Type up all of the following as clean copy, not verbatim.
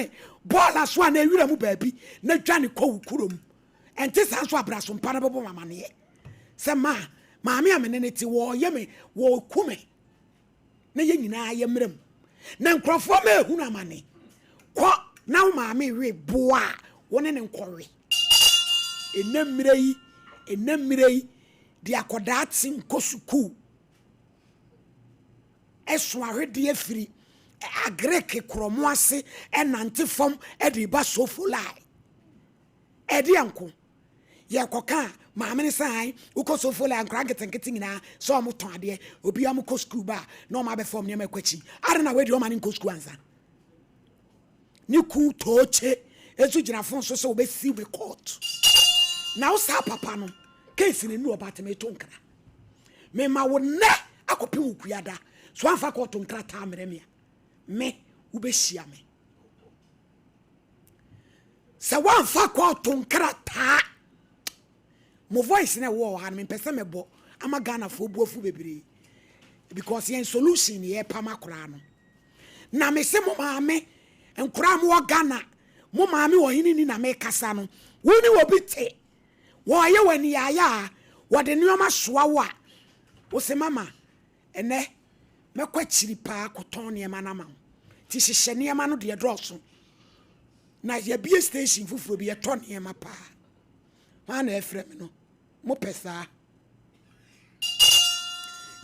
twene bɔɔla so anaa wira mu baabi na dwane kɔ wo kurom. Ɛnte saa nso a, bra so mpa na bɛbɔ me amaneɛ sɛ ma maame a me ne no te wɔreyɛ me, wɔreku me na yɛn nyinaa yɛmmra mu. Na nkurɔfoɔ ma ɛhunu amane. Kɔ na wo maame we boa a wo ne no nkɔwe. Ɛnnɛ mmerɛ yi, ɛnnɛ mmerɛ yi, deɛ akwadaa te nkɔ sukuu. So ahwedeɛ firi Agreke korɔmo ase nante fam de reba Sofolai. Ɛdeɛ nko? Yɛkɔka a, maame no sɛ ae, wokɔ Sofolai a nkwadaa nketenkete nyinaa sɛ wɔn tɔn adeɛ, obiara wɔn kɔ sukuu ba a na wɔn abɛfa wɔn nneɛma akɔ akyi. Adɛn na wei deɛ ɔma no nkɔ sukuu ansa? Ne kun Tookye nso gyina fon so sɛ ɔbɛsiw me court. Na wo saa papa no, case no nnuru ɔba te meto nkra. Mema wo nnɛ akɔpem wo kuada. So amfa kɔɔto nkrataa mmerɛ me a, me, wobɛhyia me. Sɛ woamfa kɔɔto nkrataa, mo voice na ɛwɔ ha no mempɛ sɛ mɛbɔ ama Ghanafoɔ bu afu bebree because yɛn solution ne yɛpam akoraa no. Na mese mo maame, nkoraa mo wɔ Ghana, mo maame ɔhene ni na mekasa no, wo ne obi te Wɔyɛ wo aniyaaya a, wɔde nneɛma soa wo a, wose mama, ɛnnɛ mɛkɔ akyiri paa akɔtɔn nneɛma no ama wo. Nti hyehyɛ nneɛma no deɛ dɔɔso. Na yɛabue station foforɔ bi, yɛtɔ nneɛma paa. Hwan na ɛfrɛ me no? Mopɛ saa?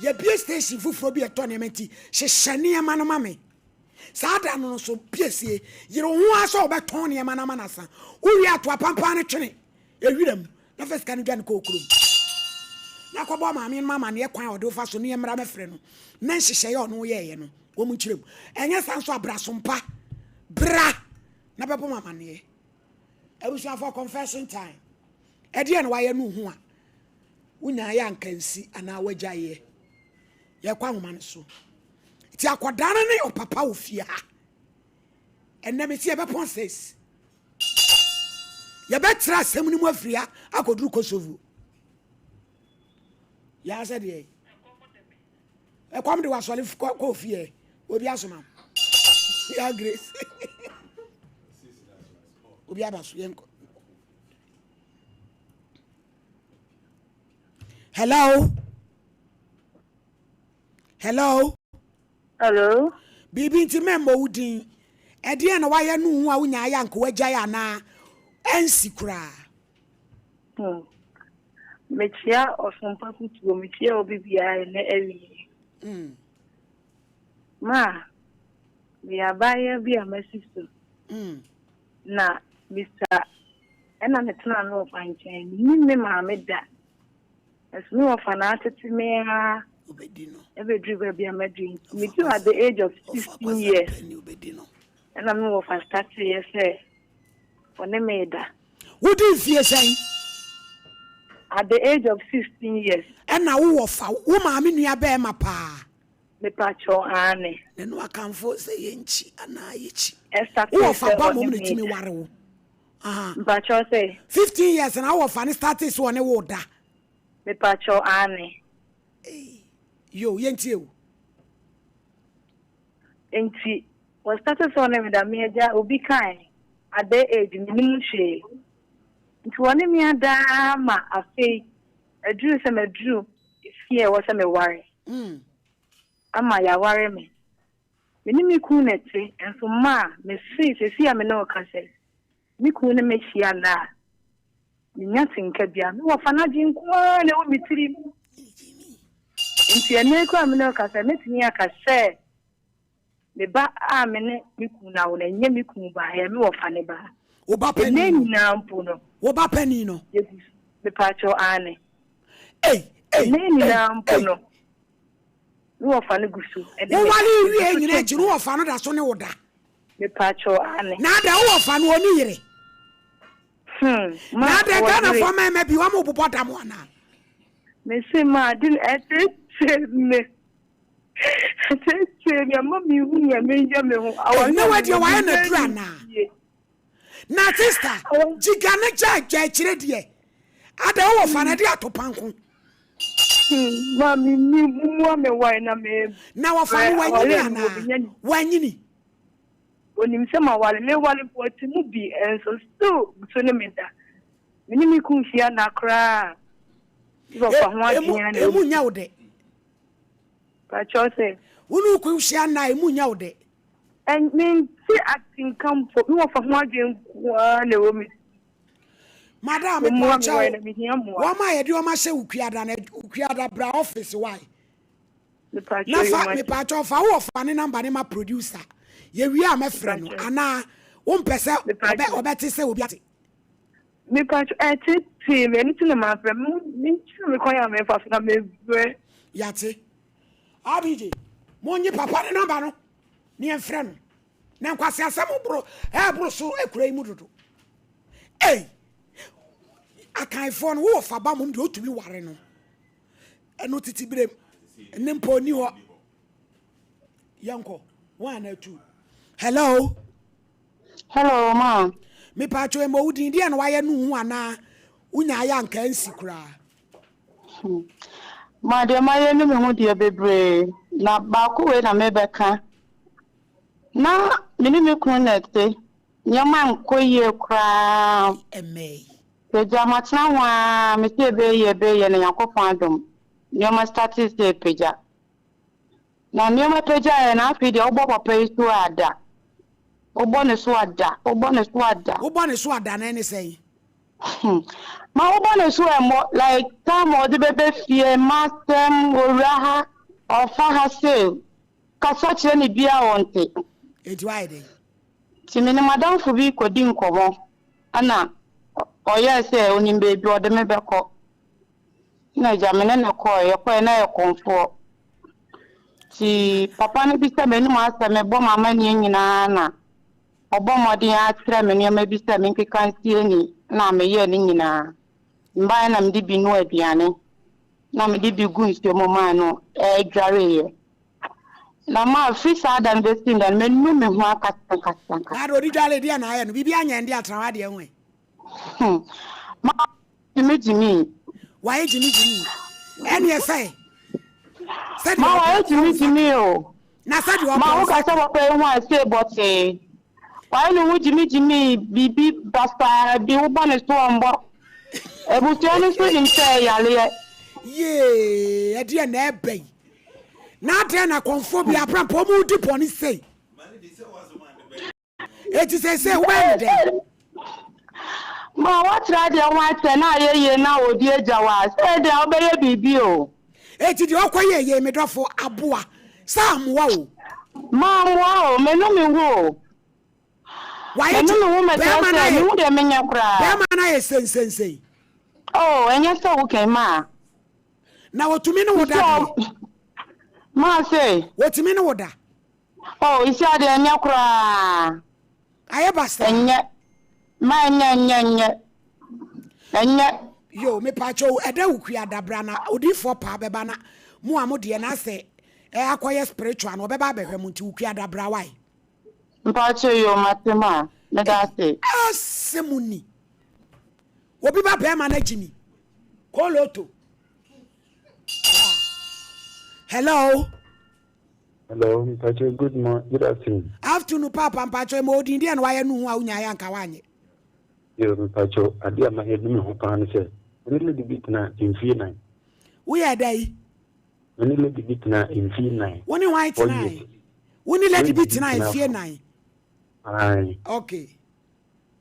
Yɛabue station foforɔ bi yɛtɔ nneɛma nti hyehyɛ nneɛma no ma me. Saa da no nso, piesie, yere wo ho ara sɛ wobɛtɔn nneɛma no ama no asa. Wowie a, to apampan no twene ewira mu na fa sika no dwane kɔ wo kurom. Na kɔbɔ maame no amanneɛ kwan a ɔde wo fa so ne yɛmmra mmɛfrɛ no na nhyehyɛeɛ a ɔne wo yɛeɛ no, wɔn nkyerɛ mu. Ɛnyɛ saa nso a, bra so mpa. Bra na bɛbɔ me amanneɛ. Abusuafoɔ, confession time. Ɛdeɛn na woayɛ no ho a wonyaeɛ a anka nsi anaa woagyaeɛ? Yɛkɔ ahoma no so. Nti akwadaa no ne ɔpapa wɔ fie ha. Ɛnɛ mesi yɛbɛpɔn six. Yɛbɛkyerɛ asɛm no mu afiri ha akɔduru Kosovo. Yɛa sɛ deɛ ɛkɔm de wasɔre kɔ fie obi asoma ya grace obi aba so yɛnkɔ hello Hello. Hello. Biribi nti mɛmmɔ wo din. Ɛdeɛn na wayɛ no ho a wonya ayɛ anka wagyae anaa ɛnsi koraa? Hmm. Mekyia ɔsompa kutuo, mekyia obi biara ɛnɛ awie. Mm. Ma, meyɛ abaayewa bi a masi so. Mm. Na misa ɛna metena no ɔfa nkyɛn. Menim me maame da. Ɛso me wɔfa na atete me ara ɛbɛduru baabi a maduru nti meduru at the age of 16 years ɛna me wɔfa starteeɛ sɛ ɔne me da. Wodi mfie sɛn? At the age of 16 years. Ɛna wo wɔfa wo maame nua bɛɛma paa? Mepakyɛw, aane. Na ɛno akanfo sɛ yɛnkyi anaa yɛkyi. Wo wɔfa ba mmom na ɛtumi ware wo. Mpakyɛw sɛ. 15 years na wo wɔfa no startee sɛ ɔne wo da. Mepakyɛw aane. Ei yoo yɛntie o. Nti wɔ starte sɛ ɔne me da me agya obi kae at that age mennim hwee nti wɔne me ada ara ma afei aduru sɛ maduru fie a ɛwɔ sɛ meware ama yɛaware me. Me ne me kunu na ɛte, nso mma a, mese seesei a me ne wo kasa yi, me kunu ne me hyia nnɛ a, mennya atenka biara. Me wɔfa no adwene nko ara na ɛwɔ me tirim. Enti ɛnnɛ yi koraa a me ne wo kasa yi, mɛtumi aka sɛ me ba a me ne me kunu no awo no, ɛnyɛ me kunu ba, ɛyɛ me wɔfa ne ba. Wo ba Ɛnnɛ panin no? nyinaa mpo no, Wo ba panin no? yɛgu so. Mepaakyɛw, aane. Ei, ei, Ɛnnɛ ei, nyinaa mpo ei. no, Me wɔfa no gu so de me Wowaree egu wiee so nyina akyi no kyerɛkyerɛ wo wɔfa no da so ne wo da? Mepaakyɛw, aane. Na adɛn wo wɔfa no ɔni yere? Hmm, ma Na adɛn ɔwɔ Ghanafoɔ yere. mmarima bi wɔn bobɔ dam anaa? Mese ma ade no ɛtetee me, ɛtetee me ama menhu nea menyɛ me ho. Ei, Aware na a wadeɛ mewɔ wayɛ me no aduru mma anaa? nie. Na sister, gyiga ne gya gya akyire deɛ, adɛn wo wɔfa no ɛde ato panko? Hmm, maame mi mumua me wae na me. Na wɔfa no wanyini anaa? Wanyini. Onim sɛ maware, meware mpo ɔte mu bi nso still so ne me da. Me ne me kun hyia nna koraa a, wɔfa ho adwene ara na ɛmu nyɛ wo dɛ. Pakyɛw sɛ. Wo ne wo kun hyia nna a ɛmu nyɛ wo dɛ. Mente atenka mpo, me wɔfa ho adwene nko ara na ɛwɔ me. Madam, mepakyɛw, wɔn a yɛde wɔn ahyɛ Wukuada no, Wukuada bra office why? Na fa mepakyɛw fa wo ɔfa ne number ne ma producer. Yɛwie a mɛfrɛ no anaa wompɛ sɛ ɔbɛ ɔbɛte sɛ obi ate. Mepakyɛw ɛtetee me ɛno ti na mafrɛ me menkyerɛ me kwan a memfa so na mebrɛ. Yate. RBJ, monye papa ne number no ne yɛmfrɛ no. Na nkwaseasɛm boro ɛboro so akura yi mu dodo. Ei! Akanfoɔ no wowɔ fa ba mom deɛ wotumi ware no. Ɛno tete berem. Ɛne mpo ni hɔ. Yɛnkɔ. One anaa two. Hello. Hello, ma. Mepatwo mmɔ wo din deɛ na wayɛ no hu anaa wonya ayɛ anka nsi koraa. Hmm. Ma deɛ mayɛ no me ho deɛ bebree na baako wei na mebɛka. Na me ne me kunu na ɛte nneɛma nkɔ yie koraa. Ɛmɛyi. Pagya matena ho ara mese ɛbɛyɛ yie ɛbɛyɛ yie na Nyankopɔn adom nneɛma startee sɛ ɛpagya. Na nneɛma pagyaeɛ na afei deɛ wobɔ papa yi so a da. Wobɔ ne so a da, wobɔ ne so a da. Wobɔ ne so a da no ɛne sɛn? Ma wobɔ ne so ɛmmɔ like time a ɔde bɛbɛ fie mmasɛm owura ha ɔfa ha sei kasa kyerɛ ne biaa ɔnte. Enti woayɛ dɛn? Nti me ne m'adamfo bi kɔdi nkɔmmɔ ɛna ɔyɛɛ sɛ ɔnim baabi ɔde me bɛkɔ. Ɛna agya me ne no kɔɔɛ, yɛkɔɔɛ na yɛ kɔmfoɔ. Nti papa no bisa m'anim asɛm, mebɔ m'amanneɛ nyinaa na ɔbɔ mmɔden ara kyerɛ me nneɛma bi sɛ menkeka nsie ni na meyɛɛ ne nyinaa. Mbaeɛ na mede bi noa aduane na mede bi gu nsuo mu maa no ɛdwareeɛ. Na ma firi saa da no bɛsi nnɛ no, manu me ho ankasa ankasa ankasa. Na ade ɔde dwale deɛ na ayɛ no biribi anyɛ nde atena hɔ adeɛ ho ɛ. Hmm. Ma gyimi gyimi. Wayɛ gyimi gyimi. Ɛneɛ sɛ. Sɛdeɛ Ma wayɛ gyimi gyimi o. Na sɛdeɛ ɔpɛ. Ma wo kasa papa yi ho a see bɔtee. Wayɛ ne ho gyimi gyimi biribi basaa bi wobɔ ne so ɔmbɔ. Abusua no nso nim sɛ ɛyɛ yareɛ. Yee ɛdeɛ na ɛba yi. Na adɛn na kɔmfoɔ bi abrampɔ ɔmo di bɔne sei. Eti seesei wobɛyɛ no dɛn? Ma woatra deɛ ho akyɛ na ayɛ yie na ɔdi agya wo a, sɛ deɛ wobɛyɛ biribi o. Eti deɛ ɔkɔyɛɛ yei me dɔfo aboa sɛ ammoa o. Mammoa o, menu me ho o. Wayɛ Menu me ho mɛkyerɛ bɛrima no sɛ ayɛ mehu deɛ menyɛ koraa. bɛrima no ayɛ sensensei. Oh, ɛnyɛ sɛ wo kɛn maa. Na wɔtumi ne wo da deɛ. Maa se. Wɔtumi ne wo da. Oh, isi adeɛ ɛnyɛ koraa. Ayɛ basaa. Ɛnyɛ. Ma ɛnyɛ ɛnyɛ ɛnyɛ. Ɛnyɛ. Yo, mepaakyɛw ɛda wukua da bra na odiifoɔ paa bɛba na mo a mo deɛ na asɛ ɛ akɔyɛ spiritual no ɔbɛba abɛhwɛ mo nti wukua da bra wae. Mpaakyɛw yo mate ma meda ase. Asɛm ni. Obi ba bɛrima no agyimi. Koloto. Ah. Hello. Hello, mpacho good morning, good afternoon. Afternoon papa mpacho ema odin deɛ na wayɛ no ho a wonya ayɛ anka wanyɛ. Yo, mpacho adeɛ a mayɛ de me ho paa ne sɛ, me ne lady bi tena mfie nan. Woyɛ dɛ yi? Me ne lady bi tena mfie nan. Wo ne hwan tena? Wo ne lady bi tena mfie nan? Aye. Okay.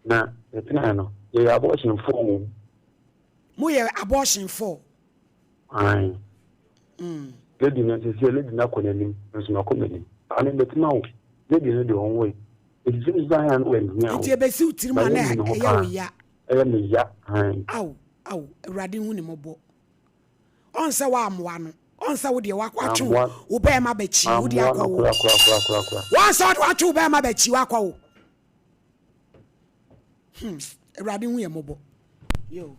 Na yɛtenaeɛ no, yɛyɛ abortion four wɔ mu. Moyɛ abortion four? Ae. Mm. Lady no sisi lady no akɔ n'anim, nso makɔ m'anim. Ame bɛtumi awo. Lady no deɛ ɔnwoe. Eti sɛ nso ayɛ no wanhia wo. Nti ebesi wo tirim a na ɛyɛ wo ya. Ɛyɛ me ya. Ae. Aw, aw, Awurade hu ne mmɔbɔ. Ɔn sɛ woammoa no. Ɔn sɛ wo deɛ watwe wo bɛɛma bɛkyi wo de akɔ wo. Wɔn sɛ ɔde watwe wo bɛɛma bɛkyi wakɔ wo. Hmm, Awurade hu yɛ mmɔbɔ. Yo.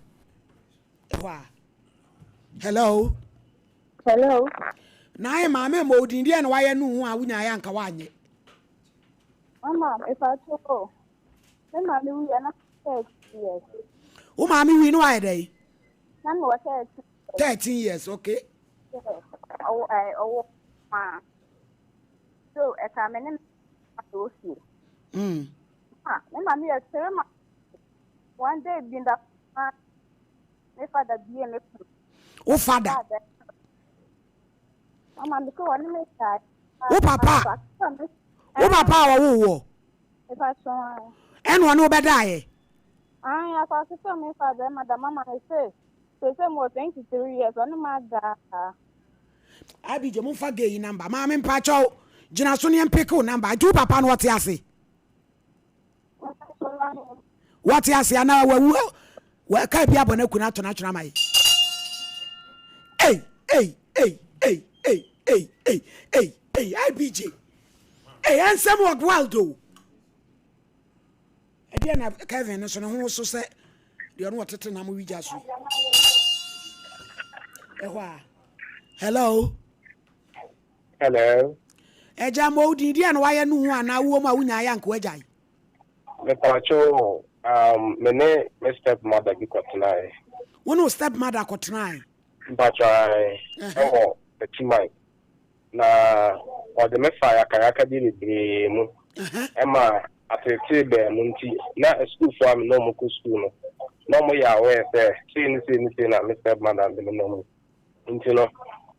Ɛhɔ a. Hello. Hello. Na ayɛ maame ma odin deɛ na wayɛ no ho a wonya ayɛ anka wanyɛ. Mama, mepa kyɛw o. Me maame wui na 13 years. Wo maame wui no wayɛ dɛn? Na me wɔ 13 years. 13 years, okay. Yeah. Ɔwɔ ɛ ɔwɔ ma. So ɛka me ne me wɔ fie. Ah, me maame yɛ kyerɛ ma one day bi da ma me fada bie me pono. Wo fada? Mama me sɛ wɔne me saa. Wo papa? Wo papa a wɔwo wɔ? Ɛna ɔne wo bɛdaeɛ? Ae, asase sɛ me fa bɛrima da mama me se sese mo 23 years ɔne ma da. Abigye momfa gay yi namba maame mpakyɛw gyina so ne yɛmpeke wo namba nti wo papa no ɔte ase wɔte ase anaa wawu wɔka bi abɔ no aku no ato no atwena ama yi ei ei ei ei ei ei ei ei ei IBJ ei ɛnsɛm wɔ wild o Ɛdeɛn na Kevin no so ne ho woso sɛ deɛ ɔno ɔtete nam wigya so yi? Ɛhɔ a. Hello. Hello. Ɛgya ma odin deɛ na wayɛ no ho anaa wowɔ mu a wonya ayɛ anka wagyae. Mepatwo um, me ne me step mother bi kɔtenae. Wo ne wo step mother kɔtenae? Mpatwo ae, ɛwɔ Atiman. Na ɔde me faa yakayakadeɛ bebree mu ma ateetee baa mu nti, na asukuufoɔ a me ne wɔn kɔ sukuu no, na wɔyɛ aware sɛ sei ne sei ne sei na me stepmother de me nam mu. Nti no,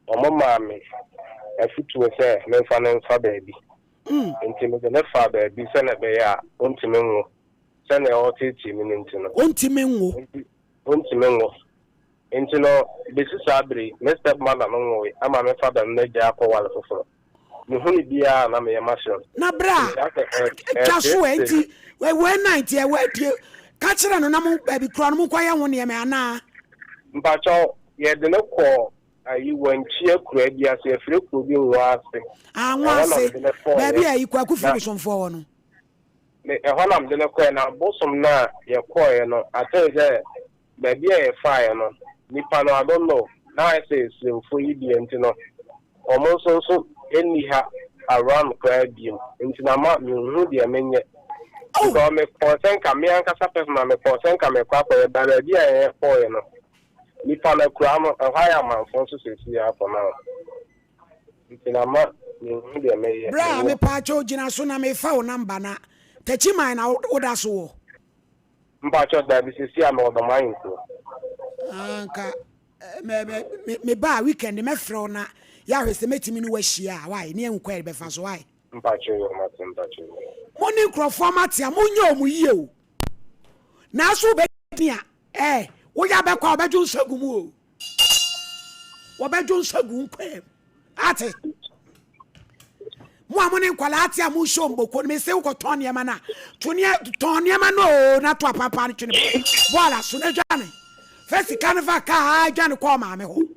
wɔmaa me afotuo sɛ memfa no mfa baabi. Nti mede no faa baabi sɛdeɛ ɛbɛyɛ a ɔntumi nwo. Sɛdeɛ ɔreteetee me no nti no. Ɔntumi nwo. Nti ɔntumi nwo. Ntsi no, besi saa ber yi, me stepmother no nwooe ama me father no n'egya akɔwar fofor. Muhu no biara a na me yamu ahye no. Na berɛ a twa so ɛ nti wei na nti ɛwɔ adie ka kyerɛ no na mo baabi korɔ no monkɔyɛ ho nneɛma anaa. Mpakyɛw, yɛde no kɔɔ ayi Wankyia akuraa bi ase, yɛfrɛ kuro bi Nwoase. Ah, Ɛhɔ na Nwoase, mede no kɔeɛ. baabi a ayi Kwaku Na Firi Bosomfoɔ wɔ no. me ɛhɔ na mede no kɔeɛ, na bosom no a yɛkɔeɛ no, I think sɛ Baabi a yɛfaeɛ no, nnipa no, I don't know, na ayɛ sɛ Sremfoɔ yi deɛ nti no, wɔn nso nso nni ha around koraa biom, nti na ama menhu deɛ menyɛ. Because mekɔɔ sɛ nka me ankasa personal mekɔɔ sɛ nka mekɔ akɔyɛ, but baabi a yɛkɔeɛ no, nnipa no akuraa no, ɛhɔ ayɛ amanfoɔ nso seesei ara for now. Nti na ama menhu deɛ mɛyɛ. Bra Mewɔ. mepaakyɛw gyina so na mefa wo number na Takyiman na woda so wɔ. Mpakyɛw daabi sɛsi a mewɔ dɔm ahenkuro. Ah nka me me me me ba weekend mɛfrɛ wo na yɛahwɛ sɛ mɛtumi ne wahyia a why ne yɛn kɔ yɛde so why. Mpakyɛw yɛ mate mpakyɛw yɛ. Mo ne nkurɔfoɔ mate a monyɛ ɔmo yie o naaso wobɛdi a eh woyɛ abɛkɔ a wɔbɛdwo nsa gu mu o wɔbɛdwo nsa gu nkwaa mu. Ate? Mo a mo ne nkwadaa ate a mo nhyɛ mboko no, mese wokɔtɔn nneɛma no a, to nneɛ tɔn nneɛma no o na to apampa no twene bɔɔla so na dwane. Fa sika no fa kaa dwane kɔ maame hɔ.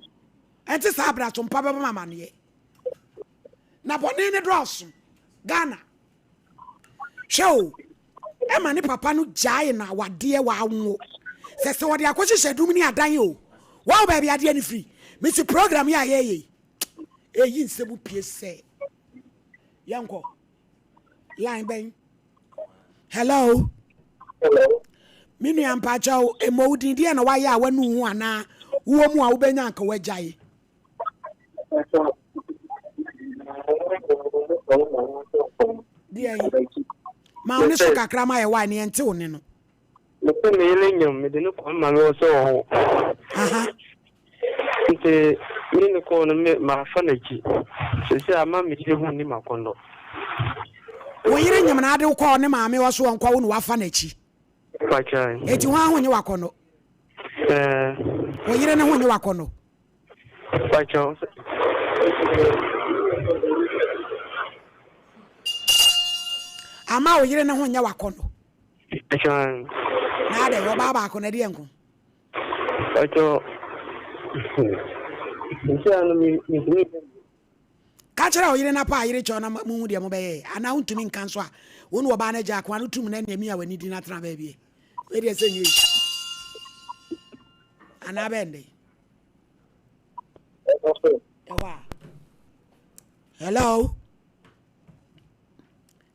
Ɛnte saa bra so mpa bɛbɔ ma amaneɛ. Na bɔne ne dɔɔso. Ghana. Hwɛ o, ɛma ne papa no gyae no awadeɛ wanwo. Sɛ sɛ wɔde akɔhyehyɛ dum ne adan o. Wawo baabi adeɛ no firi. Mesi program yi a yɛyɛ yi. Eyi nsɛm pie sɛ. Yɛnkɔ. Line bɛn. Hello. Hello. Me nua mpakyɛw, mmɔ wo din deɛ na wayɛ a wanu ho anaa wowɔ mu a wobɛnya anka wagyae. Deɛ yi ma wo ne so kakra ma yɛ wae ne yɛnte wo ne no. Mese me yere nyam mede no kɔ ma me wɔ sɛ ɔho. Nti me ne kɔɔ no me mafa n'akyi. Sese ama me yere ho ni makɔndɔ. Wo yere nyam na ade wo kɔɔ ne maame wɔ so ɔnkɔ wo na wafa n'akyi. Pakyan. Eti ho aho nye wakɔndɔ. Ɛɛ. Wo yere ne ho nye wakɔndɔ. Pakyɛw. Ama wo yere ne ho nyɛ wakɔnnɔ. Pakyɛw. Na adɛ ɔbaa baako na ɛdeɛ nko. Pakyɛw. Nti ano mi ntumi. Ka kyerɛ wo yere na pa yere kyɛw na muhu deɛ mobɛyɛ anaa wontumi nka nso a wo ne ɔbaa no agya akoa no tum na nea mi a w'ani di na tena baabi wei deɛ sɛ nyɛ yi anaa bɛn dɛn. Ɛhɔ a. Hello.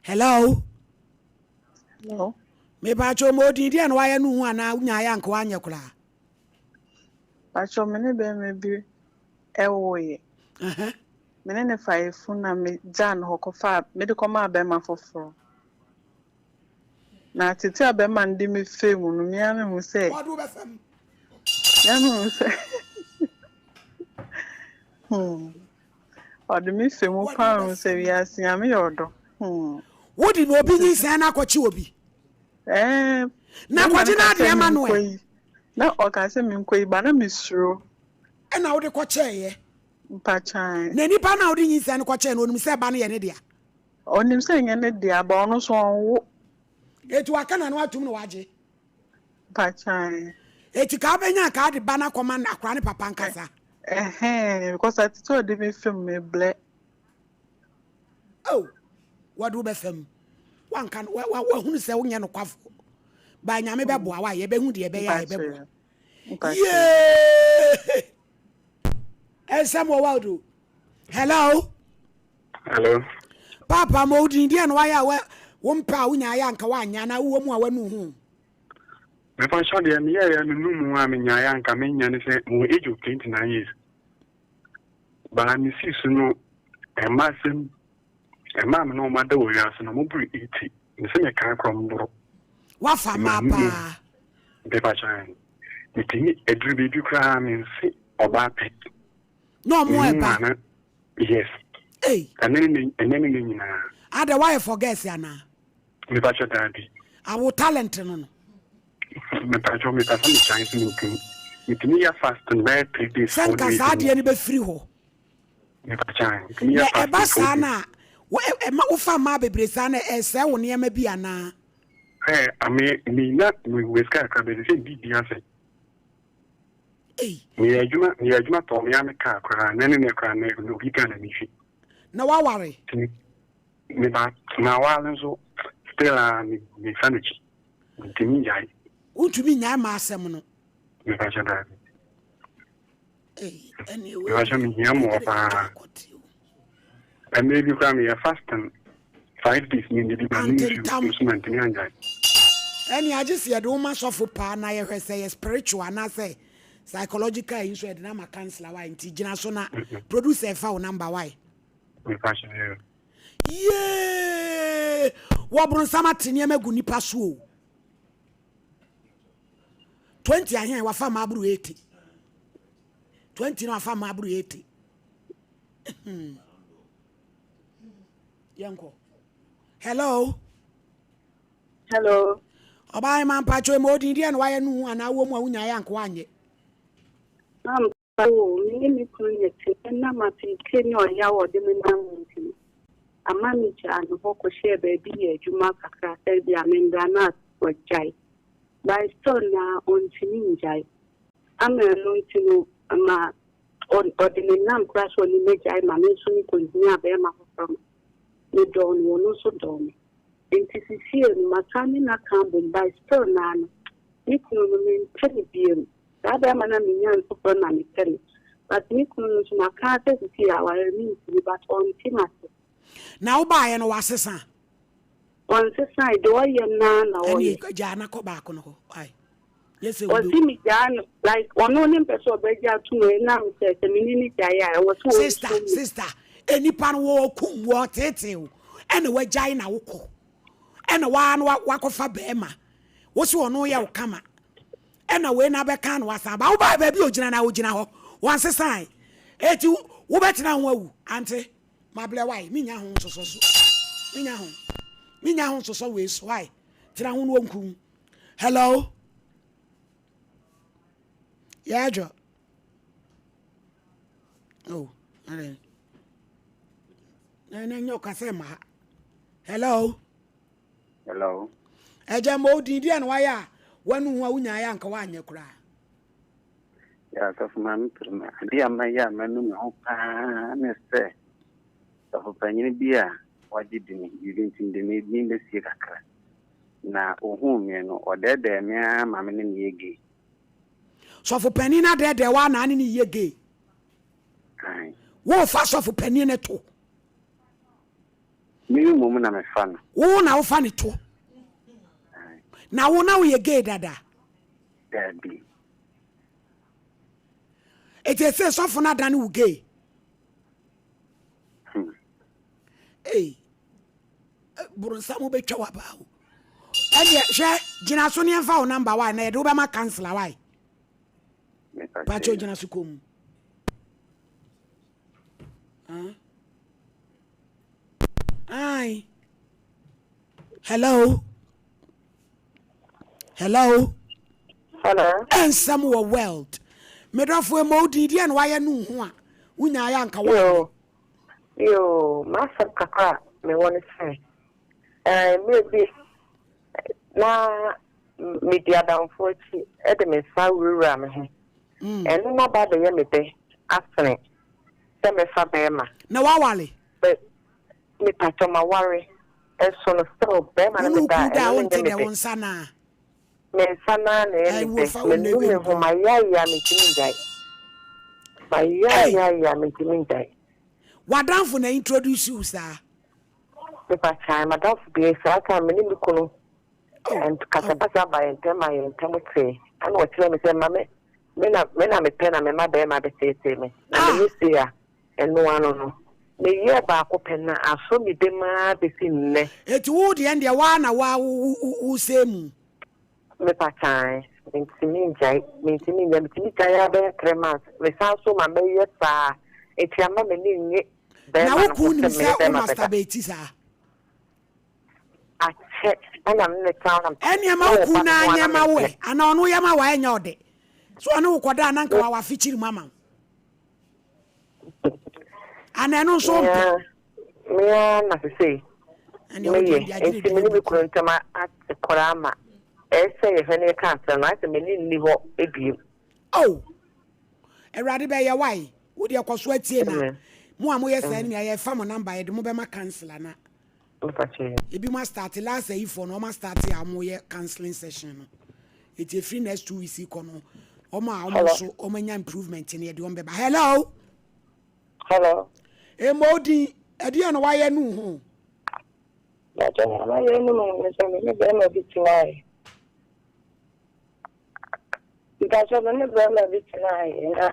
Hello. Hello. Mepatwo ma odin deɛ na wayɛ no hu anaa wonya ayɛ anka wanyɛ koraa. Patwo me ne bɛrima bi ɛwoeɛ. Me ne ne fa yɛfunu na megyaa no hɔ kɔfaa mede kɔmaa bɛrima foforɔ. Na tete a bɛrima no de me faa mu no, me ara mehu sɛ. Ɔde wo bɛfa mu. Me ara mehu sɛ. Hmm. Ɔde me faa mu paa mehu sɛ wiase Nyame yɛ ɔdɔ. Hmm. Wode na obi nyinsɛn no akɔkye obi. Ɛɛ. Na Bɛrima no kɔgye ka n'adeɛ sɛ ma no menkɔ ɛ. yi. Na ɔka sɛ menkɔ yi ba na mesuro. Ɛna wode kɔkyɛeɛ. Mpakyan. Na nipa no a wode nyinsɛn no kɔkyɛɛ no, onim sɛ ba no yɛ ne dea? Ɔnim sɛ ɛnyɛ ne dea, but ɔno nso ɔnwo. Eti waka n'ano atom na wagye? Mpakyan. Eti ka wobɛnya anka wode ba no akɔma akora ne papa nkasa? Ɛhɛn, because atete a ɔde me fam me blɛ. Oh, wɔde wo bɛfa mu. Wanka no, wahunu sɛ wonyɛ nokwafoɔ. Ba Nyame bɛboa wo a, yɛbɛhu deɛ ɛbɛyɛ a yɛbɛboa. Yee! Ɛnsɛm wɔ world o. Hello. Hello. Papa ma odin deɛ na wayɛ a wo mpɛ a wonya ayɛ anka woanyɛ anaa wowɔ mu a wanu ho. Mefa hyɛ deɛ meyɛeɛ menu mu a menyaeɛ anka menya ne sɛ mewɔ age of 29 years. Baa mesii so no ɛma asɛm ɛmaa me ne wɔn ada wɔ wiase no wɔboro 80 mese mekaa korɔ mboro. Wafa maa paa. Mefa kyɛn. Metumi aduru baabi koraa mense ɔbaa pɛ. Na ɔmo ɛba. Yes. Ei. Ɛnɛ ne ɛnɛ ne ne nyinaa. Ada wayɛ for girls anaa? Mepakyɛ daabi. Awo talent no no. Mepakyɛ mepɛ sɛ metwae so mentumi. Metumi yɛ fast no bɛyɛ 3 days 4 days. Sɛ nka saa adeɛ no bɛfiri hɔ. Mepakyɛ metumi yɛ Na fast ɛba 4 saa days. no a, wo ɛma wofa mmaa bebree saa na ɛsɛe wo nneɛma bi anaa? Ɛ ame me na me wɔ sika kakra bɛsɛ sɛ biribi asɛ. Ei. Meyɛ adwuma meyɛ adwuma tɔɔ me ara me car koraa nɛ ne nɛ koraa nɛ obi car na metwi. Na waware? Nti me ba maware nso still a me mefa n'akyi mentumi ngyae. Wontumi nnyae ma asɛm no. Mepa kyɛ daabi. Ei ɛne wei Mepa kyɛ mehia mmoa paa. Mmerɛ bi koraa meyɛ fasting 5 days mennidi ma me nsuo nso mantumi angyae. Ɛne agye sɛ yɛde wo ma sɔfo paa na yɛhwɛ sɛ yɛ spiritual anaasɛ psychological yi nso yɛde no ama counselor wae nti gyina so na producer fa wo number wae. Mepa kyɛ. Yee! Wɔbronsam ate nneɛma gu nipa so o. 20 ahen wafa ma aboro 80. 20 na wafa ma aboro 80. Hmm. Yɛnkɔ. Hello. Hello. Ɔbaa ma mpakyɛ ma odin deɛ na wayɛ no ho anaa wɔ mu a wonya ayɛ anka wanyɛ. Ampa o, me ne me kunu na ɛte, ɛnam ateetee ne ɔyaw a ɔde me nam mu nti no, ama migyaa no hɔ kɔhyɛɛ baabi yɛɛ adwuma kakra sɛ ebia memmra na wagyae. But still na ɔntumi nnyae. Ama ɛno nti no, ama ɔde me nam koraa sɛ ɔne m'agyae ma me nso mekɔhiaa barima foforɔ ma medɔɔ no, ɔno nso dɔɔ me. Nti sesie no, masan ne no aka abom but still naa no, me kunu no mempɛ no biom. Saa bɛrima no a menyaa no foforɔ na mepɛ no but me kunu no nso maka ara sɛ sesie aware no mentumi but ɔnte m'ase. Na wobaeɛ no wasesa? Ɔnsesae, deɛ ɔyɛ no ara na ɔyɛ. Ɛnneɛ gyaa na kɔ baako no hɔ why? Nyɛ sɛ Ɔse wobɛwu. megyaa no like ɔno ne mpɛ sɛ ɔbɛgye atom ɛnam sɛ sɛ me ne no gyae a ɛwɔ sɛ Sister, ɔnsom me. sister, nnipa no wɔɔkum, wɔɔteetee wo ɛna wagyae na wokɔ ɛna waa no wakɔfa bɛɛma wo se ɔno yɛ wo kama ɛna wei na abɛka na wasan aba wobaa baabi ogyina na ogyina hɔ wansesae eti wobɛtena ho awu ante mablɛ wae menya ho nsosɔ so menya ho menya ho nsosɔ wei so wae tena ho no wɔnku hello yɛadwo oh ɛdɛn na na nyɛ ɔkasa ma ha hello Hello. Ɛgya ma odin deɛ na wayɛ a wanu ho a wonya ayɛ anka wanyɛ koraa. Yɛ asɔfo maame pere me adeɛ a mayɛ a manu me ho paa ne sɛ sɔfo panyin bi a wagye dini biribi nti mede ne din bɛsie kakra na ohuu me no ɔdɛɛdɛɛ me ara ma me ne no yɛ gay. Sɔfo panin no adɛɛdɛɛ wo anaa ne ne yɛ gay? Ae. Wofa sɔfo panin no to? Me mmom na mefa no. Wo na wofa ne to? Na wo na woyɛ gay dada? Daabi. Eti ese sɔfo no adane wo gay? Ei, boronsam wobɛtwa w'abaa o. Ɛdeɛ hwɛ gyina so ne yɛmfa wo number wae na yɛde wobɛma councilor wae. Pakyɛ gyina so kɔm. Ai. Hello. Hello. Hello. Ɛnsɛm wɔ world. Medɔfo ema wo din deɛ na wayɛ no ho a wonya ayɛ anka wa. Yoo, m'asɛm kakra a mewɔ ne sɛ, ɛɛ mmerɛ bi na medi adamfo akyi de me nsa wurawura me ho. Mm. Ɛno na ba bɛyɛ me dɛ asene sɛ mɛfa bɛrima. Na wawale? Bɛ mepatɔ maware. Nso no still bɛrima no meda a ɛno no nyɛ me dɛ. Wo nsa naa? Me nsa naa na ɛyɛ me dɛ. Manu me ho mayaayaa mentumi ngyae. Mayaayaa mentumi ngyae. W'adamfo na introduce wo saa? Mepatwa madamfo bi saa time me ne me kunu kasakasa ba yɛn ntam ma yɛn ntam tee. Ɛna ɔkyerɛ me sɛ ma me me na me na mepɛ na mema bɛrima bɛteetee me. Na me ne sei a ɛno ano no. Meyɛɛ baako pɛ na asɔ me dam ara bɛsi nnɛ. Eti wo deɛ ndeɛ waa na waa wo wo wo sɛɛ mu. Mepa kyae, mentumi ngyae, mentumi ngyae, metumi gyae ara bɛyɛ 3 months, mesan so ma mɛyɛ saa, nti ama m'ani nnye Na bɛrima wo no ho kun nim sɛ mene sɛ wo bɛrima bɛda. masturbate saa? Akyɛ, ɛna me ne town na Ɛneɛ ma na wo wɔba kun me naa ho a nyɛ na ma wo mempɛ. ɛ, anaa ɔno yɛ ma wo a ɛnyɛ ɔdɛ. So ɔne wo kɔda a na nka wa wafikyiri mu ama wo. Anaa ɛno nso wompɛ? Me ara na sesei Ɛneɛ wo deɛ meyɛ, deɛ agyere nti dua me ne bu me kuro. kunu ntam ate koraa ma ɛyɛ sɛ yɛhwɛ na yɛka asɛm no, ayɛ sɛ m'ani nni hɔ bio. Oh! Awurade bɛyɛ wae. Wo deɛ kɔ so atie na Amen. mo a moyɛ saa no Amen. nyinaa yɛfa mo number yɛde mo bɛma councilor na Mepa kyɛ. ebi mo astarte last ayifoɔ no wɔn astarte a wɔyɛ counseling session no eti efiri next 2 weeks kɔ no wɔn a wɔn Hello. nso wɔn anya improvement no yɛde wɔn bɛba. Hello. Hello. Emo odin ɛdeɛ na wayɛ no ho. Bàtɛ na mayɛ no mu ne sɛ me ne bɛrima bi tenaeɛ. Mpakyɛ me ne bɛrima bi tenaeɛ na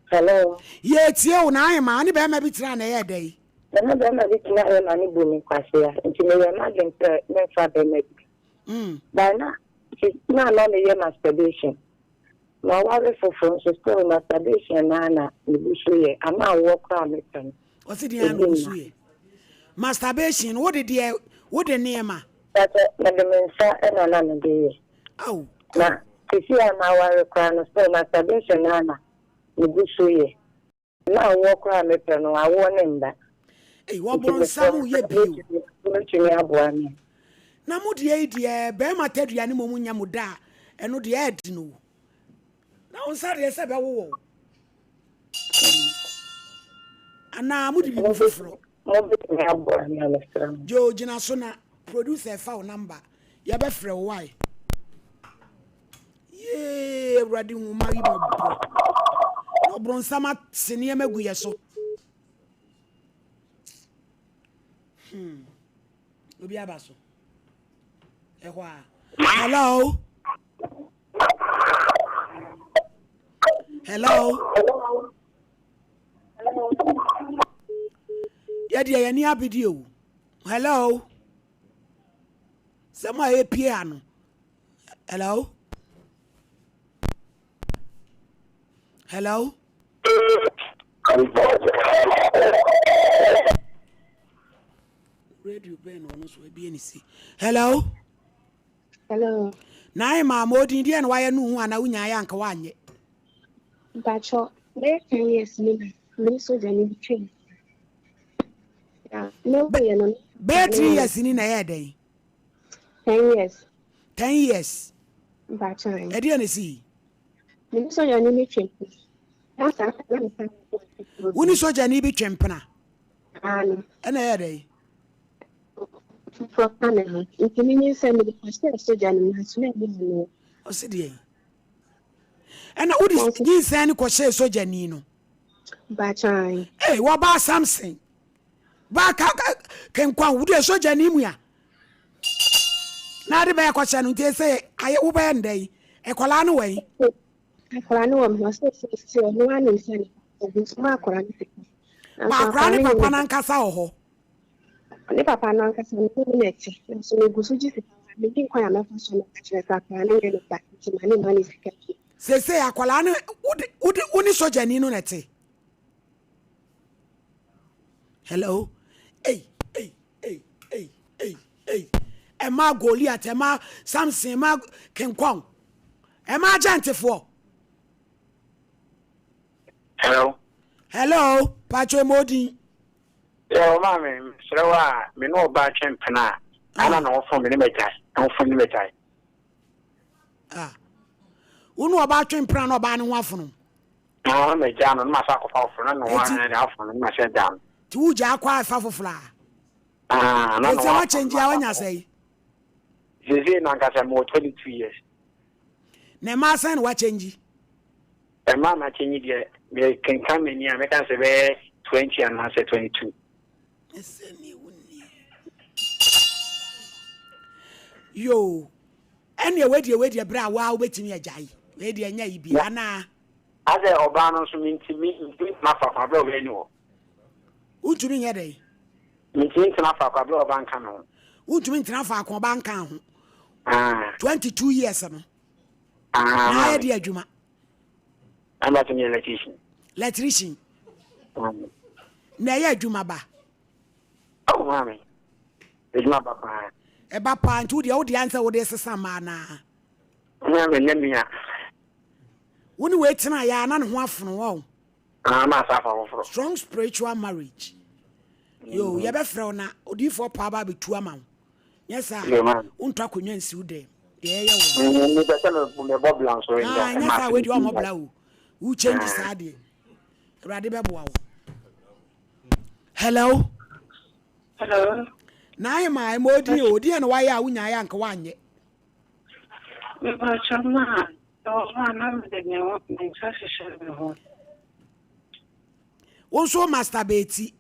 Hello. Yɛtie wo na ayɛ ma ne bɛrima bi tena na ɛyɛ dɛ yi. Me ne bɛrima bi tenaeɛ ma ne bu me kwasea nti meyɛ m'adwene sɛ memfa bɛrima bi. By na na na meyɛ masturbation. Na ɔware foforɔ nso still masturbation naa na mebu so yɛ ama awoɔ koraa mepɛ no. Ɔsi deɛ ano Ebi gu so mma. yɛ. Masturbation wode deɛ wode nneɛma. Mpakyɛ mede me nsa ɛna na mede yɛ. Aw. Na sisi a maware koraa no still masturbation naa na megu so yɛ. Na awoɔ koraa mepɛ no awoɔ ne mba. Ei Nti wɔbɔnsam mesrɛ yɛ bio. mɛtumi aboa me. Na mo deɛ yi deɛ bɛrima tadua ne mmom nyɛ mo da a ɛno deɛ ɛɛdi no. Na wo nsa deɛ sɛ bɛwowɔ wo. Anaa mode biribi foforɔ. Mobɛtumi aboa me a mesrɛ mo. Joe gyina so na producer fa wo number yɛbɛfrɛ wo wae. Yee Awurade hu ma yi mɔbɔ. Na ɔbronsam ate nneɛma gu yɛ so. Obi aba so. Ɛhɔ a. Hello. Hello. Yɛdeɛ yɛni abedi o. Hello. Sɛ mo a yɛpie ano. Hello. Hello. Radio bɛn na ɔno nso abie ne si. Hello. Hello. Na ayɛ maa ma odin deɛ na wayɛ no ho anaa wonya ayɛ anka wanyɛ. Mpakyɛ bɛyɛ 10 years ni na me ne sogyani bi twam. Na me woyɛ no. Bɛyɛ 3 years ni na ɛyɛ dɛn? 10 years. 10 years. Mpakyɛ. Ɛdeɛ na si. Me ne sogyani bi twam. Na saa na me sa. Wo ne sogyani bi twe mpena. Ano. Ɛna ɛyɛ dɛn? Foforɔ ka ne ho. Nti me nyinsɛn mede kɔhyɛɛ sogya no mu nanso na ɛnyɛ ɔno. Ɔsi deɛ. Ɛna wode nyinsɛn no kɔhyɛɛ sogyani no. Mpakyɛ. Ee wɔbaa Samson. Baa ka ka kenkwan wode sogyani mu ya. Na ade bɛyɛ kɔhyɛ no nti ɛsɛ ayɛ wobɛyɛ no dɛn? Ɛkɔlaa no wɔ yi. Akwaraa no wɔ me hɔ sɛ sɛ sɛ ɔno anim sɛ ne papa nso ma akwaraa no papa. Ba akwaraa ne papa no ankasa wɔ hɔ. Ne papa no ankasa me ne no na ɛte, nanso megu so gye sika ma no. Mennim kwan a mɛfa so maka akyerɛ no sɛ akwadaa no nyɛ ne ba nti ma ne mma no sika bio. Seesei akwadaa no, wode, wode, wo ne sogyani no na ɛte? Hello? Ei, ei, ei, ei, ei, ei. Ɛma Goliath, ɛma Samson, ɛma King Kong, ɛma agyantefoɔ. Hello. Hello, Pacho Emodin. Yɛ o maame, mesrɛ wo a, me ne ɔbaa twe mpena a, ana na wɔfo me ne m'agyae, na wɔfo ne m'agyae. Ah. Wo ne ɔbaa twe mpena na ɔbaa ne ho afono. Na ɔno m'agya no, na masa akɔfa foforɔ, na ne ho ahene de afono, na masa agya no. Nti wo gyaa kɔ a ɛfa foforɔ a? Ah, na ne ho afono. Sɛ wakyɛngye a wanya sɛe? Sese na ankasa mewɔ 22 years. Na ɛmaa sɛn na wakyɛngyi? Ɛmaa makyɛngyi deɛ, mekenkan m'ani a mɛka sɛ bɛyɛ 20 anaasɛ 22. Yoo, ɛnneɛ wei deɛ wei deɛ berɛ a waa wobɛtumi agyae wei deɛ ɛnyɛ yi bi anaa? Asɛ ɔbaa no nso mentumi ntumi ntena faako aberɛ a ɔbaa ni hɔ. Wontumi nyɛ dɛn? Mentumi ntena faako aberɛ a ɔbaa nka me ho. Wontumi ntena faako ɔbaa nka ho. Ah. 22 years no. Ah, Na ayɛ de adwuma. Ɛna sɛ meyɛ electrician. Electrician. Na ɛyɛ adwuma ba. Oh, maame. Adwuma ba paa. Ɛba paa nti wodeɛ wodeɛ ansɛ wode sesa mmaa naa. Maame nyɛ mea. Wo ne wei tena yɛ a na ne ho afono wɔ. Ah, ma asa afa foforɔ. Strong spiritual marriage. Yo, yɛbɛfrɛ wo na odiyifoɔ paa ba abɛtu ama wo. Nyɛ saa a, wontɔ akonnwa nsi wo dɛm. Deɛ ɛyɛ wo no. Mepɛ sɛ mebɔ bla nso. Ah, nyɛ saa wei deɛ ɔmmɔ bla o. Wo change saa deɛ. Awurade bɛboa wo. Hello. Hello. Na ayɛ ma ɛma odi o. Deɛ na wayɛ a wonyaeɛ anka woanyɛ. Mepakyɛ ma ɛwɔ hɔ a na mede me ho me nsa hyehyɛ me ho. Wo nso masturbate.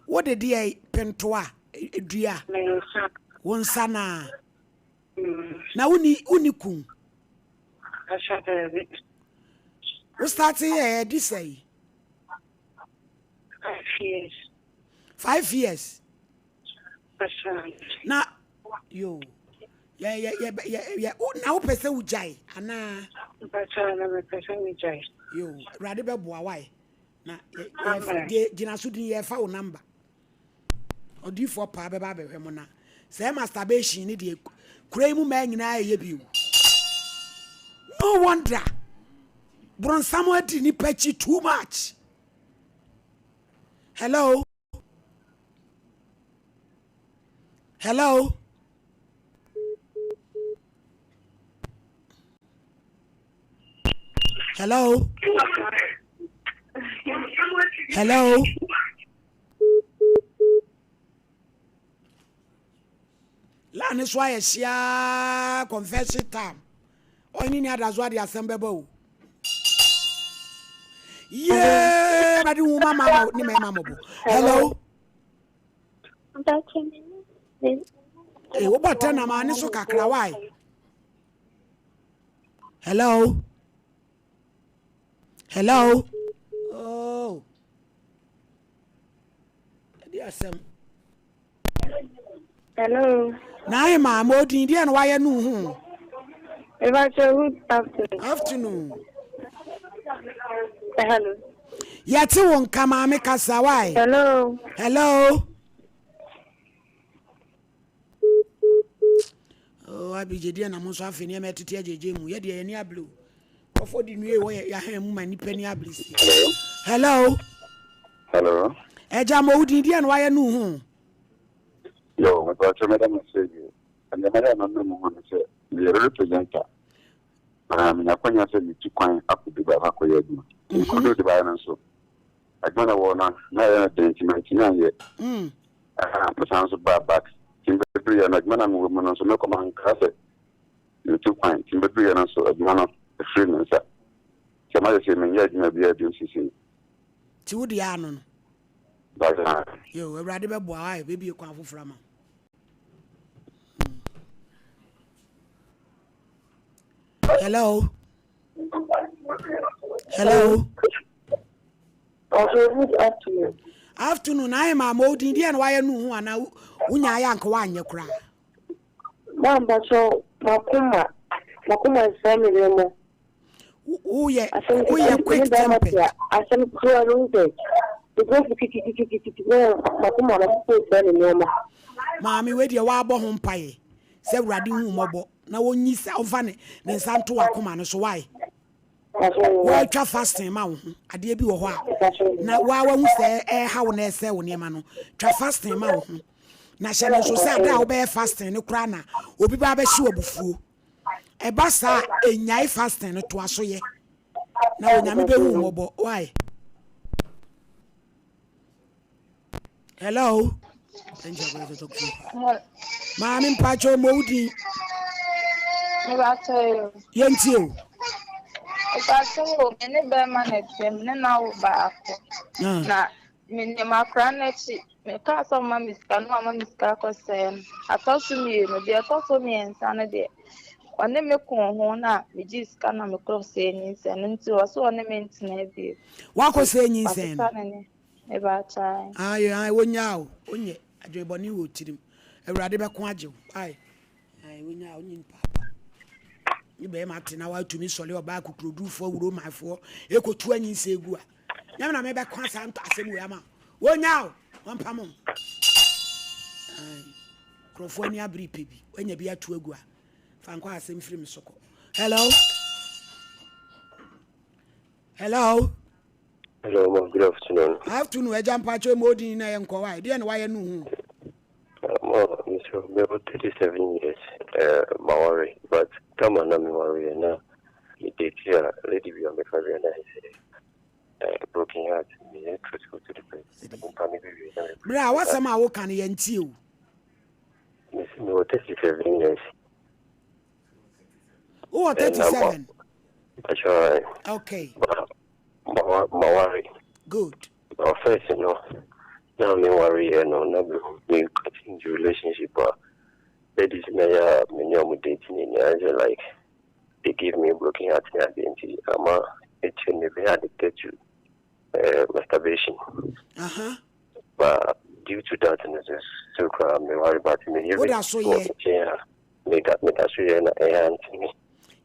Wo de deɛ pentoa dua. Me nsa. Wo nsa naa. Na wonni wonni kun. Ahyɛ daabi. Wo start yɛ ɛdi sɛyi. 5 years. 5 years. Ahyɛ. Na yo yɛ yɛ yɛ yɛ yɛ na wopɛ sɛ wogyae anaa. Mpakyɛ na mepɛ sɛ megyae. Yo Awurade bɛboa wae. Na yɛ gyina so din yɛfa wo number. Odiifoɔ paa bɛba abɛhwɛ mo na sɛ masturbation ne deɛ kura yi mu mmaa nyinaa ɛyɛ bi o. No wonder bronsam adi nipa akyi too much. Hello. Hello. Hello. Hello. Line so ayɛ hyeaa confession time. Ɔne ni adaso ade asɛm bɛba o. Yee, Awurade hu ma ma ne mɛma mɔbɔ. Hello. Ee, wobɔ tɛ na maa ne so kakra why? Hello. Hello. Oh. Ɛdi asɛm. Hello. Na ayɛ maa ma odin deɛ na wayɛ no ho. Ebakyɛ good afternoon. Afternoon. Hello. Yɛte wo nka maame kasa why? Hello. Hello. Oh, abigye deɛ na mo nso afei nneɛma ɛtete agyegye mu yɛ deɛ yɛn ani abere o. Nkurɔfoɔ de nnue wɔ yɛn mu ma nnipa ani abere si. Hello. Hello. Ɛgya ma odin deɛ na wayɛ no ho. Yo, mepatwa mɛda mo ase awie. Nneɛma yɛ a mama mu ho ne sɛ meyɛ representer. Na menya kwanya sɛ metu kwan akɔ Dubai akɔyɛ adwuma. Mekɔduu Dubai no nso, adwuma na ɛwɔ no na ɛyɛ no den nti mantumi anyɛ. Ɛna mesan nso baa back. Nti mebeduruiɛ no adwuma na mewɔ mu no nso mekɔ manka sɛ metu kwan. Nti mebeduruiɛ no nso adwuma no ɛfiri me nsa. Nti ama sɛ menyɛ adwuma biara bio sisi. Nti wo deɛ ano no. Bye. Yo, Awurade bɛboa wo ayɛ bɛbie kwan foforɔ ama wo. Hello. Hello. Also, good afternoon. Afternoon, na ayɛ maa ma odin deɛ na wayɛ no ho anaa wonya ayɛ anka wanyɛ koraa. Maa mpakyɛw makoma makoma nsɛe me nneɛma. Woyɛ woyɛ quick tempered. Asɛm ketewa no sɛ mebɔ kitikititikiti na makoma makoma nsɛe me nneɛma. Maame wei deɛ wabɔ ho mpaeɛ sɛ Awurade hu mmɔbɔ na wɔnyi sa ɔmfa ne ne nsa nto wakoma no so wae. Woatwa fasting ma wo ho. Adeɛ bi wɔ hɔ a na waa wahu sɛ ɛreha wo na ɛsɛ wo nneɛma no. Twa fasting ma wo ho. Na hyɛ no nso sɛ ada a wobɛyɛ fasting no koraa na obi ba abɛhye wo abufuo. Ɛba saa a ɛnyae fasting no toa so yɛ. Na Onyame bɛhu wo mmɔbɔ. Why? Hello. Maame mpakyɛ ɔmɔ wo din. Yɛntie o. Mpakyɛ o, me ne bɛrima na ɛteɛ, me ne no awo baako. Ah. Na menim akora no akyi, mekaa sɛ ɔma me sika no ama me sika akɔsɛe no. Atɔ so mmienu, deɛ ɛtɔ so mmiɛnsa no deɛ, ɔne me koo ho na megyee sika na mekɔsɛe nyinsɛn no nti ɔse ɔne me ntena bio. Wakɔsɛe nyinsɛn no? Wasesa ne ne. Mebakyɛw. Ae ae wonyaa o wonyɛ adwene bɔne wɔ tirim awurade bɛko agye wo ae ae wonyaa wonye nipa apa ne bɛrima te na watumi sɔre ɔbaa kukurodurufoɔ wuro manfoɔ ekotu anyinsɛ egu a nyame na mebɛko asa ntɔ asɛm wei ama wo wonyaa o wampam ho ae nkurɔfoɔ ani abere pɛ bi wanya bi ato agu a fa nkɔ asɛm firi me so kɔ hello Hello. Hello, ma. Good afternoon. Afternoon, ɛgya mpakyɛ mu odin na yɛ nkɔ wa. Deɛ na wayɛ no ho. Ma, Mr. Mebo 37 years. Uh, ma worry, but kama na me worry na me date a lady bi a me fa bi na say uh, broken heart. Me yɛ truthful to the person. Mpa me bi wi na me. Bra, wasɛm a woka no yɛntie o. Me si me wɔ 37 years. Wowɔ 37? Okay. Maware. Good. Na first no, na me ware yɛ no, na me me continue relationship a ladies na ya me ne ɔmo date ne nyinaa sɛ like they give me broken heart ne adeɛ nti ama ekyir me bɛyɛ addicted to uh, masturbation. Uh -huh. But due to that no so so koraa me ware but me yere Woda so wɔ yɛ. me nkyɛn a meda meda so yɛ na ɛyɛ ante me.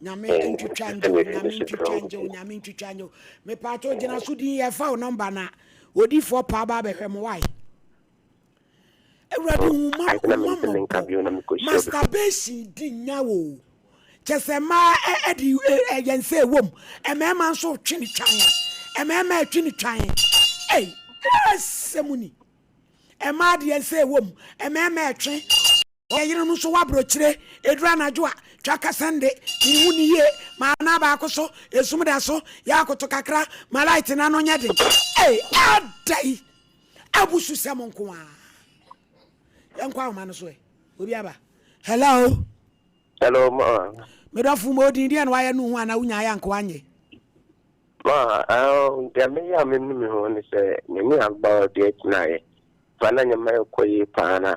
Nyame ntwitwa ngye wo, Nyame ntwitwa ngye wo, Nyame ntwitwa ngye wo. Mepaakyɛw gyina so din yɛ fa wo number na odifoɔ paa ba abɛhwɛ mo why? Awurade hu ma hu ma mɔbɔ. Masturbation di nya wo. Kyɛ sɛ mmaa ɛde yɛn nsa ɛwɔ mu, mmarima nso retwe ne twan, mmarima ɛtwe ne twan. Ei, asɛm ni. Mmaa de yɛn nsa ɛwɔ mu, mmarima ɛtwe. Ɔyɛ yerenom nso wɔ aburokyire. Ɛduru anadwo a, twa kasɛnde, menhu no yie, ma anan baako so, esum da so, yɛ akoto kakra, ma light no ano nyɛ den. Ei, adɛn? Abususɛm nko ara. Yɛnkɔ ahoma no so ɛ. Obi aba. Hello? Hello, ma. Me dɔfo ma odin deɛ na wayɛ no ho anaa wonya ayɛ anka wanyɛ? Ma, deɛ meyɛ a menu me ho ne sɛ me ne abawa bi agyinaeɛ. Fa na nneɛma rekɔ yie paa na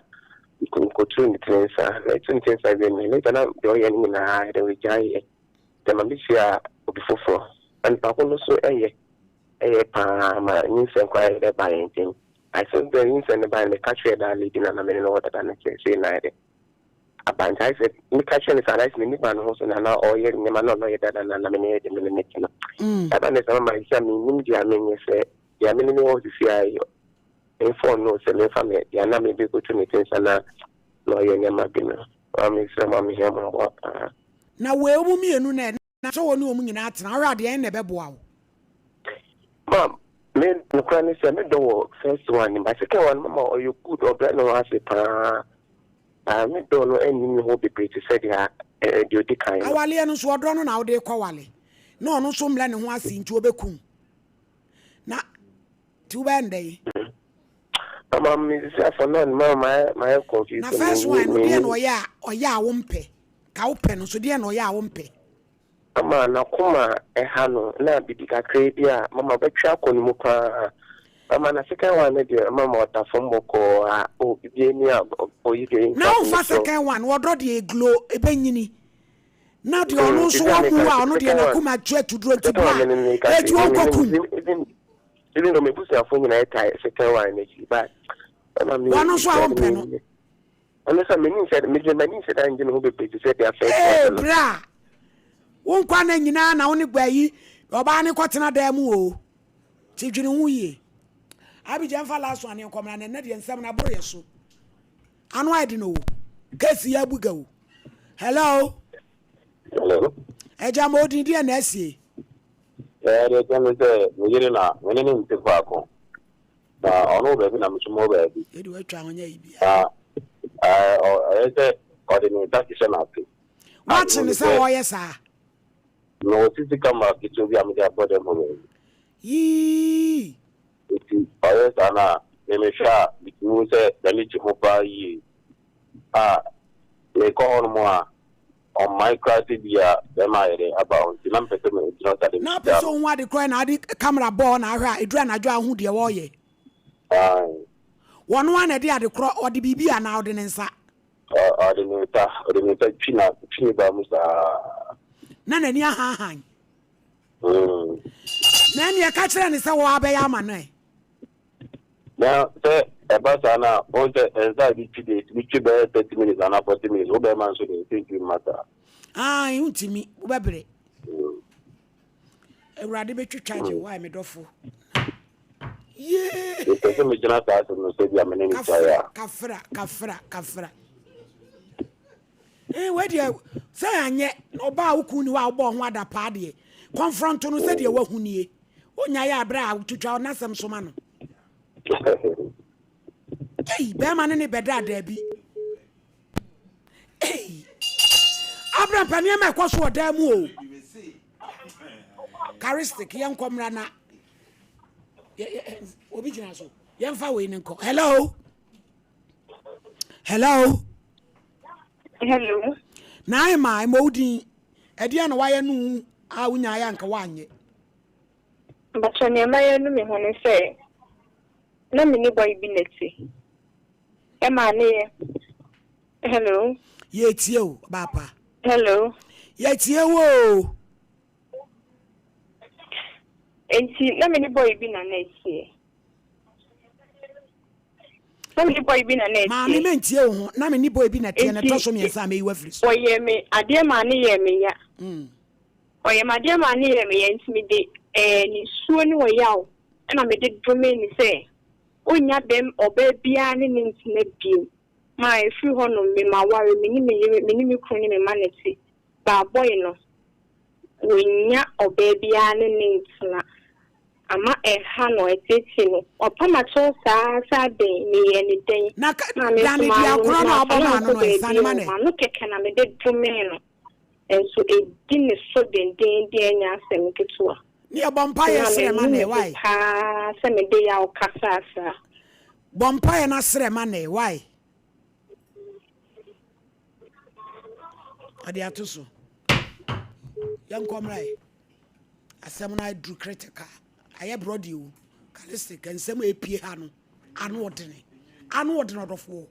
mekɔtuu ne tiri nsa. Na ɛtu ne tiri nsa wie no, later na deɛ ɔyɛ no nyinaa yɛ dɛ wagyae yɛ. Nti ɛma mehyiaa obi foforɔ. Na nipa ko no nso yɛ yɛ paa ma nyinsɛn koraa yɛ dɛ baa yɛn ntam. Ayɛ sɛ berɛ a nyinsɛn no baeɛ no meka kyerɛɛ that lady no a na me ne no wɔ dada no sɛ sei na ayɛ dɛ. aba nti ayɛ sɛ meka kyerɛ no saa na ayɛ sɛ m'ani ba ne ho so na na ɔyɛ nneɛma na ɔno ɔyɛ dada na na me ne de me ne ne te no mm. ɛba ne sɛ mama sisi a mennim deɛ menyɛ sɛ deɛ me ne ne wɔ sisi a yɛ memfa ɔno sɛ memfa me deɛ na mebɛkɔtu ne te nsa na na ɔyɛ nneɛma bi no ma mesrɛ ma mehia mo mmoa paa. Na wei ɔmo mmienu na Na sɛ wo ne wɔn nyinaa tena, wohwɛ a deɛn na ɛbɛboa wo? Ma me nokorɛ ne sɛ me dɔ wɔ first one no but second one no mama ɔyɛ good ɔbrɛ ne ho ase paa ah me dɔ no ɛnni me hɔ bebree te sɛ deɛ deɛ ɔdi kan no. Awaleɛ no nso ɔdɔ no na wode rekɔwale na ɔno nso mmrɛ ne ho ase nti ɔbɛku wo na nti wobɛyɛ no dɛn? Mama me sisi afɔ no mama mayɛ mayɛ confused. Na first one no deɛ na ɔyɛ a ɔyɛ a wompɛ ka wopɛ no nso deɛ na ɔyɛ a wompɛ. Mama n'akoma ɛha no na bibi kakraa bi a mama ɔbɛtwe akɔ ne mu paa mama na second one no deɛ mama ɔda fam bɔkɔɔ a oh bibi ani a ɔyi deɛ Na womfa second one ɔdɔ deɛ eglow ɛbɛnyini na deɛ ɔno nso wɔ mu a ɔno deɛ n'akoma tu atuduro nti bra ɛti ɔnkɔkum. Even though m'abusuafoɔ nyinaa tae second one no akyi but ɛma me. Wɔn nso a wɔmpɛ no. Ɛno sɛ m'ani nsɛ mede m'ani nsɛ da ngye me ho bebree te sɛ deɛ first Ee, one no. bra! Wo nkwa nna nyinaa na wo ne gba yi ɔbaa no kɔtena dan mu o. Nti dwene ho yie. Abigya mfa last one nkɔ mmra na ɛnnɛ deɛ nsɛm no aboro yɛ so. Ano ayɛ den o. Case yi abuga o. Hello? Hello. Agya ma odin deɛ na asie. Ɛɛ deɛ ɛkyɛ ne sɛ me yere na me ne ne nte faako. Na ɔno wɔ baabi na me nso mewɔ baabi. Yɛde watwa ho nyɛ yi bia. Na ɛɛ ɔyɛ sɛ ɔde ne nsa hyehyɛ n'ase. Wakye ne sɛ ɔyɛ saa. Mewɔ sisi camera ketewa bi a mede abɔ dɛm hɔ baabi. Yii. Nti ɔyɛ saa no a, me mehwɛ a metumi hu sɛ n'ani gye ho paa yie. A mekɔ hɔnom a ɔmmae koraa sɛ bi a bɛrima ayɛ dɛn aba hɔ nti na mepɛ sɛ megyina saa de Na wopɛ mehyia sɛ no. ohu ade korɔ na ade camera bɔɔ na ahwɛ a ɛduru anadwo a wohu deɛ wɔreyɛ. Ae. Wɔno ara na ɛde ade korɔ ɔde biribi anaa ɔde ne nsa? Ɔde ne nsa, ɔde ne nsa twi na twi ne ba mu saa. Na n'ani ahaahan. Na ɛneɛ ka kyerɛ no sɛ wo abɛyɛ ama no ɛ. Na sɛ ɛba saa no a, wohu sɛ nsa a yɛde twi deɛ, ɛtumi twi bɛyɛ 30 minutes anaa 40 minutes. Wo bɛrima nso deɛ, ɛsɛ ntumi mma saa. Ae, wontumi, wobɛbrɛ. Awurade bɛtwitwa gye wo, ae me dɔfo. Yee. Mepɛ sɛ megyina saa asɛm no sɛ bi a me ne no gyae a. Kafra, kafra, kafra. Eh, wei deɛ sɛ anyɛ na ɔbaa wo kun ni hɔ a wobɔɔ ho adapaa deɛ kɔnfrɔnto no sɛdeɛ wahu nie wonya yɛ aberɛ a wotwitwa n'asɛm so ma no. Ei, bɛrima ne ne bɛda daabi. Ei, Abraham pɛ nneɛma ɛkɔ so wɔ dan mu o. Charistic yɛnkɔ mmra na obi gyina so yɛmfa wei ne nkɔ. Hello. Hello. Hello. Na ayɛ ma ɛmɔ wo din. Ɛdeɛ na wayɛ no a wonya ayɛ anka woanyɛ. Mpakyɛ nea mayɛ no me ho ne sɛ na me ne boy bi na ɛte. Ɛma ne yɛ. Hello. Yɛtie o baapa. Hello. Yɛtie wo o. Enti na me ne boy bi na na ɛteɛ. Na me ne boy bi na na ɛteɛ. Maame mentie wo ho na me ne boy bi na ɛteɛ na ɛtɔ so mmiɛnsa a mɛyi wo afiri so. Ɔyɛɛ me adeɛ maa ne yɛɛ me ya. Ɔyɛɛ me adeɛ maa ne yɛɛ me ya nti mede ɛɛ nisuo ne ɔyaw ɛna mede domee no sɛ ɔnnya bɛm ɔbaa biara ne ne ntena bio. Maa ɛfiri hɔ nom me maware me ne me yere me ne me kunu ne me mma na ɛte baa boy no wɔnnya ɔbaa biara ne ne ntena. Ama ɛha no, ɛteetee no. Wapam akyɛw saa ara sɛ adɛn, meyɛɛ no dɛn? Na ka, Maa me nso dane dua m'ano, korɔ no a mamfa wobɔ no maa no ankɔ no ɛ, sane baabiara ma o, no ɛ. M'ano kɛkɛ na mede domee no, nso ɛdi ne so dendeenden ɛnyɛ asɛm ketewa. Ne yɛ bɔ mpaeɛ Na srɛ ma manu no me ɛ, ho why? paa sɛ mede yaw kasaa saa. Bɔ mpaeɛ na srɛ ma no ɛ, why? Ɔde ato so. Yɛnkɔ mmra ɛ. Asɛm no aduru critical. Ayɛ borɔdeɛ o. Kalistic, nsɛm a ɛpie ha no, ano ɔdene. Ano ɔdene ɔdɔfoɔ.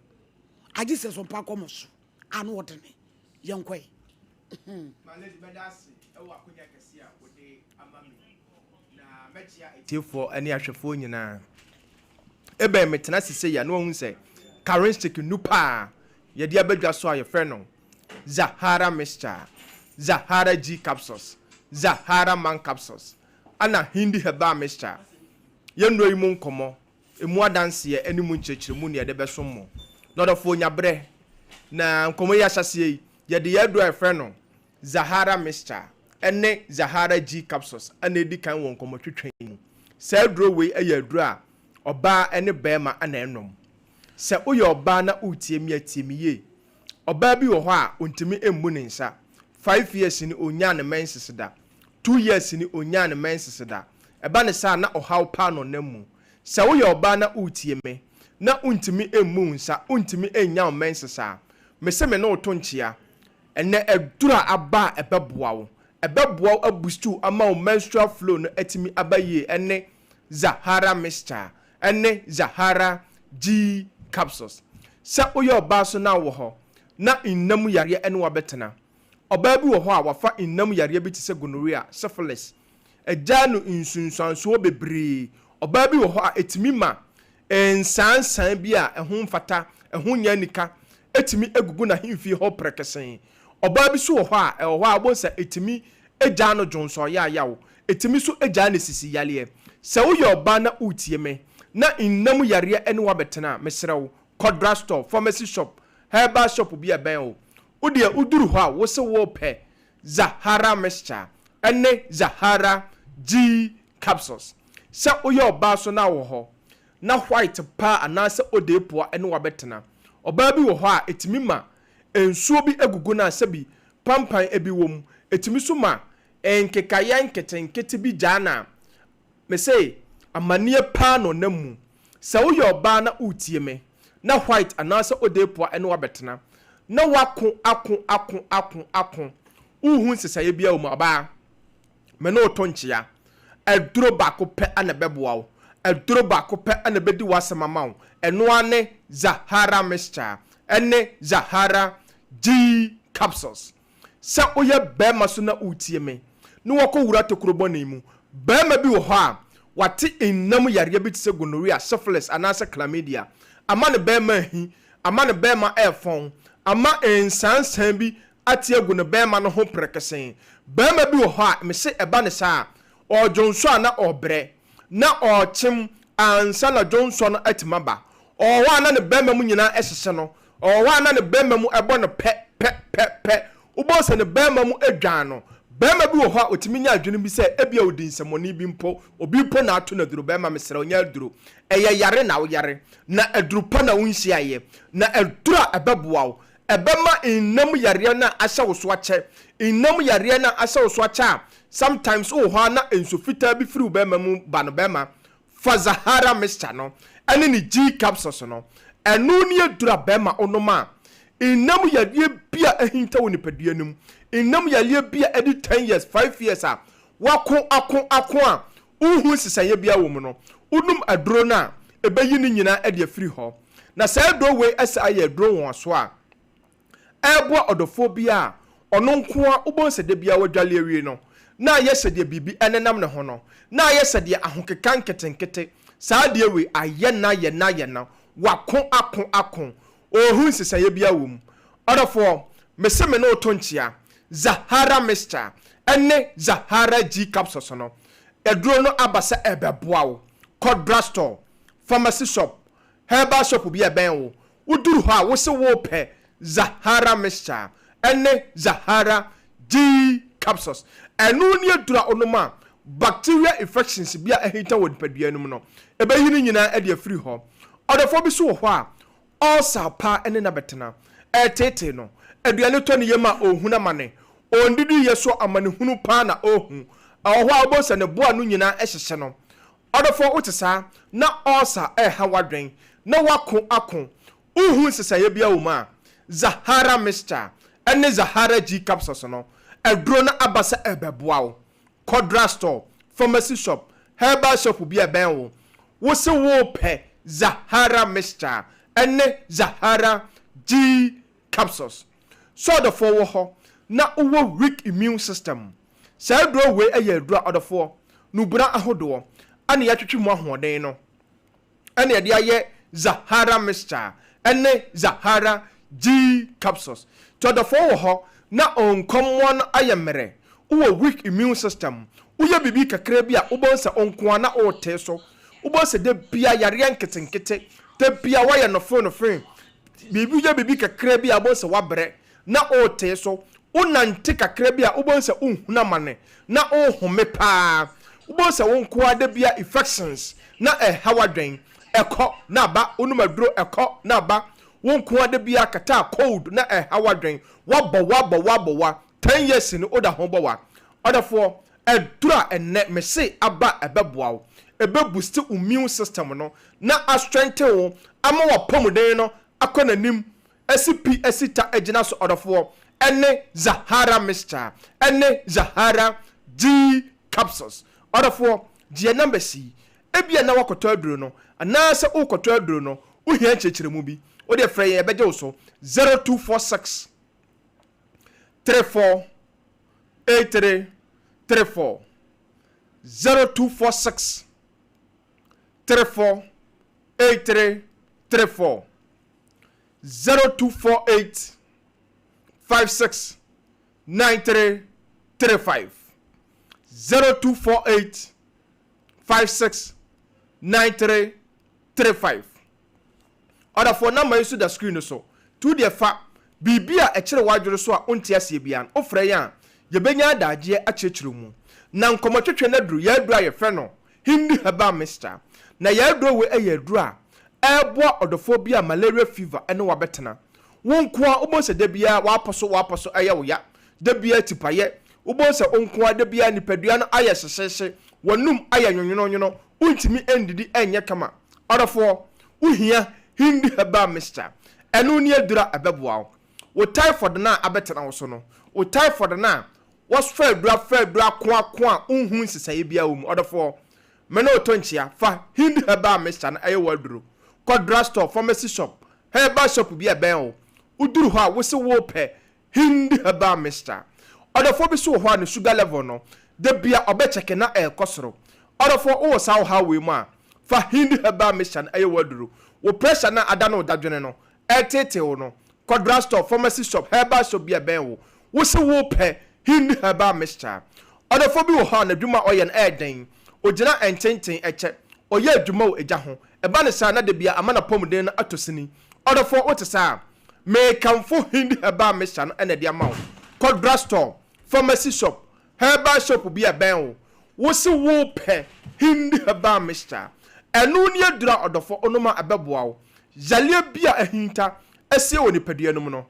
Agye sɛ so mpa kɔmɔ so. Ano ɔdene. Yɛnkɔ ɛ. My lady, mɛda ase wɔ akonya kɛse a wode ama me na mɛkyea atiefoɔ ne ahwɛfoɔ nyinaa. Ebɛn metena ase sei a na wahu sɛ Karinshik nu paa yɛde abadwa so a yɛfrɛ no Zahara mixture, Zahara G capsules, Zahara man capsules, ɛna Hindi herbal mixture. Yɛn nnuro yi mu nkɔmmɔ, emu adanseɛ ne mu nkyerɛkyerɛmu na yɛde bɛsom mo. Nɔdɔfoɔ nya berɛ na nkɔmmɔ yi ahyɛaseɛ yi, yɛde yɛn aduro a yɛfrɛ no Zahara mixture ne Zahara G capsules na ɛdi kan wɔ nkɔmmɔtwetwe yi mu. Saa aduro wei yɛ aduro a ɔbaa ne barima na ɛnom. Sɛ woyɛ ɔbaa na woretie me a, tie me yie. Ɔbaa bi wɔ hɔ a ɔntumi mmu ne nsa. Five years ni ɔnyaa ne menses da. Two years ni ɔnyaa ne menses da. Ɛba ne saa a na ɔhaw paa na ɔnam mu. Sɛ woyɛ ɔbaa na woretie me na wontumi mmu wo nsa, wontumi nnya wo menses a, mese me ne wo to nkyea. Ɛnnɛ aduru a aba a ɛbɛboa wo, ɛbɛboa wo abustu wo ama wo menstrual flow no atumi aba yie ne Zahara mixture ne Zahara G capsules. Sɛ woyɛ ɔbaa so na wowɔ hɔ na nna mu yareɛ ne wo abɛtena. Ɔbaa bi wɔ hɔ a wafa nna mu yareɛ bi te sɛ gonorrhea, syphilis. Agyaa no nsunsuansoɔ bebree. Ɔbaa bi wɔ hɔ a, ɛtumi ma nsaansaa bi a ɛho mfata, ɛho nyɛ anika, tumi gugu n'ahemfie hɔ prɛkɛsee. Ɔbaa bi nso wɔ hɔ a, ɛwɔ hɔ a wobɛhu sɛ ɛtumi gyaa no dwonsɔ yaayaw, ɛtumi nso gyaa no sisi yareɛ. Sɛ woyɛ ɔbaa na woretie me, na nna mu yareɛ ne wo abɛtena a, mesrɛ wo, kɔ drugstore, pharmacy shop, herbal shop bi a ɛbɛn wo. Wo deɛ woduru hɔ a, wo se worepɛ Zahara mixture ne Zahara G capsules. Sɛ woyɛ ɔbaa nso na wɔ hɔ na white paa anaasɛ odeepoa ne wo abɛtena. Ɔbaa bi wɔ hɔ a ɛtumi ma nsuo bi gugu no a sɛbi pampan bi wɔ mu. Ɛtumi nso ma nkekaeɛ nketenkete bi gyaa no a mese amaneɛ paa na ɔnam mu. Sɛ woyɛ ɔbaa na woretie me na white anaasɛ odeepoa ne wo abɛtena na woako ako ako ako ako wonhu nsesaeɛ biara wɔ mu a, ɔbaa Me ne wo to nkyea. Aduro baako pɛ na ɛbɛboa wo. Aduro baako pɛ na ɛbɛdi w'asɛm ama wo. Ɛno ara ne Zahara Mixture ne Zahara G Capsules. Sɛ woyɛ barima so na woretie me na woakɔwura tokuro bɔne mu, barima bi wɔ hɔ a wate nna mu yareɛ bi te sɛ gonorrhea, syphilis anaasɛ chlamydia ama ne barima ahi, ama ne barima refɔn, ama nsansan bi ate agu ne barima no ho prɛkɛsɛn. Barima bi wɔ hɔ a, mese ɛba no saa a, ɔredwonsɔ a na ɔrebrɛ, na ɔrekyem ansa na dwonsɔ no atumi aba. Ɔwɔ hɔ a na ne barima mu nyinaa hyehye no, ɔwɔ hɔ a na ne barima mu bɔ no pɛ, pɛ, pɛ, pɛ. Wobɛhu sɛ ne barima mu dwan no. Barima bi wɔ hɔ a, ɔtumi nya adwene bi sɛ ebia ɔdi nsɛmmɔne bi mpo, obi mpo na ato no aduro. Barima, mesrɛ wo, nyɛ aduro. Ɛyɛ yare na woyare, na aduru pa na wonhyiaeɛ, na aduro a ɛbɛboa wo Ɛbɛma nna mu yareɛ no a ahyɛ wo so akyɛ. Nna mu yareɛ no a ahyɛ wo so akyɛ a, sometimes wowɔ hɔ a na nsu fitaa bi firi wo bɛrima mu ba no, bɛrima, fa Zahara mixture no ɛne ne G capsules no. Ɛno ne aduru a bɛrima wonom a, nna mu yareɛ bi a ahinta wɔ nipadua no mu, nna mu yareɛ bi a ɛde 10 years, 5 years a wako ako ako a wonhu nsesaeɛ biara wɔ mu no, wonom aduro no a, ɛbɛyi ne nyinaa de afiri hɔ. Na saa aduro wei ɛsɛ ayɛ aduro nwonwasoɔ a ɛreboa ɔdɔfoɔ biara a ɔno nko ara wobɛhu sɛ da biara wadwale awie no, na ayɛ sɛ deɛ biribi nenam ne ho no, na ayɛ sɛ deɛ ahokeka nketenkete, saa adeɛ wei ayɛ no ayɛ no ayɛ no, wako ako ako, ɔnhu nsesaeɛ biara wɔ mu. Ɔdɔfoɔ, mese me ne wo to nkyea, Zahara Mixture ne Zahara G Capsules no, aduro no aba sɛ ɛrebɛboa wo. Kɔ drugstore, pharmacy shop, herbal shop bi a ɛbɛn wo. Woduru hɔ a, wose worepɛ Zahara Mixture ne Zahara G Capsules. Ɛno ne aduro a wonom a, bacteria infections bi a ahinta wɔ nipadua no mu no, ɛbɛyi ne nyinaa de afiri hɔ. Ɔdɔfoɔ bi nso wɔ hɔ a, ulcer paa ne no abɛtena. Ɛreteetee no. Aduane tɔ ne yam a, ɔrehunu amane. Ɔnnidi yɛ so amanehunu paa na ɔrehu. Ɛwɔ hɔ a, wobɛhu sɛ ne bo ano nyinaa hyehye no. Ɔdɔfoɔ wote saa na ulcer reha w'adwen na woako ako wonhu nsesaeɛ biara wɔ mu a, Zahara mixture ne Zahara G capsules no aduro no aba sɛ ɛrebɛboa wo. Kɔ drug store, pharmacy shop, herbal shop bi a ɛbɛn wo, wose worepɛ Zahara mixture ne Zahara G capsules. Sɛ ɔdɔfoɔ wɔ hɔ na wowɔ weak immune system, saa aduro wei yɛ aduro a ɔdɔfoɔ, nubena ahodoɔ ɛna yɛatwetwe mu ahoɔden no ɛna yɛde ayɛ Zahara mixture ɛne Zahara G capsules. Nti ɔdɔfoɔ wɔ hɔ na nkɔmmoa no ayɛ mmerɛ, wowɔ weak immune system, woyɛ biribi kakra bi a wobɛhu sɛ wo nko ara na woretee so, wobɛhu sɛ da biara yareɛ nketenkete, da biara woayɛ nofee nofee, Biribi woyɛ biribi kakra bi a wobɛhu sɛ woabrɛ na woretee so. Wonante kakra bi a wobɛhu sɛ wohunu amane na worehome paa. Wobɛhu sɛ wo nko ara da biara infections na ɛreha w'adwene. Ɛkɔ na aba, wonom aduro ɛkɔ na aba. Wo nko ara da biara kataa cold na ɛreha w'adwene. Woabɔ wa bɔ wa bɔ wa, ten years ni woda ho bɔ wa. Ɔdɔfoɔ, aduro a ɛnnɛ mese aba a ɛbɛboa wo, ɛbɛ boost wo immune system no na a strengthen wo ama w'apɔmuden no akɔ n'anim asi pi asi ta agyina so ɔdɔfoɔ, ɛne Zahara mixture, ɛne Zahara G capsules. Ɔdɔfoɔ, gye yɛn numbers yi, ebia na woakɔtɔ aduro no anaasɛ worekɔtɔ aduro no, wohia nkyerɛkyerɛmu bi, wodeɛ frɛ yɛn yɛbɛgye wo so, 0246 34 83 34, 0246. 34 83 34 0248 56 93 35 0248 56 93 35 Ɔdafoɔ number yi nso da screen no so. Nti wo deɛ fa biribi a ɛkyere w'adwene so a wonte aseɛ biara no, wofrɛ yɛn a, yɛbɛnya adagyeɛ akyerɛkyerɛ wo mu. Na nkɔmmɔtwetwe no aduru yɛn aduro a yɛfrɛ no Hindi Herbal Mixture. Na yɛn aduro wei yɛ aduro a ɛreboa ɔdɔfoɔ bi a malaria fever ne wo abɛtena. Wo nko ara wobɛhu sɛ da biara w'apɔ so w'apɔ so ɛyɛ wo ya, da biara tipayɛ, wobɛhu sɛ wo nko ara da biara nipadua no ayɛ hyehyeehye, w'anum ayɛ nwonwononwono, wontumi ndidi nyɛ kama. Ɔdɔfoɔ, wohia Hindi Herbal Mixture. Ɛno ne aduro a ɛbɛboa wo. Wo typhoid no a abɛtena wo so no, wo typhoid no a wɔfa aduro afa aduro ako ako a wonhu nsesaeɛ biara wɔ mu. Ɔdɔfoɔ, me ne wo to nkyea, fa Hindi Herbal Mixture no ɛyɛ w'aduro. Kɔ drugstore, pharmacy shop, herbal shop bi a ɛbɛn wo. Woduru hɔ a, wose worepɛ Hindi herbal mixture. Ɔdɔfoɔ bi nso wɔ hɔ a ne sugar level no, da bia ɔbɛkyɛke na ɛrekɔ soro. Ɔdɔfoɔ wowɔ saa ɔhaw wei mu a, fa Hindi herbal mixture no ɛyɛ w'aduro. Wo pressure no a adane wo dadwene no, ɛreteetee wo no, kɔ drugstore, pharmacy shop, herbal shop bi a ɛbɛn wo. Wose worepɛ Hindi herbal mixture. Ɔdɔfoɔ bi wɔ hɔ a n'adwuma a ɔyɛ no ɛyɛ den. Ɔgyina ɛntenten ɛkyɛ. Ɔyɛ adwuma wɔ egya ho. Ɛba no saa na da bia ama n'apɔmuden no atɔ sini. Ɔdɔfoɔ wote saa a, Mekamfo Hindi herbal mixture no na ɛde ama wo. Kɔ drugstore, pharmacy shop, herbal shop bi a ɛbɛn wo. Wose wopɛ Hindi herbal mixture. Ɛno ne aduru a ɔdɔfo wonom a ɛbɛboa wo. Yareɛ bi a ahinta asie wɔ nipadua no mu no,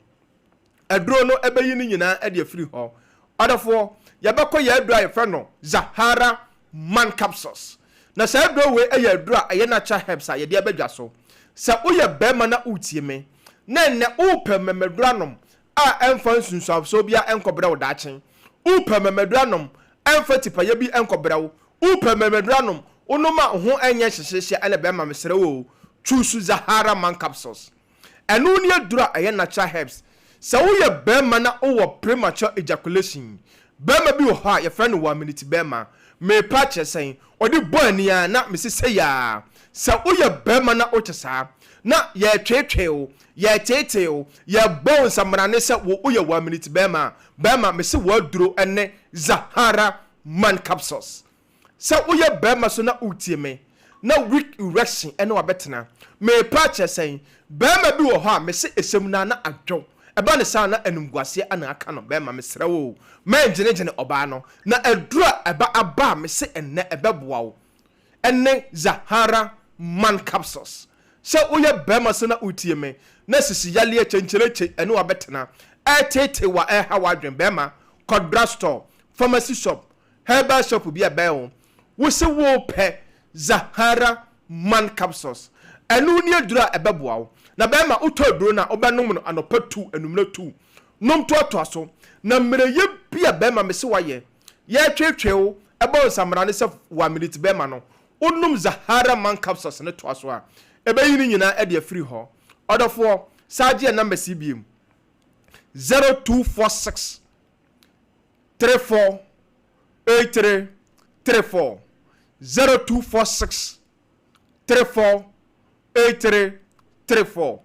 aduro no bɛyi ne nyinaa de afiri hɔ. Ɔdɔfoɔ, yɛbɛkɔ yɛn aduro a yɛfrɛ no Zahara Man capsules. Na saa aduro wei yɛ aduro a ɛyɛ natural herbs a yɛde aba dwa so. Sɛ woyɛ barima na woretie me, na ɛnnɛ worepɛ mmɛmaduro anom a ɛmfa nsunsuansoɔ biara nkɔbrɛ wo daakye, worepɛ mmɛmaduro anom ɛmfa tipayɛ bi nkɔbrɛ wo, worepɛ mmɛmaduro anom, wonom a wo ho nyɛ hyehyeehye a, ɛnna barima mesrɛ wo o, choose Zahara Man capsules. Ɛno ne aduru a ɛyɛ natural herbs. Sɛ woyɛ barima na wowɔ premature ejaculation, barima bi wɔ hɔ a yɛfrɛ no one minute barima, merepa akyerɛ sɛn, ɔde bɔ ani ara na mese sei ara. Sɛ woyɛ barima na wote saa, na yɛretweetwee wo, yɛreteetee wo, yɛrebɔ wo nsamanane sɛ wo woyɛ one minute barima a, barima mese w'aduro ne Zahara man capsules. Sɛ woyɛ barima so na woretie me na weak erection ne wo abɛtena, merepa akyerɛ sɛn? Barima bi wɔ hɔ a mese ɛsɛm no ara na adwo, ɛba no saa na animguaseɛ na aka no, barima mesrɛ wo o, mɛngyenegyene ɔbaa no, na aduro a ɛba aba a mese ɛnnɛ ɛbɛboa wo ne Zahara man capsules. Sɛ woyɛ barima so na woretie me na sisi yareɛ kyenkyerekye ne wo abɛtena, ɛreteetee wo a ɛreha w'adwene, barima kɔ drugstore, pharmacy shop, Herbal shop bi a ɛbɛn wo, wo se worepɛ Zahara Man Capsules. Ɛno ne aduro a ɛbɛboa wo. Na bɛrima, wotɔ aduro no a, wobɛnom no anɔpa tu, anwummerɛ tu. Nom toatoa so. Na mmerɛyɛ bi a bɛrima mese woayɛ, yɛretweetwee wo, ɛbɔ wo nsamena ne sɛ one minute bɛrima no, wonom Zahara Man Capsules no toa so a, ɛbɛyi ne nyinaa de afiri hɔ. Ɔdɔfoɔ, san gye yɛn numbers yi biom, 0246 34 83 34 0246 34 83 34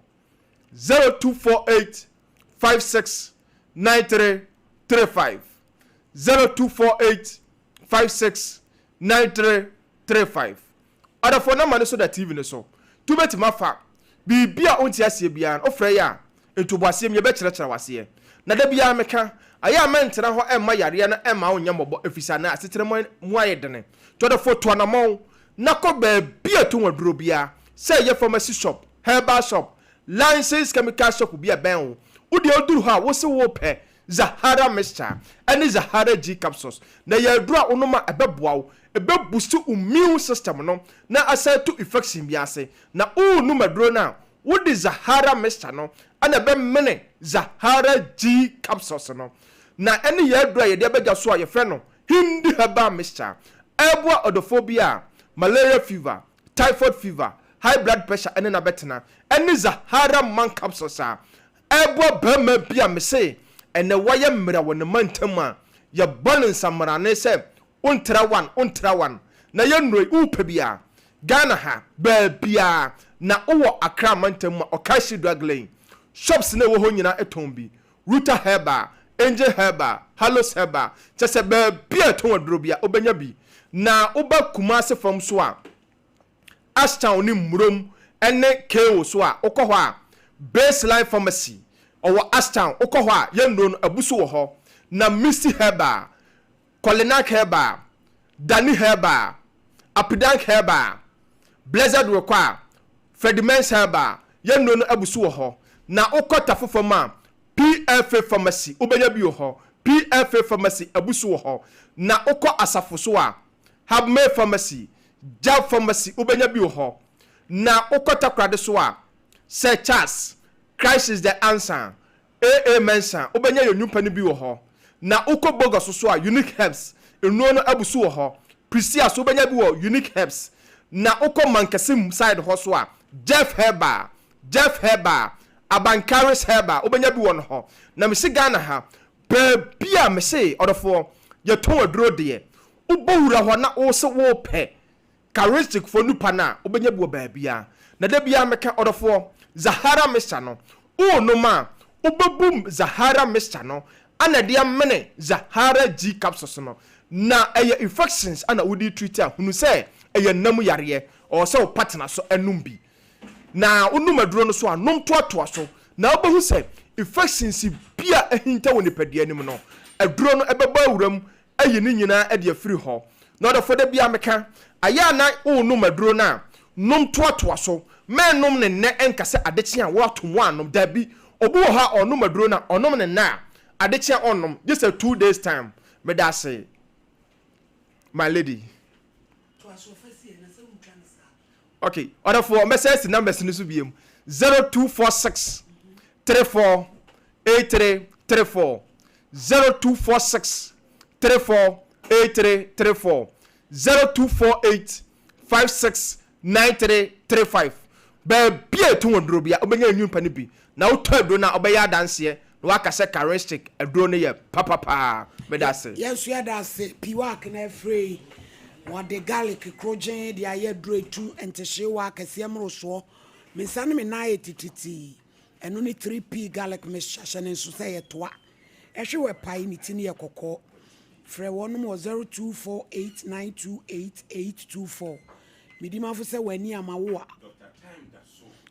0248 56 93 35 0248 56 93 35 Ɔdɔfoɔ nɔma no so da TV no so. Nti wobɛtumi afa biribi a wonte aseɛ biara no, wofrɛ yɛ a, ntoboaseɛ mu yɛbɛkyerɛkyerɛ wo aseɛ. Na da biara meka, ayɛ a mɛntena hɔ mma yareɛ no mma wo nyɛ mmɔbɔ ɛfiri sɛ anaa asetena mu mu ayɛ dene. Nti ɔdɔfoɔ tu anamɔn na kɔ baabi a ɛtɔn aduro biara, sɛ ɛyɛ pharmacy shop, herbal shop, licensed chemical shop bi a ɛbɛn wo. Wo deɛ woduru hɔ a, wose wopɛ Zahara mixture ne Zahara G capsules na ɛyɛ aduro a wonom a ɛbɛboa wo, ɛbɛ boost wo immune system no na asan atu infection bi ase. Na worenom aduro no a, wode Zahara mixture no na ɛbɛmene Zahara G capsules no. Na ɛne yɛn aduro a yɛde abɛgya so a yɛfrɛ no Hindi Herbal Mixture. Ɛreboa ɔdɔfoɔ bi a malaria fever, typhoid fever, high blood pressure ne no abɛtena, ɛne Zahara Man capsules a Ɛboa barima bi a mese ɛnɛ wayɛ mmerɛ wɔ ne mantam a yɛbɔ no nsammrane sɛ wontra one wontra one na yɛ nnuro yi wopɛ bi a. Ghana ha baabiara na wowɔ Accra mantam mu a Okaishie Drug Lane shops no a ɛwɔ hɔ nyinaa tɔn bi. Ruta Herbal, Angel Herbal, Halos Herbal, kyerɛ sɛ baabi a ɛtɔn aduro biara wobɛnya bi. Na woba Kumasi fam nso a, Ashtown ne Murom ne Keo so a, wokɔ hɔ a, Baseline Pharmacy, ɔwɔ Ashtown, wokɔ hɔ a, yɛn nnuro no abu so wɔ hɔ. Na Misty Herbal, Kolinak Herbal, Dani Herbal, Apidank Herbal, Blessed Wekwa, Freddie Mens Herbal, yɛn nnuro no abu so wɔ hɔ. Na wokɔ Tafo fam a, PFA Pharmacy, wobɛnya bi wɔ hɔ. PFA Pharmacy abu so wɔ hɔ. Na wokɔ Asafo so a, Habmay Pharmacy, Jab Pharmacy, wobɛnya bi wɔ hɔ. Na wokɔ Takoradi so a, Sir Charles, Christ is the Answer, AA Mensah, wobɛnya yɛn nnwumpa no bi wɔ hɔ. Na wokɔ Bogus so a, Unique Herbs, nnuro no abu so wɔ hɔ. Prisia so wobɛnya bi wɔ Unique Herbs. Na wokɔ Mankasim side hɔ so a, Jeff Herbal, Jeff Herbal, Abankaris Herbal, wobɛnya bi wɔ no hɔ. Na mese Ghana ha, baabi a mese ɔdɔfoɔ, yɛtɔn aduro deɛ, wobɔ wura hɔ na wose wopɛ Charistic foɔ nupa no a wobɛnya bi wɔ baabiara. Na da biara meka, ɔdɔfoɔ, Zahara mixture no, worenom a, wobɛbum Zahara mixture no ana de amene Zahara G capsules no. Na ɛyɛ infections ana wode retreat a, hunu sɛ ɛyɛ nna mu yareɛ, ɔwɔ sɛ wo partner so nom bi. Na wonom aduro no so a, nom toatoa so, na wobɛhu sɛ infections bi a ahinta wɔ nipadua no mu no, aduro no bɛbɔ awura mu ayi ne nyinaa de afiri hɔ. Na ɔdɔfoɔ, da biara meka, ayɛ a na worenom aduro no a, nom toatoa so. Mɛnnom no nnɛ nka sɛ adekye a woatom woannom. Dabi, obi wɔ hɔ a ɔnom aduro no a, ɔnom no nnɛ a, adekye a ɔnnom, gye sɛ 2 days time. Meda ase, my lady. Ok, ɔdɔfoɔ, mɛsan asi numbers no so biom, 0246 34 83 34, 0246 34 83 34, 0248 56 93 35. Baabi a ɛtɔn aduro bia wobɛnya nnwumpa no bi, na wotɔ aduro no a wobɛyɛ adanseɛ na woaka sɛ Karistic aduro no yɛ papapaa. Meda ase. Yɛn nso yɛda ase. Piwak na ɛfrɛ yi. Wɔde garlic korogyenn de ayɛ aduro etu ntehyeewa akɛseɛ mmorosoɔ. Me nsa ne me nan ayɛ titiritii. Ɛno ne 3P garlic mixture. Hyɛ no nso sɛ ɛyɛ toa. Ɛhwe wɔ ɛpae, ne ti no yɛ kɔkɔɔ. Frɛ wɔnom wɔ 0248928824. Medi mafo sɛ w'ani ama wo a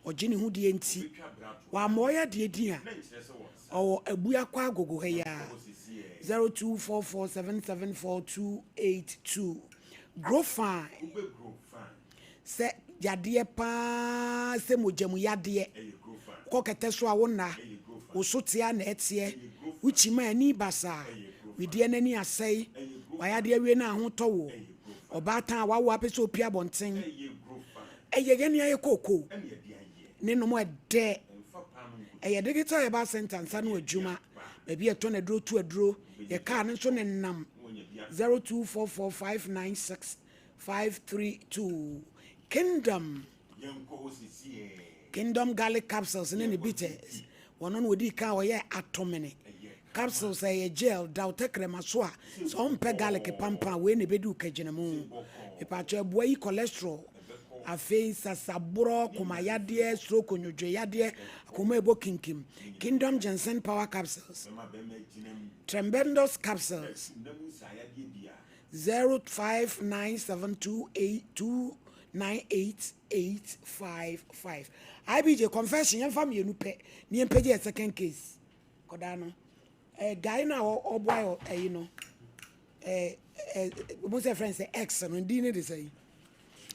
ɔgye ne ho die nti, wamma ɔyɛ adeɛ din a ɔwɔ Abuakwa Agogo ha yi ara. 0244774282. Grow fine. Sɛ yadeɛ paa sɛ mogya mu yadeɛ, wokɔ kɛtɛ so a wo nna, wo so te a na ɛteɛ, wo kyima ani basaa, wedeɛ no ani asɛe, w'ayadeɛ awie na aho tɔ woɔ, ɔbaatan a wawo apɛ sɛ ɔpue abɔnten, ɛyɛ yɛn ayɛ kookoo ne nom ɛdɛ. Ɛyɛ Digital Herbal Center nsa no adwuma, baabi a ɛtɔn aduro tu aduro, yɛ kaa no nso nenam 024459 532 Kingdom Kingdom garlic capsules ne ne bitters wɔno na wɔdii kan wɔyɛ atomene capsules a ɛyɛ gel da wo tɛkrɛma so a sɛ wompɛ garlic pampa a wei na ɛbɛdi wo kagyinamu mepatwɔ ɛboa yi cholesterol afei sasaborɔ komayadeɛ stroke nwodwe yadeɛ akoma ɛbɔ kinkim Kingdom ginseng power capsules tremendous capsules 059728298855 IBJ confession yɛmfa mmienu pɛ ne yɛmpɛgye yɛ second case kɔdaa no eh, guy no a ɔboa ɛyi no eh, eh, mo sɛ frɛ no sɛ x no din ne de sɛ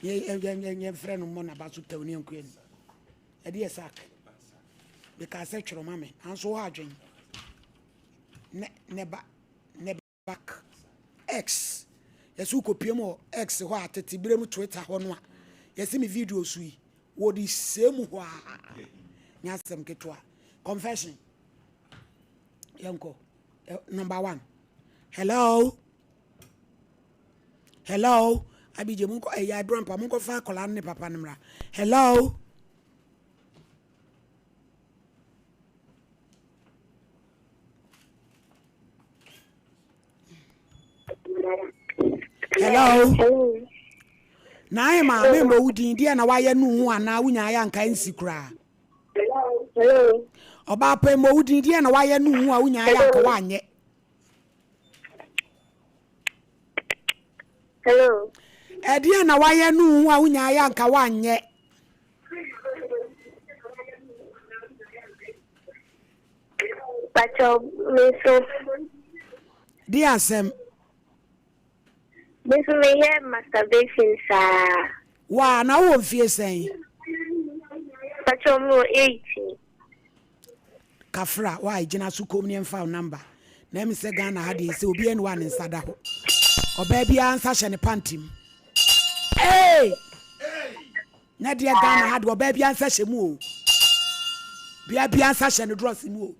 yi yɛmfrɛ no mmɔ naba so tɛw ne yɛnkɔ ani ɛde yɛ sak mekaa sɛ twerɛ ma me nanso wɔ adwen ne ne ba ne Back X yɛse wokɔpue mu wɔ X hɔ a tete berɛ mu Twitter hɔ no a yɛse me video so yi wɔde sɛe mu hɔ a nyɛ asɛm ketewa confession yɛnkɔ number one hello hello abigye monkɔ ɛyɛ adurɔ mpa monkɔ fa akwadaa no ne papa no mmra hello Hello. Na ayɛ maa me mmɔ wo din deɛ na wayɛ no ho anaa wonya ayɛ anka nsi koraa. Hello. Ɔbaa pɛ mmɔ wo din deɛ na wayɛ no ho a wonya ayɛ anka woanyɛ. Hello. Ɛdeɛ na wayɛ no ho a wonya ayɛ anka woanyɛ. Pacho, me nso. Deɛ asɛm. Me nso meyɛ masturbation saa. Waa, na wowɔ mfie sɛn? Pacho, mewɔ 18. Kafra, waa gyina so kom ne ɛmfa wo number. Na ɛmi sɛ Ghana ha deɛ sɛ obiara ni hɔ a ne nsa da hɔ. Ɔbaa biara nsa hyɛ ne panty mu. Hey! Na deɛ Ghana ha deɛ ɔbaa biara nsa hyɛ mu o. Bia biara nsa hyɛ ne drɔs mu o.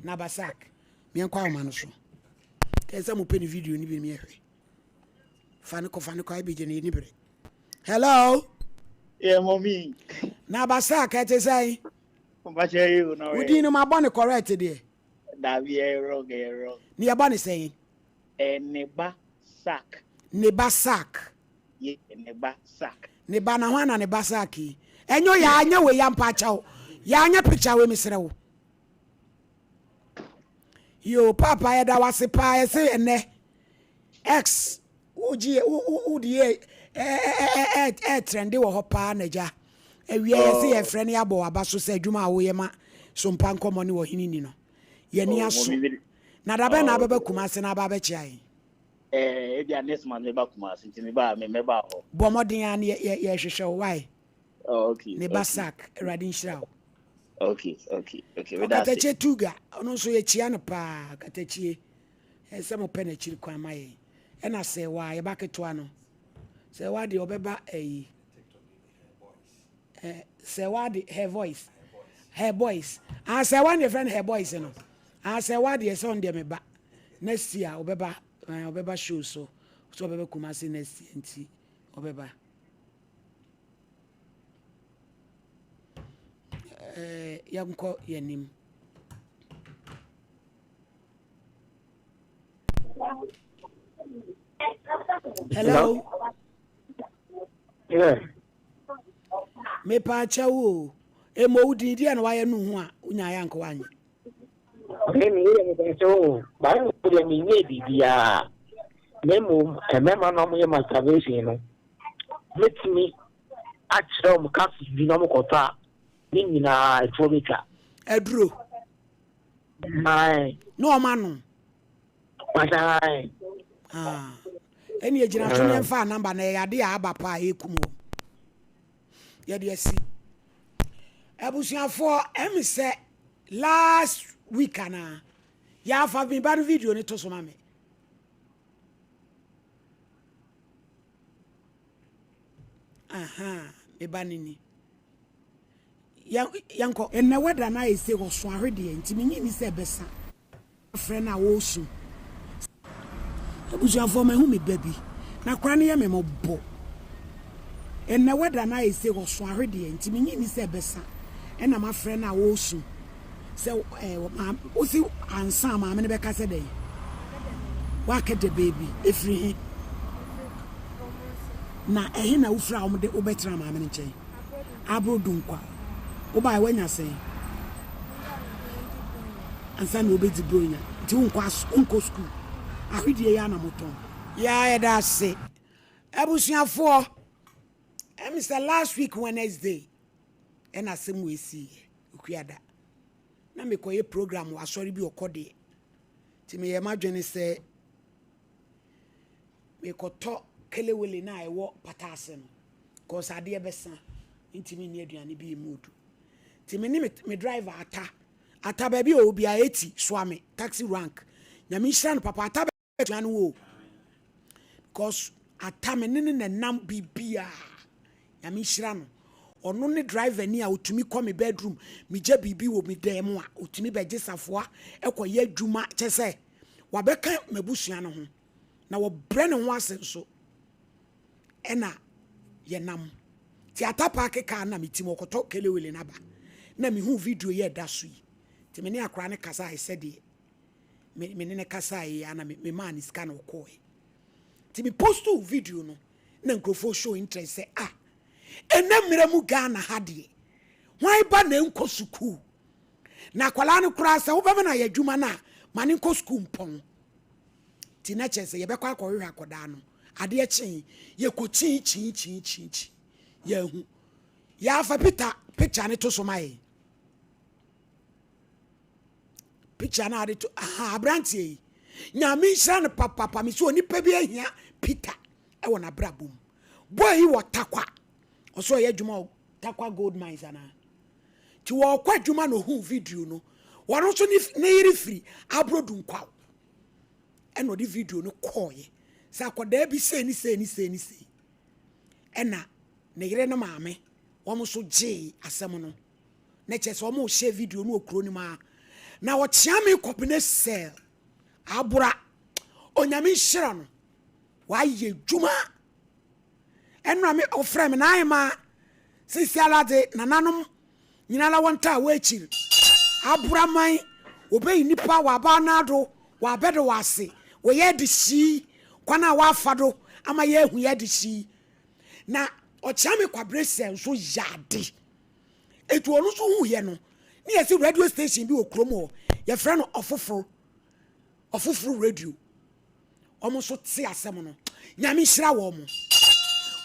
Na basak, meɛnkɔ ahoma no so. Kɛ sɛ mopɛ ne video no bi meɛhwɛ. Fa ne kɔ, fa ne kɔ, abigye ne yɛni bere. Hello? Yeah, mommy. Na basak, ɛte sɛn? Mpakyɛ yi o na ɔyɛ. Wodin no mabɔ ne correct deɛ. Dabi ɛyɛ wrong, ɛyɛ wrong. Ne yɛbɔ ne sɛn? Ɛyɛ ne ba sack. Ne ba sack. Yeah, ne ba sack. Ne ba na hwan na ne ba sack yi? Ɛnyɛ yaa nyɛ wei ya mpakyɛw. Yaa nyɛ picture wei mesrɛ wo. Yo papa yɛda wase paa yɛse ɛnɛ X wogye wode yɛ ɛɛtrɛnde wɔ hɔ paa na gya awia yɛse oh. yɛfrɛ no yɛabɔ waba so sɛ adwuma a woyɛ ma sompa nkɔmmɔ ne ɔhene ni no yɛni oh, aso na da bɛn na abɛba Kumase na aba abɛkyea yɛn? Eh, ebia next month meba Kumase nti meba a me mɛba hɔ. Bɔ mmɔden a ne yɛhwehwɛ wo wae. Oh, okay. Ne ba sack, Awurade nhyira wo. Okay, okay, okay. Ɔkatakyie Tuga, ɔno nso yɛkyia no paa, Ɔkatakyie. Ɛsɛ mo pɛ n'akyiri kwan ma yɛn. Ɛna sɛ waa yɛba ketewa no. Sɛ waa deɛ ɔbɛba ɛyi. Eh, sɛ waa de her voice. Her boys. Ah, sɛ waa deɛ friend her boys no. Ah, sɛ waa deɛ sɛ ɔno deɛ meba. Next year ɔbɛba, eh, ɔbɛba show so. So ɔbɛba Kumasi next year nti ɔbɛba. Eh, yɛnkɔ yɛnim. Hello. Yeah. Mepa kyɛw o. Emo wo din deɛ na wayɛ no ho a wonya ayɛ anka wanyɛ. Ɔne me yɛ mepa kyɛw o. Baayɛ no deɛ menyɛ biribiara. Na mmom mmarima na wɔyɛ masturbation no mɛtumi akyerɛ wɔn capsules bi na wɔkɔtɔ a ne nyinaa ɛtoɔ bɛtwa. Aduro. Ae. Na wɔn anom. Ae. Ah. Ɛne egyina so ne mfa namba na ɛyɛ ade a aba paa ekum wɔn. Yɛde asi. Abusuafoɔ ɛmi sɛ last week anaa yɛafa mi ba no video ne to so ma me. Aha, me ba no ni. Yɛnkɔ. Ɛnnɛ weather no ayɛ sei ɔso ahwedeɛ nti menye nni sɛ ɛbɛsa. Frɛ no a ɔresu. Abusuafoɔ mahu me ba bi na akora no yɛ me mmɔbɔ. Ɛnnɛ weather no ayɛ sei ɔso ahwedeɛ nti menye nni sɛ ɛbɛsa. Ɛna mafrɛ no a ɔresu sɛ ɛɛ maame wosi ansa maame no bɛka sɛ dɛn? Waka da baabi ɛfiri he? Na ɛhe na wofiri a wɔde wobɛtena maame no nkyɛn? Aboro Dunkwa. Wobae woanya sɛn? Ansa na wobɛdzi Buronya. Nti wonkɔ as wonkɔ sukuu. Ahwedeɛ yi ara na motɔn. Yaa yɛda ase. Abusuafoɔ, ɛmi sɛ last week Wednesday ɛna asɛm wei siiɛ, Okuada. Na mekɔyɛ program wɔ asɔre bi ɔkɔ deɛ. Nti meyɛ m'adwene sɛ mekɔtɔ kelewele no a ɛwɔ pata ase no. Cause adeɛ bɛsa ntumi nni aduane bi emu odu. Nti me ne me driver Ata, Ata baabi a ɔwɔ biara eti soa me taxi rank. Nyame nhyira no papa Ata bɛtua no o. Because Ata me ne no na ɛnam biribiara. Nyame nhyira no. Ɔno ne driver ni a ɔtumi kɔ me bedroom, megya biribi wɔ me dan mu a ɔtumi bɛgye safoa kɔ yɛ adwuma kyɛ sɛ wabɛka m'abusua no ho na wɔbrɛ ne ho ase nso. ɛna yɛnam nti ata paake kaa na me ti mu ɔkɔtɔ kelewele no aba na mehu video yi ɛda so yi nti me ne akora no kasae sɛdeɛ me ne no kasae yi ana me maa ne sika na ɔkɔɔe. Nti me postoo video no na nkurɔfoɔ show interest sɛ ah ɛnɛ mmerɛ mu Ghana ha deɛ hwan ba na ɛnkɔ sukuu na akwadaa no koraa sɛ wobɛma no ayɛ adwuma no a ma no nkɔ sukuu mpɔn. Nti na kyerɛ sɛ yɛbɛkɔ akɔhwehwɛ akwadaa no. Adeɛ kyee yɛkɔ kyii kyii kyii kyii kyii yɛahu. Yɛafa Peter picture no to so ma yɛn. Picture no ade to aha aberanteɛ yi. Nyame nhyira no papapa me sɛ onipa bi ahia Peter ɛwɔ n'abrabɔ mu. Boy yi wɔ Tarkwa. Ɔsɛ ɔyɛ adwuma wɔ Tarkwa gold mines anaa. Nti wɔkɔ adwuma na ohuu video no. Wɔn nso ne yere firi Abrodu Nkwaw. Ɛna ɔde video no kɔɔeɛ. Sɛ akwadaa bi sei ne sei ne sei ne sei. Ɛna ne yere no maame wɔn nso gyee asɛm no. Na kyerɛ sɛ wɔn rehyɛ video no wɔ kuro no mu ara. Na ɔkyea me kɔpene sɛl abora. Onyame nhyira no. Wayɛ adwuma. Ɛnora me ɔfrɛ me na ahema sisi ara de nananom nyinara wɔn taa wɔ akyiri. Abora man wɔbɛyi nipa wɔ aba anado wɔ abɛde wɔ ase wɔyɛ adehyi kwan a wɔafa do ama yɛahu yɛ adehyi. Na ɔkyea me kwabre sɛ nso yɛ ade. Etu ɔno nso hu yɛ no ne yɛsi radio station bi wɔ kurom hɔ yɛfrɛ no ɔfoforo ɔfoforo radio. Wɔn nso te asɛm no. Nyame nhyira wɔn.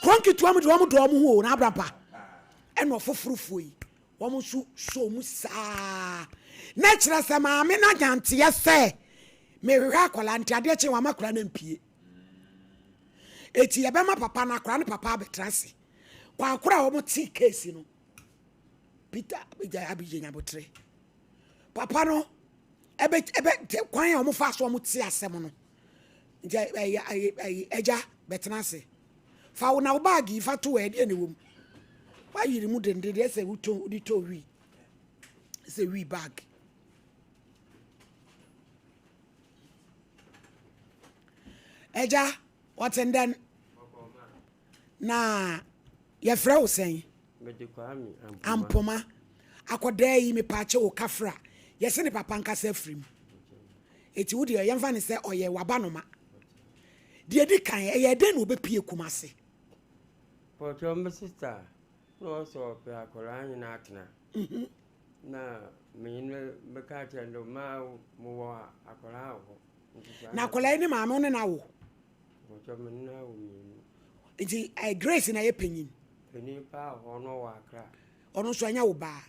Kuro nketewa mu de wɔn dɔ wɔn ho o na abrampa. Ɛna ɔfoforofoɔ yi wɔn nso so mu saa. Na kyerɛ sɛ maame no anyanteɛ sɛ mehwehwɛ akwadaa nti adeɛ kye wɔn ama akwadaa no mpie. Eti yɛbɛma papa no akwadaa no papa abɛtena ase. Kwan koro a wɔn te case no Peter Abigye Nyabotere papa no ɛbɛ ɛbɛ kwan a wɔn fa so wɔn te asɛm no nti ɛyɛ ɛyɛ ɛyɛ ɛgya bɛtena ase fa wo na wo baagi yi fa to hɔ ɛdeɛ na ɛwɔ mu wayiri mu denden deɛ sɛ wotɔ wode tɔ wi sɛ wi bag ɛgya wɔte ndɛn na yɛfrɛ wo sɛn. Mede Kwame Ampoma. Ampoma. Akɔdaa yi mepaakyɛ wo kafra. Yɛse ne papa nkasa afiri mu. Eti wo deɛ yɛmfa ne sɛ ɔyɛ w'abanoma. Deɛ di kan ɛyɛ dɛn na ɔbɛpie Kumase? Pɔtɔ me sista na ɔsɛ ɔpɛ akɔdaa nye no atena. Mhm. Na menye no meka kyerɛ no ma mowɔ akɔdaa wɔ hɔ. Na akɔdaa yi ne maame wo ne no awo? Pɔtɔ me ne no awo mmienu. Nti eh, Grace na ɛyɛ panyin. Panyin paa wɔ hɔ no wɔ Accra. Ɔno nso ɛnyɛ wo baa.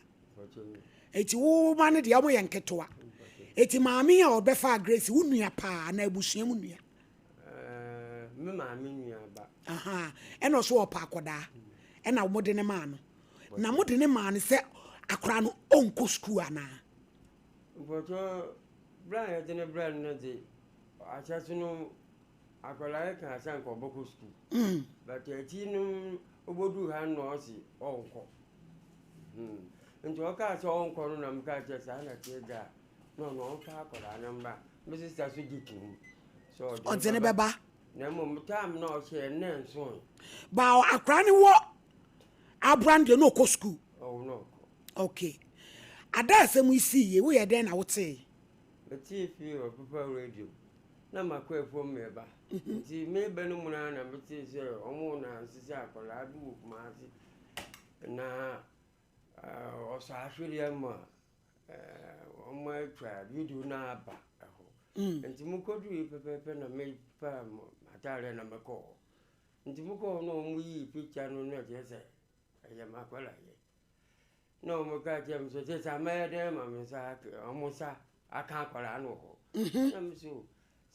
Eti wo ma no deɛ ɔmo yɛ nketewa. Eti maame a ɔbɛfa Grace wo nua paa na abusua mu nua. Eh, me maame nua ba. Aha, ɛna ɔso ɔpa akɔdaa. Ɛna mo de ne maa no. Na mo de ne maa no sɛ akora no ɔnkɔ sukuu anaa? Mpɔtɔ, bere a yɛde ne brɛ no de, ahyɛse no Akwadaa yi kaa sɛ anka ɔbɛkɔ sukuu. But akyi no ɔbɛduu ha no na ɔse ɔnkɔ. Hmm. Nti ɔkaa sɛ ɔnkɔ no na mekaa kyerɛ saa na teɛ gya a na ɔno ɔmfa akwadaa no mma. Me sista so gye tom sɛ ɔde ne bɛba. Na mmom time na ɔhyɛ nna nson. Ba akwadaa no wɔ abran deɛ na ɔkɔ sukuu. Ɔwɔ na ɔkɔ. Okay. Ada asɛm yi sii yie woyɛ dɛn na wotee? Metee fii ɔpepa radio. Na makɔ afuom mereba. Nti mereba no mu no ara na metee sɛ wɔrenanse sɛ akwadaa bi wɔ Kumasi na ɔsɔ ahwedeɛ mu a wɔatwa video no aba hɔ. Nti mekɔduruiɛ pɛpɛɛpɛ na mepaa m'ataadeɛ na mekɔɔ hɔ. Nti mekɔɔ hɔ na wɔyii picture no na kyerɛ sɛ ɛyɛ m'akwadaa yi. Na wɔka kyerɛ me sɛ sɛ mɛyɛ dɛn ma me nsa wɔn nsa aka akwadaa no wɔ hɔ. Mhm. Na me so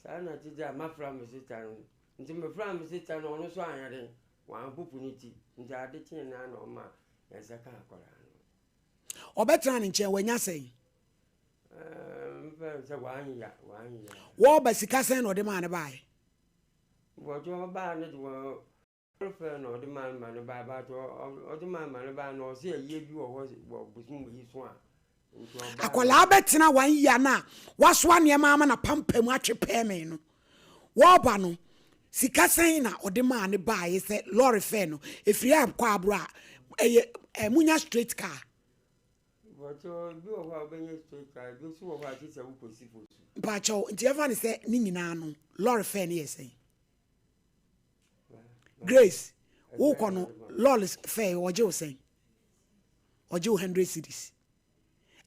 saa na tete a mafra me sista no nti mefra me sista no ɔno nso anyɛ den wampopo ne ti nti ade kyee naa na ɔma yɛn nsa ka akwadaa no. Ɔbɛtena ne nkyɛn wanya sɛn? Mfɛn sɛ wanya wanya. Wɔba sika sɛn na ɔde maa ne baeɛ? Wɔtɔ ɔbaa no de wɔ Ɔfrɛɛ no na ɔde maa no ma no bae but ɔde maa no ma no bae no ɔse ayie bi wɔ hɔ wɔ bosom yi so a nti ɔbae. Akwadaa bɛtena one year no a wasoa nneɛma ama no apampam atwe pɛɛmee no wɔreba no sika sɛn na ɔde maa no baeɛ sɛ lɔre fare no ɛfiri ha kɔ aboro a ɛyɛ ɛ monya straight car. Mpakyɛw ebi wɔ hɔ a wobɛnya straight car ebi nso wɔ hɔ a gye sɛ wokɔsi fo so. Mpakyɛw nti yɛmfa no sɛ ne nyinaa no lɔre fare no yɛ sɛn? Grace, wokɔ no lɔɔre fɛ ɔgye wo sɛn? Ɔgye wo 100 cedis.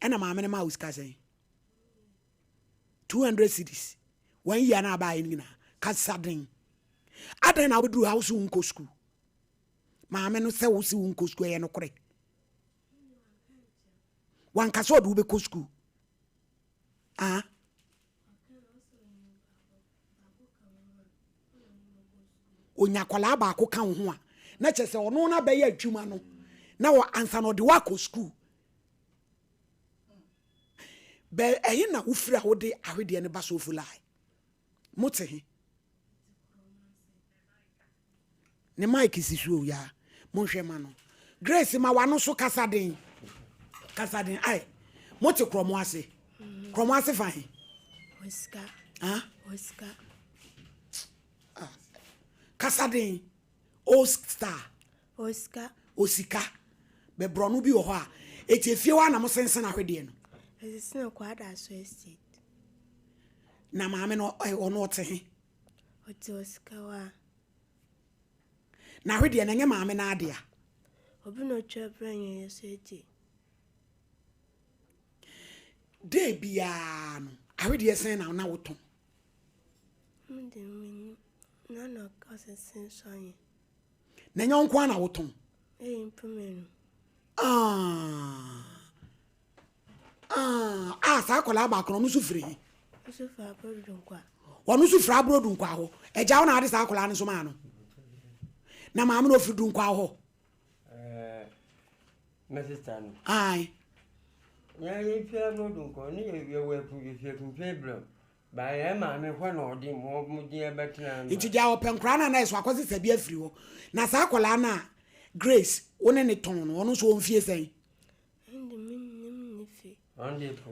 Ɛna maame no maa wo sika sɛn? 200 cedis. Wɔn yia no abaayɛ no nyinaa. Kasa den. Adɛn na wobɛduru ha wo so wonkɔ sukuu? Maame no sɛ wo se wonkɔ sukuu ɛyɛ nokorɛ? Wanka sɛ ɔde wobɛkɔ sukuu. Ah. Onya akwadaa baako ka wo ho a, na kyerɛ sɛ ɔno na bɛyɛ adwuma no na wɔ ansa na ɔde wakɔ sukuu. Bɛ ɛhe na wofiri a wode ahwedeɛ no ba sofu lai? Mote he? Ne mic si so o yaa. Monhwɛ ma no. Grace ma w'ano so kasa den. Kasa den ai. Mote korɔmo ase. Korɔmo ase fa he? Osika. Ah? Osika. Ah. Kasa den. O star. Osika. Osika. Bɛ borɔno bi wɔ hɔ a. Eti efie hɔ a na mo sensen ahwedeɛ no. Ɛsese Kwadaso estate. Na maame no ɔno ɔte he? Ɔte osika hɔ a. Na hwe deɛ na ɛnyɛ maame no adea. Obi na ɔtwa brɛ yɛn yɛ so agye. Day biara no ahwedeɛ sɛn na na wotɔn? Me de menim na na ɔsese nso anyɛ. Na ɛnyɛ wo nko ara na wotɔn? Ɛyɛ mpemenu. Ah. Ah, ah, saa akwadaa baako no, ɔno nso firi he? Nso firi Abrodu Nkwa. Ɔno nso firi Abrodu Nkwa hɔ. Agya wo na ade saa akwadaa no nso maa no. Na maame no ɔfiri Dunkwa hɔ. Eh, me sista no. Ae. Yɛn yɛfiri Abrodu Nkwa, ne yɛwɔ yɛfiri Akumpɛ Brɛm. Ba yɛn maame hɔ na ɔde mo deɛ bɛtena. Nti gya ɔpɛ nkwadaa no a na ɛso akɔsesa bi afiri hɔ. Na saa akwadaa no a Grace wo ne ne tɔn no, ɔno nso ɔmfie sɛn? Ɛnde mennim ne fie.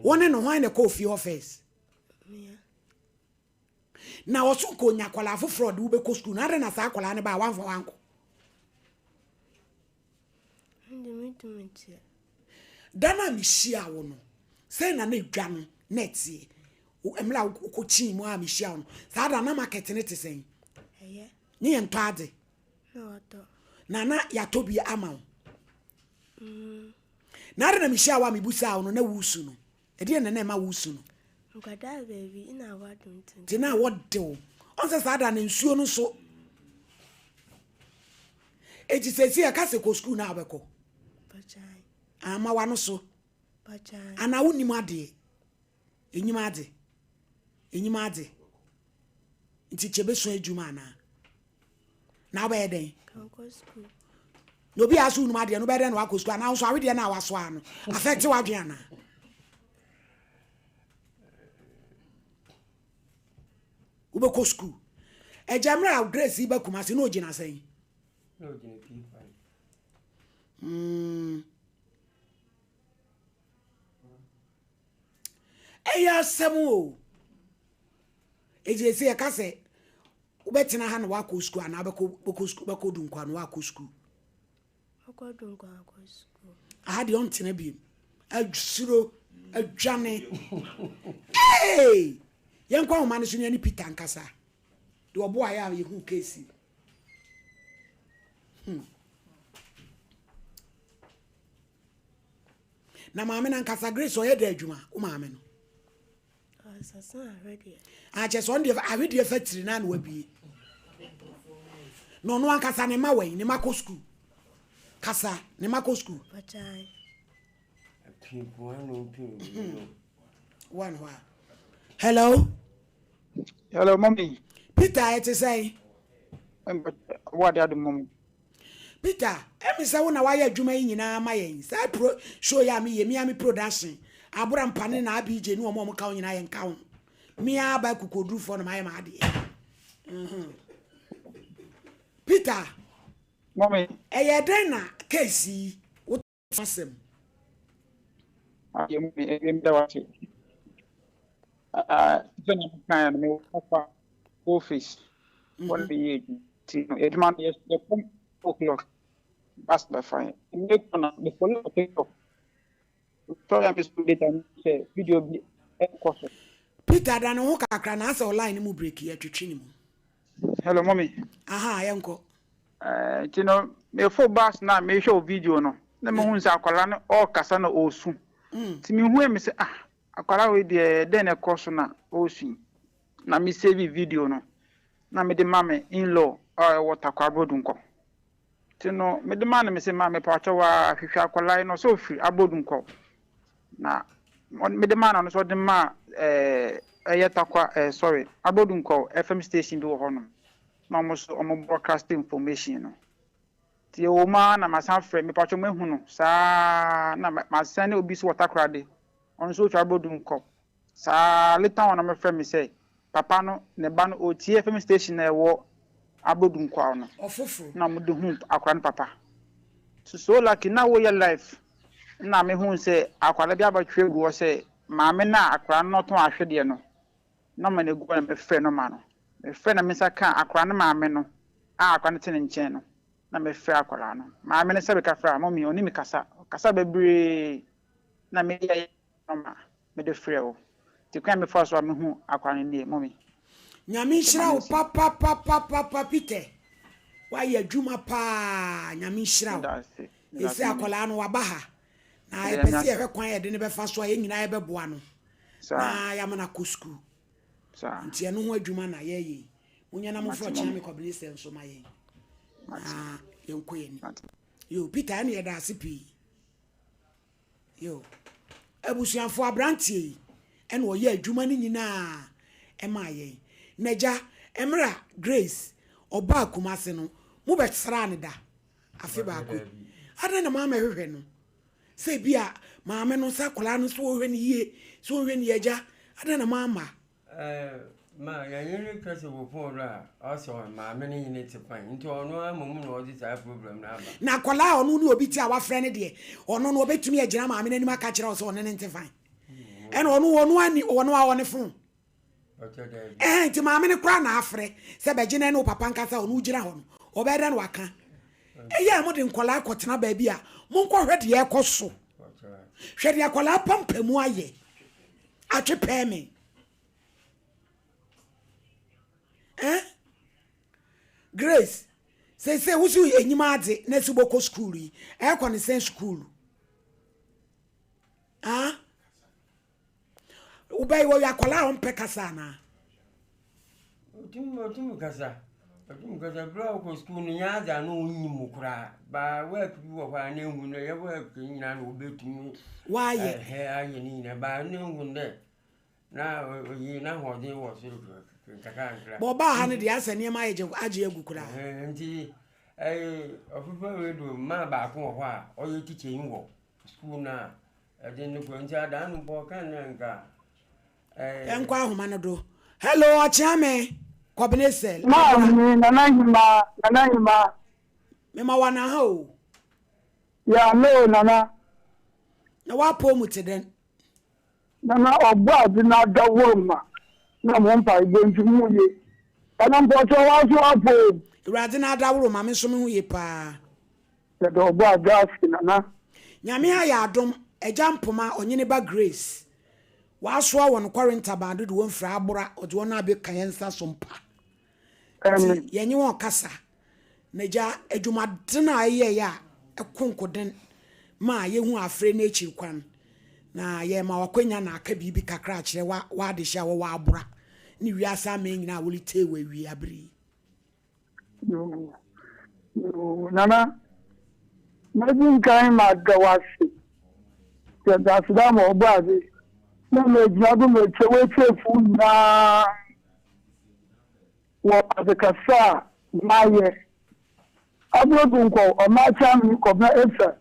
Wo ne no hwan na ɛkɔɔ fie hɔ first? Na ɔso nka onya akwadaa foforɔ ɔde wobɛkɔ sukuu no adɛn na saa akwadaa no baa wamfa wankɔ? Da no a mehyia wo no sɛn na na edwa no na ɛteɛ mmerɛ a wokɔkyii mu a mehyia wo no saa da na market no te sɛn? Ne yɛntɔ adze na na yɛatɔ bi ama wo Na adɛn na mehyiaa wo a mebusaa wo no na woresu no? Ɛdeɛn na na ɛma woresu no? Nkwadaa baabi na wɔadom ti. Nti na wɔde wo. Ɔn sɛ saa da no nsuo no so. Eti sɛsi ɛka sɛ kɔ sukuu na wobɛkɔ. Ama w'ano so. Anaa wonim adeɛ. Enyim adze. Enyim adze. Nti kyɛ bɛsua adwuma anaa? Na wobɛyɛ dɛn? Na obi a so wonim adeɛ no wobɛyɛ dɛn na wakɔ sukuu anaa wo nso awedeɛ no a wasoa no afɛte w'adwene anaa? Wobɛkɔ sukuu. Agya mmerɛ a Grace yi ba Kumase na ɔgyina sɛn? Mm. Ɛyɛ asɛm o. Eti esi yɛka sɛ wobɛtena ha na wakɔ sukuu anaa bɛkɔ bɛkɔ sukuu bɛkɔ dunkwa na wakɔ sukuu. Ɔkɔ dunkwa akɔ sukuu. Aha deɛ ɔntena biem. Asuro adwane. Hey! Yɛnkɔ ahoma no so ne yɛne Peter nkasa. Deɛ ɔboa yɛ a yɛhu keesi. Hmm. Na maame no ankasa Grace ɔyɛ dɛ adwuma wo maame no. Ɔsesa ahwedeɛ. Akyɛ sɛ ɔno deɛ ahwedeɛ fa tiri na na wabie. Na ɔno ankasa ne mma wɛn ne mma kɔ sukuu. Kasa ne mma kɔ sukuu. One hɔ a. Hello. Hello, mommy. Peter ɛte sɛn? Wɔ ade adum mommy. Peter, ɛmi sɛ wo na wayɛ adwuma yi nyinaa ama yɛn. Saa pro show yi a meyɛ, me ara me production, Abora Mpane na ABJ ne wɔn a wɔka ho nyinaa yɛnka ho. Me ara ba kukodurufoɔ na mayɛ m'adeɛ. Mhm. Peter, Mommy. ɛyɛ dɛn na case yi wo asɛm. Adeɛ mu ɛyɛ meda wase. Sɛ na mekaeɛ no mewɔ papa office hɔ na meyɛ adwuma nti no adwuma no yɛkɔ o'clock bus bɛfa yɛn mekɔ na mefɔlo wɔ TikTok sɔre a mesɔ data no sɛ video bi ɛkɔ so. Peter da ne ho kakra na asɛ ɔline no mu break yɛ twetwe ne mu. Hello mommy. Aha yɛnkɔ. Ɛɛ nti no mefo bus no a mehwɛ wo video no na mehu sɛ akwadaa no ɔrekasa na ɔresu. Nti mehu me sɛ ah akwadaa wei deɛ dɛn na ɛkɔ so na ɔresu yi. Na me save video no na mede ma me in-law a ɛwɔ Tarkwa Abrodunkɔ. Nti no mede maa no mese ma mepaakyɛw a hwehwɛ akwadaa yi na ɔsɛ ofiri Abrodunkɔ. Na mede maa no ɔno nso ɔde maa ɛɛ ɛyɛ Tarkwa ɛɛ sorry Abrodunkɔ FM station bi wɔ hɔnom. Na wɔn nso wɔn broadcast information no. Nti ɛwɔ mu ara na masan frɛ mepaakyɛw mahu no saa na masan ne obi so wɔ Takoradi ɔno nso ofiri Abrodunkɔ. Saa ara, later on na wɔfrɛ me sɛ papa no ne ba no ɔretie FM station a ɛwɔ Abodu Nkwao no Ɔfoforo. na wɔde hu akwadaa no papa. So so lucky na woyɛ live na mehu sɛ akwadaa bi abɛtwerɛ agu hɔ sɛ maame no a akwadaa no tɔn ahwedeɛ no nɔma no agu hɔ na mefrɛ nɔma no. Mefrɛ na me nsa kaa akwadaa no maame no a akwadaa no te ne nkyɛn no na mefrɛ akwadaa no. Maame no sɛ meka frɛ a mummy ɔne me kasa, ɔkasa bebree na meyɛ nɔma mede frɛ wo. Nti kwan a mefaa so a mehu akwadaa no nie, mummy. Nyame nhyira wo papapapapapa Peter wayɛ adwuma paa Nyame nhyira wo Ɛsɛ akwadaa no waba ha na yɛpɛ sɛ yɛhwɛ kwan yɛde no bɛfa so a yɛn nyinaa yɛbɛboa no na yɛama no akɔ sukuu nti ɛno ho adwuma na yɛyɛ yi monyɛ na mofrɛ ɔkyena me kɔbene sɛ nso ma yɛn na yɛnkɔ yɛn anim yo Peter ɛne yɛda ase pii Yo. Abusuafoɔ, aberanteɛ yi na ɔyɛ adwuma no nyinaa maa yɛn. N'agya, mmerɛ a Grace ɔbaa Kumasi no, mobɛsraa no da? Afe baako yi. Adɛn na moammɛhwehwɛ no? Sɛ ebia maame no, sɛ akwadaa no, sɛ ɔhwɛ no yie, sɛ ɔnhwɛ no yie, agya, adɛn na moamma? Ɛɛ, ma yɛnye no kasa wɔ phone do a, ɔse ɔno maame no nye no tse fine ntsi ɔno ara mbom na ɔdze saa problem no aba. Na akwadaa a ɔno ne obi te a wafrɛ no deɛ, ɔno no ɔbɛtumi agyina maame no anim aka akyerɛ wo sɛ ɔne no nte fine? Ɛna ɔno ɔno ani ɔno a ɔne phone. Ɛhɛn nti maame no koraa na afrɛ sɛ bɛgye no ɛne wo papa nkasa ɔno wogyina hɔ no ɔbɛyɛ dɛn na waka? Ɛyɛ a mode nkwadaa kɔtena baabi a monkɔhwɛ deɛ ɛkɔ so. Hwɛ deɛ akwadaa pampamu ayɛ. Atwe pɛɛ me. Eh? Grace, seesei wo so enyim adze na esi bɔkɔ skuul yi, ɛkɔ ne sɛn skuul? Ah? Wobɛyɛ wɔyɛ akwadaa a ɔmpɛ kasa anaa? Otum otum kasa. Otum kasa. Ber a ɔkɔ skuul no nnyɛ adze a nna onyim koraa. Ba work bi wɔ hɔ a nna ehu no yɛ work nyina na obotum Ɔayɛ. ɛhɛ ayɛ ne nyina ba nna ehu dɛ na oyi n'ahoɔdzen wɔ sor nkakrankra. Bɔ ɔbaa ha no deɛ asɛ nneɛma ayɛ gye agye agu koraa. Ɛhɛn ntsi ɛɛ ɔfefa wei do maa baako wɔ hɔ a ɔyɛ tikyɛnyi wɔ skuul no a ɛdze no kɔ ntsi adaa no mpo ɔkaa dɛ nka Yɛnkɔ ahoma no do. Hello, Ɔkyeame, Kɔbene Sel. Maame, Nana Hemaa, Nana Hemaa. Mema wo anaha o. Ya me o Nana. Na w'apɔw mu te dɛn? Nana, Ɔbɔadze n'adaworoma na mo mpaebɔ ntsi mo ye. Nana mpɔkyɛw woaso w'apɔw mu? Ewuradze n'adaworoma me so me ho ye paa. Yɛda Ɔbɔadze ase Nana. Nyame ayɛ adom, Agya Mpoma ɔnye ne ba Grace wɔasoa hɔn kɔr ntaban do de hɔn fir abora ɔdze hɔn abeka hɛn nsa so mpa. Ntsi yɛnye hɔn kasa. Na Egya, edwumadzen a eyɛe a ɛko nkoden maa yehun afrɛ n'ekyir kwan, na yɛrema wo akwanya na aka biribi kakra akyerɛ w'adehye a wɔwɔ abora ne wiase aman nyina a woritsie wo ewiei aber yi. Yoo, yoo, Nana, mɛdzi nkan mada wo ase. Yɛdze aseda ma Ɔbɔadze na megyina do mekyia w'etsiefo nyina wɔ adzekasa a mayɛ. Aber do nkɔ Ɔmaakyɛame Kɔbena Efa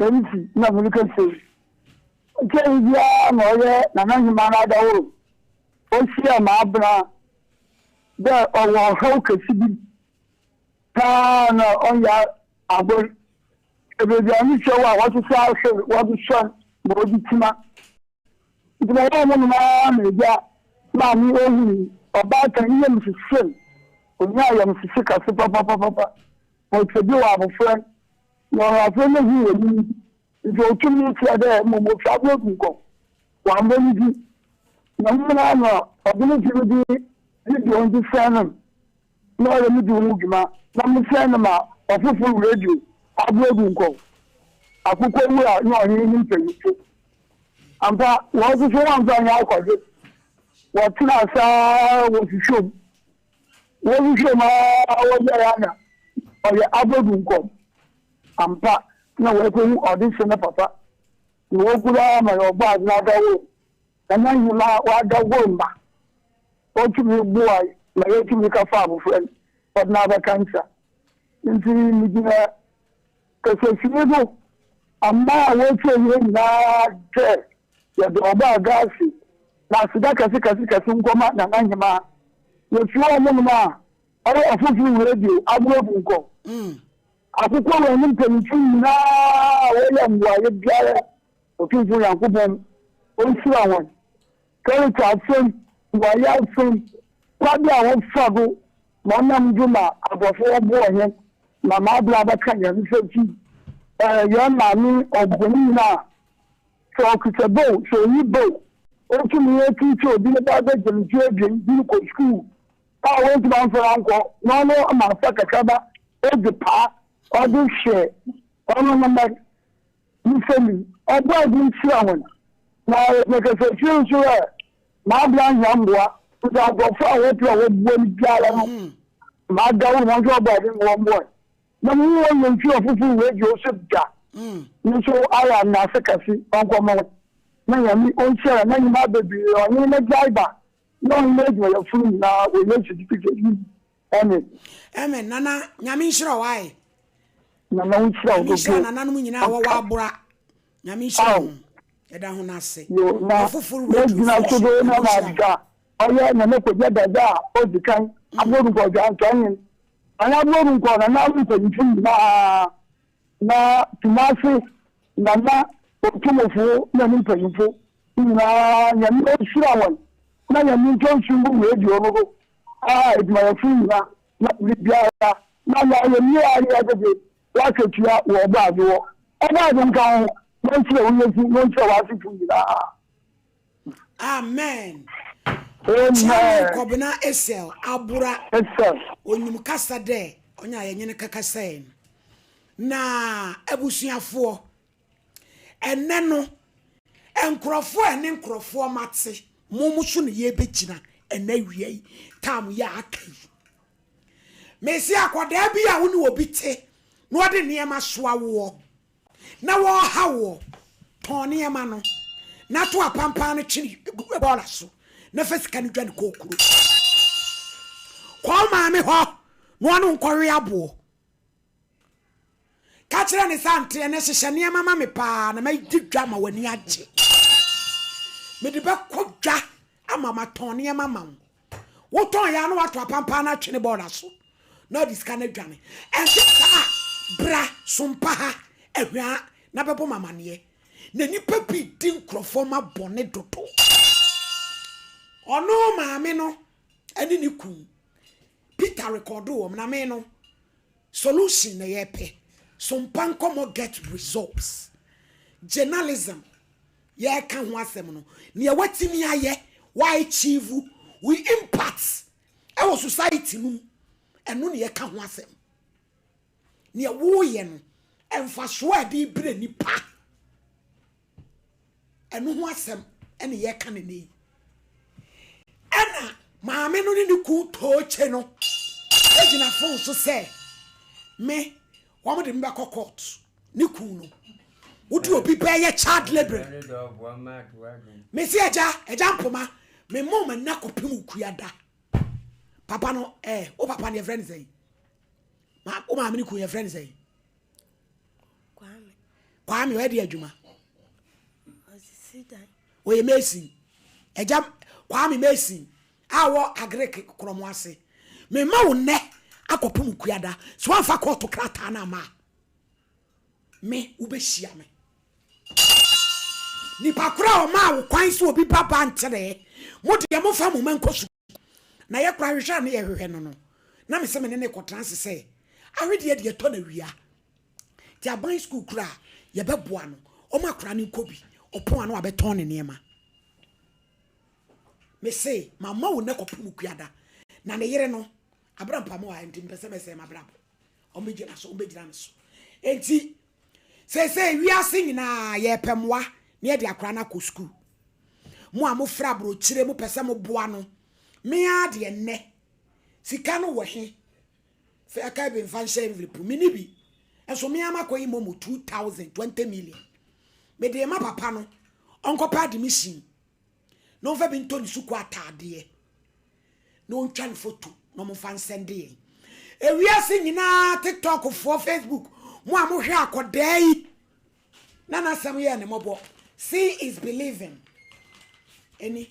MC na merekasa yi. Nkyɛree biara na ɔyɛ Nana Hemaa n'adaworo. Ohyiaa m'abena dɛ ɔwɔ ɔhaw kɛse bi paa na ɔnnyɛ agor. Beebi a ne kyɛw a wɔhyehyɛ ahwer wɔdze suan ma ɔdze tsima. Ntsi bɛyɛɛ mo nom ara ma egya maa me ohun ɔbaatan ne yamu hyehye no. Onyaa ayamuhyehye kɛse papapapapa. Ɔtse bi wɔ abofra no, na ɔafrɛ no hu wɔ no mu. Ntsi otumii kyerɛ dɛ mbom ofi aber gu nkɔm, ɔammbɔ ne dzin, na mbom ana ɔdze ne dzin dze video no dze sɛn no. na ɔyɛ medzi ho dwuma na mesɛn no ma ɔfofor radio aboegu nkɔw, akokɔ wura nye ɔhen ne mpanyimfo. Ampa, hɔn so so wɔammfa annyɛ akwadze, wɔtsenaa ase ara wɔhwehwɛɛ mu, wɔhwehwɛɛ mu ara wɔyɛe a na ɔyɛ aboegu nkɔm. Ampa, nna woekohu ɔdehye no papa, na wokuraa ma Ɔbɔadze n'adawor na n'ahenman ɔadawor ma otumi boae ma yetumi kɔfaa abofra no wɔdze no abɛka nsa. Ntsi migyina kasafir do ama a woetsie hɛn nyina dɛ yɛda Ɔbɔadze ase na aseda kɛse kɛse kɛse nkɔma Nana Hemaa. Yefi hɔnom no a, ɔyɛ ɔfofor radio aboabu nkɔ. Akokɔ wɔ ne mpanyimfo nyina a wɔyɛ mboayɛ biara Otumfo Nyankopɔn onhyira hɔn. Clerical asɛm, mboayɛ asɛm, kwan bi a wɔfa do ma ɔnam do ma aborɔfo wɔboa hɛn ma m'abra abɛka hɛn nsa fi hɛn maame ɔbɔnyi no a, sɛ ɔkitsa ba o, sɛ onnyi ba o, otum ekyinkyir obi ne ba bɛgye mfe ebien dze no kɔ skuul a oenntum ammfa no annkɔ na ɔno ma afa kakraba edze paa ɔdze hwɛ ɔno ne mba. Nsɛm yi, Ɔbɔadze nhyira hɔn, na yɛkasa fie so dɛ m'abra hia mboa, ntsi nkorɔfo a wɔpɛ dɛ wɔboa me biara no, madawur hɔn dɛ Ɔbɔadze mma wɔmboa me. Na muhun hɔn nyimfir ɔfofor radio so da no so ayɛ ananse kɛse, ɔnkɔ mma hɔn, na Nyame onhyira na nyimpa beberee ɔnye ne driver na ɔnye n'edwumayɛfo no nyina wɔ Yesu Kristo dzin mu, amen. Amen nana nyame nhyira wo ae. Nana wo nhyira wo Nyame nhyira dodo. nananom nyinaa wɔwɔ abora. Nyame nhyira Aw. ho. Yɛda ho no ase. Yo na Ɔfoforo radio megyina fo so nso do na Nyame nhyira ho. madza ɔyɛ Nana Kwadwo Adadza a odzi kan Aboru Nkɔdwa Ntɔnhen Nana Aboru Nkɔ Nananom mpanyimfo nyinaa na Kumasi Nana Otumfo na ne mpanyimfo nyinaa Nyame onhyira hɔn na Nyame ntɔ nsu ngu radio no do a edwumayɛfo nyina na biribiara na yɛayɛ yie a ne yɛgyegye w'akatua wɔ Ɔbɔadze hɔ. Ɔbɔadze nka wo ho na onhyira wo yɛfu na onhyira w'asefo nyinaa. Amen. Chairman Amen. Kɔbena Esel abora Esel. onyim kasa dɛ ɔnye a yɛnye no kɛkɛsɛe no. Na abusuafoɔ, ɛnnɛ no, nkorɔfoɔ a ɛne nkorɔfoɔ mate, mo mo so na yɛrebɛgyina ɛnnɛ awia yi, tam yi a aka yi. Mese akwadaa bi a wo ne obi te na ɔde nneɛma soa woɔ na wɔreha woɔ, tɔn nneɛma no na to apampan no twene bɔɔla so na fa sika no dwane kɔ kuro. Kɔ wo maame hɔ na ɔne wo nkɔwe aboɔ. Ka kyerɛ no sɛ, Ante, ɛnnɛ hyehyɛ nneɛma ma me paa na madi dwa ma w'ani agye. Mede bɛkɔ dwa ama matɔn nneɛma ama wo. Wotɔn yɛ a na woato apampan no atwene bɔɔla so na ɔde sika no adwane. Ɛnte saa a, bra sompa ha ahwaa na bɛbɔ me amaneɛ. Na nnipa bi di nkurɔfoɔ ma bɔne dodo. Ɔno maame no ne ne kun Peter rekɔdo wɔn na me no Solution na yɛpɛ. Sompa nkɔmmɔ get results. Journalism yɛka ho asɛm no, nea watumi ayɛ, wa achieve, wo impact ɛwɔ society no mu, ɛno na yɛka ho asɛm. Nea woyɛ no, mfasoɔ a ɛde brɛ nipa. Ɛno ho asɛm ɛna yɛka no nnɛ yi. Ɛna maame no ne ne kun Tookye no gyina fon so sɛ me wɔn de me bɛkɔ court. Ne kun no wode obi bɛyɛ child labour. Mesi agya agya mpoma me mɔ ma nna kɔpem okua da. Papa no eh wo papa no yɛfrɛ no sɛn? Wo maame ne kun yɛfrɛ no sɛn? Kwame. Kwame ɔyɛ de adwuma. Ɔsisi dan. Ɔyɛ mason. Ɛgya Kwame mason a wɔ agric korɔmo ase. Mema wo nnɛ akɔpem kuada. Sɛ woamfa kɔɔto krataa no ama a, me wobɛhyia me. Nipa koro a ɔmaa wo kwan sɛ obi ba ba nkyerɛ mo deɛ momfa mo mma nkɔ sukuu. Na yɛ koraa hwehwɛ a ne yɛhwehwɛ no no, na me sɛ me ne no rekɔtena ase sɛ ahwedeɛ deɛ ɛtɔ no awia. Nti aban sukuu koraa a yɛbɛboa no, ɔma akwadaa no nkɔ bi, ɔpɔn a na wabɛtɔn ne nneɛma. Me se, mamma wo nnɛ kɔpem Okuada. Na ne yere no, Abra mpa mo a nti mpɛ sɛ mɛsɛe m'abrabɔ. Ɔmbɛgyina so, ɔmbɛgyina no so. Enti seesei wiase nyinaa yɛrepɛ mmoa na yɛde akora no akɔ sukuu. Mo a mofra aburokyire mopɛ sɛ moboa no, me ara deɛ nnɛ sika no wɔ he? Fɛ aka bi mfa nhyɛ envelope mu, menni bi. Nso me ara makɔyi momo 2000, 20 million. Mede ma papa no, ɔnkɔpɛ admission na ɔmfa bi ntɔ ne sukuu ataadeɛ na ɔntwa ne foto na ɔmfa nsɛnde yɛn. Ewiase nyinaa TikTok foɔ, Facebook, mo a mohwɛ akɔdaa yi na n'asɛm yɛɛ ne mmɔbɔ. See is believing. Ɛni.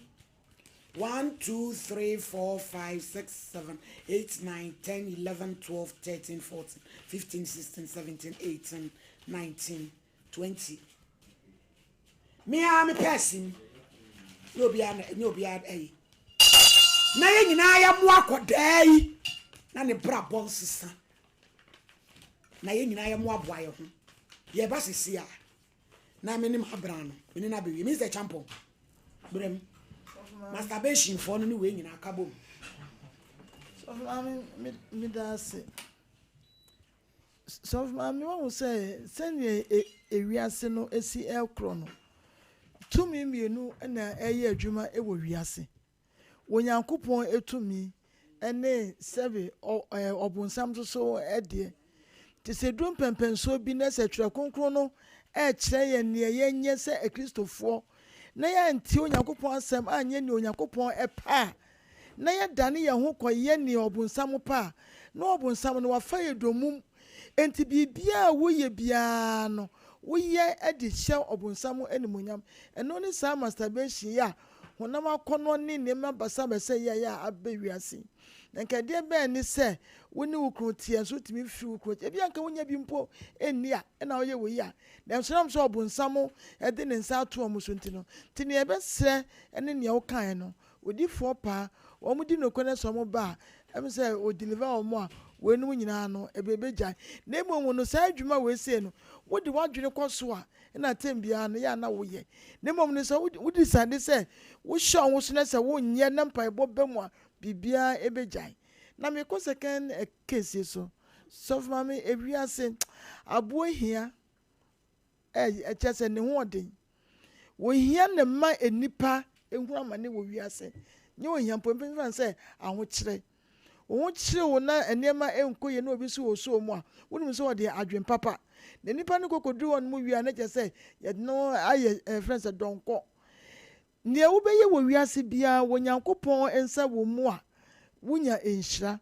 1, 2, 3, 4, 5, 6, 7, 8, 9, 10, 11, 12, 13, 14, 15, 16, 17, 18, 19, 20. Me ara me pɛɛse mu. Nyɛ obiara na nyɛ obiara ayi. Na yɛn nyinaa yɛmmoa akɔdaa yi na ne bra bɔ nsesa. Na yɛn nyinaa yɛmmoaboa yɛn ho. Yɛba sisi a na me ne m'abran no me ne no abɛwie. Mr. Champon, brɛ mu. Masturbation foɔ no ne wei nyinaa ka bom. Sɔfo maame meda ase. Sɔfo maame wahu sɛ sɛnea ewiase no esi ɛkorɔ no, tumi mmienu na ɛyɛ adwuma wɔ wiase. Onyankopɔn tumi ne sɛbe ɔbonsam nso so deɛ. Nti sɛ ɛduru mpɛnpɛnsoɔ bi na sɛ Twerɛ Kronkron no rekyerɛ yɛn deɛ yɛnyɛ sɛ Akristofoɔ na yɛantie Onyankopɔn asɛm anyɛ deɛ Onyankopɔn pɛ a, na yɛdane yɛn ho kɔyɛ deɛ ɔbonsam pɛ a, na ɔbonsam no wafa yɛn dommum. Enti biribiara a woyɛ biara no, woyɛ de hyɛ ɔbonsam animuonyam. Ɛno ne saa masturbation yi a honam akɔnnɔ ne nneɛma basabasa yi a ɛyɛ a aba wiase yi. Na nka ɛdeɛ bɛn ne sɛ wo ne wo kunu teɛ nso wotumi firi wo kunu akyi. Ebia nka wonya bi mpo nni a ɛna woyɛ wei a, nanso ɛnam sɛ ɔbonsam de ne nsa ato wɔn so nti no, nti nea yɛbɛsrɛ ne nea wokaeɛ no, odiyifoɔ paa, wɔn di nokorɛ na sɛ wɔn ba a, ɛm sɛ o deliver wɔn a, weinom nyinaa no ɛbɛgyae. Na mmom no saa adwuma wei sei no, wode w'adwene kɔ so a, na tɛm biara no yɛ a na woyɛ. Na mmom no, sɛ wo decide sɛ wohyɛ wo ho so na sɛ wonyɛ na mpaebɔ ba mu a, biribiara ɛbɛgyae. Na mekɔ second case yi so, sɔfo maame, ewiase aboɔ hia, ɛkyerɛ sɛ ne ho ɔden. Ohia na ɛma nnipa hunu amane wɔ wiase. Nyɛ ohia mpo, mfa no sɛ ahokyerɛ. Wo ho kyere wo na nneɛma nkɔ yie na obi nso wɔ soo mu a, wonim sɛ ɔde adwene papa. Na nipa no kɔkɔduru hɔ nom wie a, na kyerɛ sɛ yɛde no ayɛ ɛfrɛ no sɛ dɔnkɔ. Nea wobɛyɛ wɔ wiase biara, wɔ Nyankopɔn nsa wɔ mu a, wonya nhyira.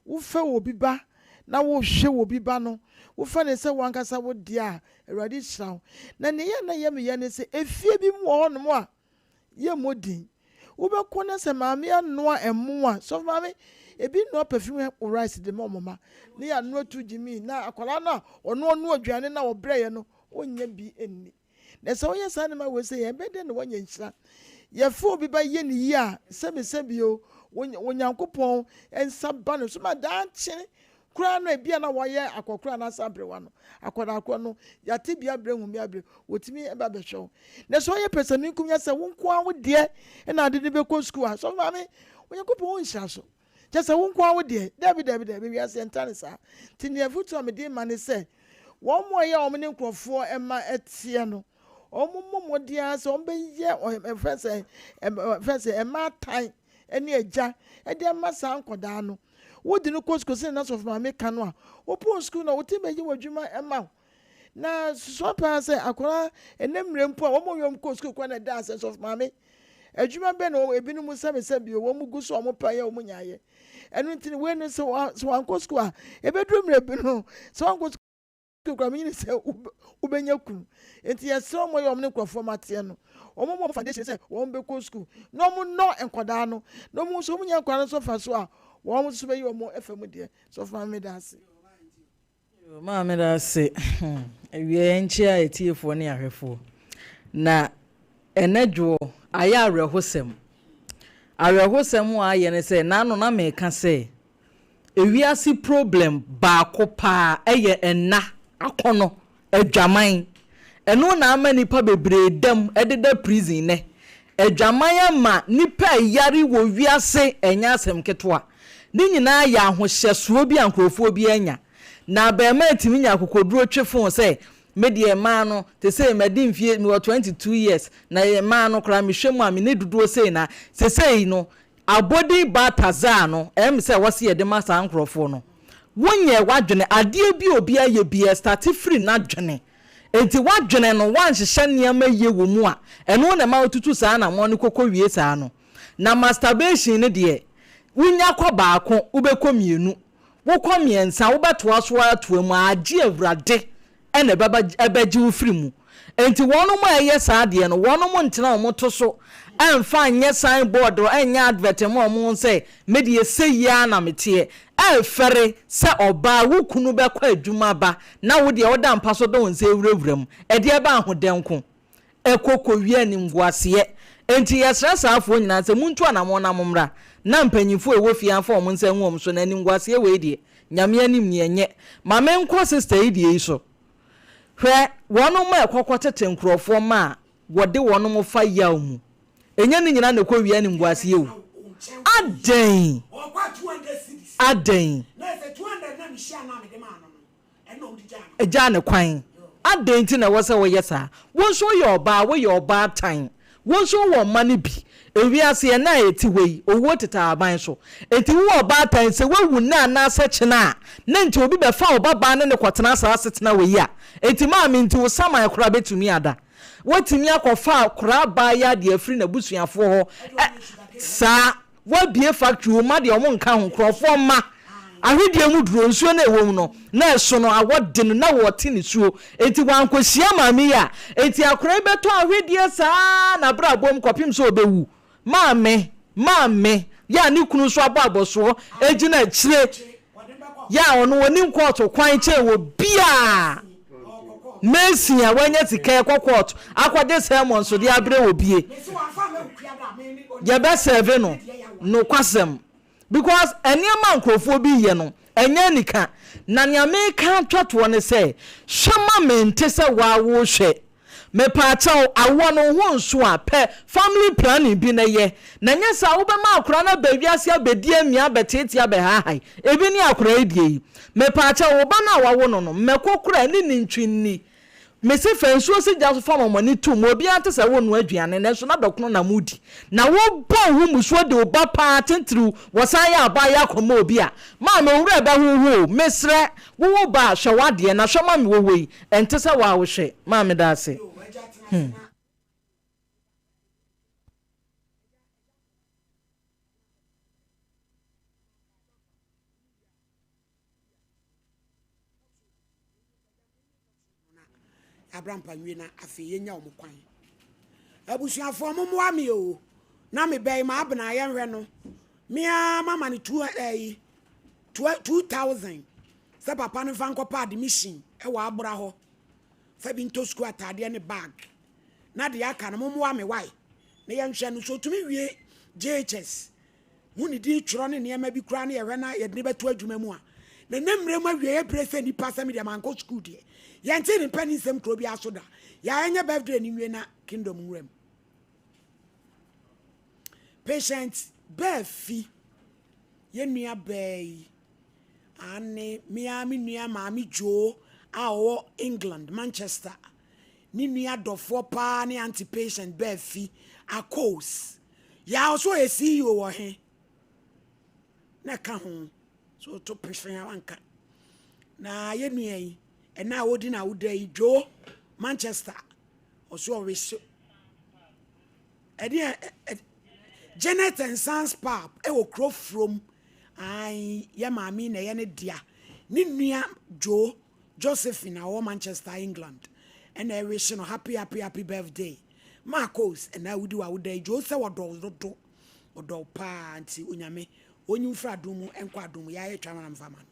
Wofɛ obi ba na wohwɛ obi ba no, wofa no sɛ w'ankasa wo dea a, Awurade hyira wo. Na nea ɛyɛ a na ɛyɛ me ya ne sɛ, efie bi mu wɔ hɔnom a, yɛmmɔ din. Wobɛkɔ na sɛ maame anoa ɛmo a, sɔfo maame, ebi noa perfume rice de ma wɔn mma, na yɛanoa tu gyimi, na akwadaa no a ɔno ɔnoa aduane no a ɔbrɛeɛ no, ɔnnya bi nni. Na sɛ woyɛ saa nneɛma wei sɛ yɛn, ɛbɛyɛ dɛn na woanya nhyira? Yɛfa obi ba yɛ ne yie a, sɛbesɛbe o, Onyankopɔn nsa ba no so ma daakye koraa no ebia na wayɛ akɔkora anaasɛ aberewa no, akwadaa korɔ no, yɛate bi abrɛ hu bi abrɛ, wɔtumi ba bɛhwɛ wo. Na sɛ ɔyɛ pɛsɛmenkominya sɛ wo nko ara wo deɛ na ade no bɛkɔ sukuu a, sɔfo maame, Onyankopɔn ɔnhyira so. Kyerɛ sɛ wo nko ara wo deɛ, dabi dabi dabi, wiase ɛntra ne saa. Nti nea afotuo a mede rema ne sɛ, wɔn a ɛyɛ a wɔn ne nkurɔfoɔ mma teɛ no, wɔn mmɔ mmɔden ara sɛ wɔbɛyɛ ɛfrɛ sɛ ɛfrɛ sɛ mmaatan ne agya de ama saa nkwadaa no. Wode no kɔ sukuu sɛdeɛ na sɔfo maame ka no a, wopɔn sukuu no a, wotumi bɛyɛ w'adwuma ma wo. Na susua paa sɛ akwadaa ɛnɛ mmerɛ mpo a wɔn a wɔn kɔ sukuu koraa na ɛda asɛ sɔfo maame. Adwuma bɛn na ebinom sɛbesɛbe o, wɔn gu so a wɔpɛ ayɛ wɔn nyaayɛ. Ɛno nti no wei no sɛ wankɔ sukuu a ebeduru mmerɛ bi no sɛ wankɔ sukuu koraa menyini sɛ wobɛnya kunu. Nti yɛsrɛ wɔn yɛ wɔn ne nkurɔfoɔ mateɛ no wɔn mmɔ foundation sɛ wɔn bɛkɔ sukuu na wɔn nnɔ nkwadaa no na wɔn nso wɔn nya nkwadaa no nso fa so a wɔn nso bɛyi wɔn afa mu deɛ. Sɔfo maame meda ase. Yoo maa meda ase awia yɛn nkyia atiefoɔ ne ahwɛfoɔ na ɛnɛ dwoɔ ayɛ awerɛhosɛm awerɛhosɛm a ayɛ ne sɛ n'ano na meka sɛ ewiase problem baako paa ɛyɛ ɛnna akɔnɔ Adwaman. Ɛno na ama nnipa bebree dam deda prison nnɛ. Adwaman ama nnipa ɛyare wɔ wiase ɛnyɛ asɛm ketewa. Ne nyinaa yɛ ahohyɛsoɔ bi a nkurɔfoɔ bi anya. Na abarimaa tumi nya akokoduro twe fon sɛ, Me deɛ mmaa no, sesei madi mfie, mewɔ 22 years, na mmaa no koraa mehwɛ mu a me ne dodoɔ sei na, sesei no, abɔdin Baltasar no, ɛyɛ me sɛ ɛwɔ sɛ yɛde ma saa nkurɔfoɔ no. Wonyɛɛ w'adwene, adeɛ bi a obiara yɛ biara, ɛstarte firi n'adwene. Enti w'adwene no, woanhyehyɛ nneɛma yie wɔ mu a, ɛno na ɛma wotutu saa anammɔn no kɔkɔwie saa no. Na masturbation no deɛ, wonya kɔ baako, wobɛkɔ mmienu, wokɔ mmiɛnsa, wobɛtoa so ara toa mu ara, gye Awurade na ɛbɛba ɛbɛgye wo firi mu. Enti wɔnom a ɛyɛ saa adeɛ no, wɔnom ntena wɔn to so ɛmfa nyɛ sign board ɛnyɛ advert mma wɔn ho sɛ, me deɛ sei ara na meteɛ. Ɛfɛre sɛ ɔbaa, wo kunu bɛkɔ adwuma aba na wo deɛ woda mpa so de wo nsa awurawura mu. Ɛdeɛ ɛba ahodɛ nko. Ɛkɔ kɔwie animguaseɛ. Enti yɛsrɛ saa afoɔ nyinaa sɛ montu anamɔn na mommra na mpanyinfoɔ a ɛwɔ fie ha mfa wɔn nsa ngu wɔn so na animguaseɛ wei deɛ Nyame anim ni ɛnyɛ. Ma menkɔ sister yi deɛ yi so. Hwɛ wɔnom a ɛkɔ kɔtete nkorɔfoɔ mma a wɔde wɔnom fa yaw mu. Ɛnyɛ ne nyinaa na ɛkɔ wie animguaseɛ o. Adɛn? Adɛn? Gyaa no kwan. Adɛn nti na ɛwɔ sɛ woyɛ saa? Wo nso woyɛ ɔbaa, woyɛ ɔbaatan. Wo nso wowɔ mma no bi. Ewiase, ɛnnɛ a yɛte hɔ yi, owuo tete ahaban so. Enti wowɔ ɔbaatan, sɛ woawu nnɛ anaasɛ kyena a, na nti obi bɛfa wo babaa ne no kɔtena saa asetena wei a? Enti maame, nti wo saman koraa bɛtumi ada? Woatumi akɔfa akwadaa abaayewa de afiri n'abusuafoɔ hɔ ɛ, saa. Woabue factory, wo mma deɛ wɔn nka ho, nkorɔfoɔ mma, ahwedeɛ mu duro, nsuo no a ɛwɔ mu no, na ɛso no, awɔ de no, na wɔte nisuo, enti wankɔhyia maame yi a, enti akwadaa yi bɛtɔ ahwedeɛ saa ara n'abrabɔ mu kɔpem sɛ ɔbɛwu. Maame, maame, yɛ a ne kunu nso abɔ abɔsoɔ gyina akyire, yɛ a ɔno ɔnim kɔɔto kwan kyɛn obiara. Mason a wanya sika ɛkɔ court akɔgye sermon so de abrɛ wɔ bie. Yɛbɛ serve no nokwasɛm because nneɛma nkurɔfoɔ bi yɛ no ɛnyɛ anika. Na nea meka atwa toɔ ne sɛ hwɛ ma mente sɛ waa wohwɛ. Mepaakyɛw, awoɔ no wo ho nso a, pɛ family planning bi na yɛ. Na nyɛ saa a, wobɛma akwadaa no aba wiase abɛdi amia, abɛteetee, abɛhaahae. Ebi ne akwadaa yi deɛ yi. Mepaakyɛw, wo ba no a wawo no no, mmɛkɔ koraa ne ne ntwi nni. Mese fa nsuo si gya so fa mɔmɔne to mu, obiara nte sɛ worenoa aduane, nanso na dɔkono na moredi. Na wobɔ wo ho mmusuo de wo ba paa titiriw, wɔsan yɛ abaayewa kɔma obi a, maame wo werɛ bɛhoho o. Mesrɛ, wo wo ba a, hwɛ w'adeɛ, na hwɛ ma me wɔ wei. Ɛnte sɛ wo a wohwɛ. Maa meda ase. Hmm. Abrampa nwie na afei yɛnya wɔn kwan. Abusuafoɔ mo mmoa me o. Na me bɛyi ma abena yɛnhwɛ no. Me ara mama no two ɛyi 2000 sɛ papa no mfa nkɔpɛ admission wɔ abora hɔ fa bi ntɔ sukuu ataadeɛ ne bag na deɛ aka no mommoa me wae na yɛnhwɛ no so ɔtumi wie JHS ho ne din twerɛ ne nneɛma bi koraa ne yɛhwɛ na yɛde ne bɛto adwuma mu a na ne mmerɛ mu awieɛ berɛ sɛ nipa sɛ medeɛ mankɔ sukuu deɛ yɛnte ne mpɛ ne nsɛm kuro bi aso da yɛanyɛ birthday ne nwie na kingdom nwura mu patient bɛɛ fi Yɛn nua baa yi, aane, me ara me nua Maame Joe a ɔwɔ England, Manchester, ne nua dɔfoɔ paa ne Auntie Patient baa fi, Akos. Yaa ɔso ɔyɛ CEO wɔ he? Na ɛka ho, so to pehwee a wanka. Na yɛn nua yi, ɛna a ɔdi na awoda yi, Joe, Manchester, ɔso ɔwehye. Ɛdeɛ ɛ Janet and Sons Pub wɔ kuro from ae yɛ maame na ɛyɛ ne dea. Ne nua Joe Josephine a ɔwɔ Manchester England ɛna ɛwehye no happy happy happy birthday. Marcos ɛna wodi w'awoda yi Joe sɛ wɔdɔ wo dodo ɔdɔ wo paa nti onyame onyi wo firi adom mu nkɔ adom mu yɛayɛ twa mana mfa ma no.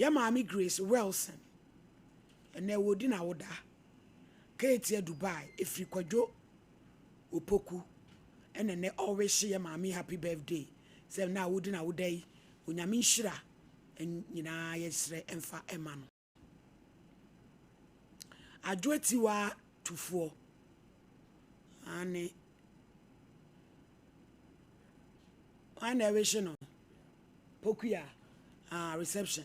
Yɛ maame Grace Wilson ɛnɛ wɔdi n'awoda. Keetia Dubai ɛfiri Kwadwo Opoku ɛna nɛ ɔwehye yɛ maame happy birthday sɛ nɛ a wodi na woda yi Onyame nhyira nyinaa yɛsrɛ ɛmfa ɛma no. Adwo Atiwa Tufoɔ aane. Hwan na ɛrehye no? Pokuya. Ah, reception.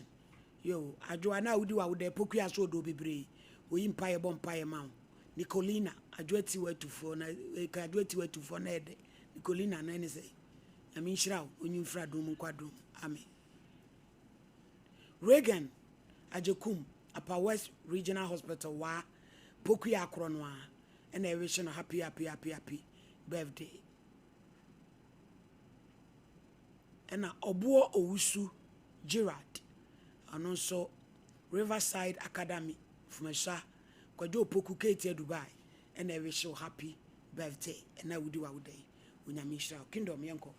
Yo, Adwoa na wodi w'awodɛ Pokuya so ɔdɔ bebree. Oyi mpaeɛ bɔ mpaeɛ ma wo. Nicolina, Adwoa Tiwa atufoɔ na ɛka Adwoa Tiwa atufoɔ na ɛdɛ. Nicolina no ɛne sɛ Nyame nhyira wo, onyi mfiri adom mu nkɔ adom mu. Amen. Reagan Agyekum, Upper West Regional Hospital, waa Pokuya akorɔ no ara ɛna ɛrehye no happy happy happy happy birthday. Ɛna Ɔboɔ Owusu Gerard, ɔno nso Riverside Academy, Fumesua, Kwadwo Opoku Keetia Dubai ɛna ɛrehye wo happy birthday ɛna wodi w'awoda yi. Onyame nhyira wo. Kingdom yɛnkɔ.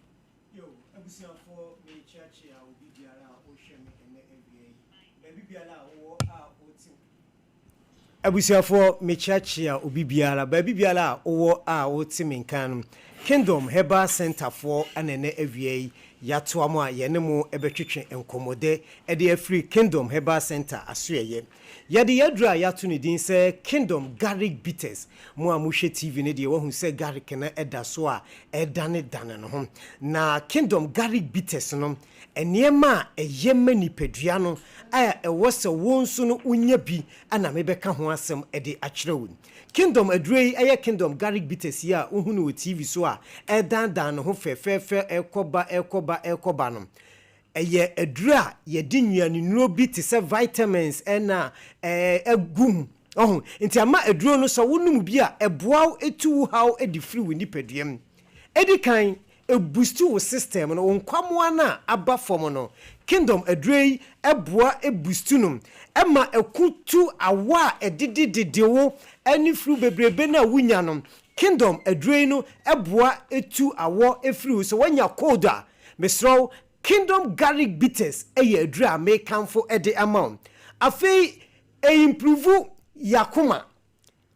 Yo, abusuafoɔ merekyeakyea obi biara a ɔrehwɛ me ɛnnɛ awia yi, baabi biara a wowɔ a wote. Abusuafoɔ mekyeakyea obi biara baabi biara a wowɔ a wote me nka no, Kingdom Herbal Centre foɔ na ɛnɛ awia yi yɛatoa mo a yɛne mo bɛtwetwe nkɔmmɔdɛ de afiri Kingdom Herbal Centre asoɛeɛ. Yɛde yɛn aduro a yɛato ne din sɛ Kingdom Garlic Bitters, mo a mohwɛ TV no deɛ woahu sɛ garlic no da so a ɛredanedane ne ho. Na Kingdom Garlic Bitters no, Nneɛma a ɛyɛ ma nipadua no a ɛwɔ sɛ wo nso no wonya bi na mebɛka ho asɛm de akyerɛ wo yi. Kingdom aduro yi yɛ Kingdom Garlic Bitters yi a wohu no wɔ TV so a ɛredandan ne ho fɛfɛɛfɛ rekɔ ba rekɔ ba rekɔ ba no. Ɛyɛ aduro a yɛde nnuanennuro bi te sɛ vitamins na agu mu. Ɔho? Nti ama aduro no sɛ wonom bi a ɛboa wo tu wo haw de firi wo nipadua mu. Edi kan, Ɛbusti wo system no, wo nkwammoa no a aba fam no. Kingdom aduro yi boa busti no ma ɛko tu awɔ a ɛdidi dede wo ne flu bebrebe no a wonya no. Kingdom aduro yi no boa tu awɔ firi wo. Sɛ woanya cold a, mesrɛ wo, Kingdom Garlic Bitters yɛ aduro a mekamfo de ama wo. Afei, ɛimprove y'akoma.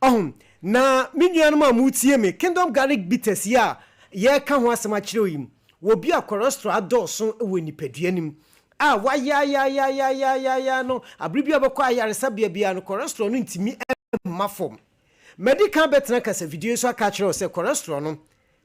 Ɔho, na me nuanom a moretie me, Kingdom Garlic Bitters yi a yɛreka ho asɛm akyerɛ wo yi, wɔ bi a cholesterol adɔɔso wɔ nipadua no mu, a wayaayaayaayaayaayaa no, abere bi a wobɛkɔ ayaresabea biara no, cholesterol no ntumi mma fam. Madi kan bɛtena kasafidie yi so aka akyerɛ wo sɛ cholesterol no,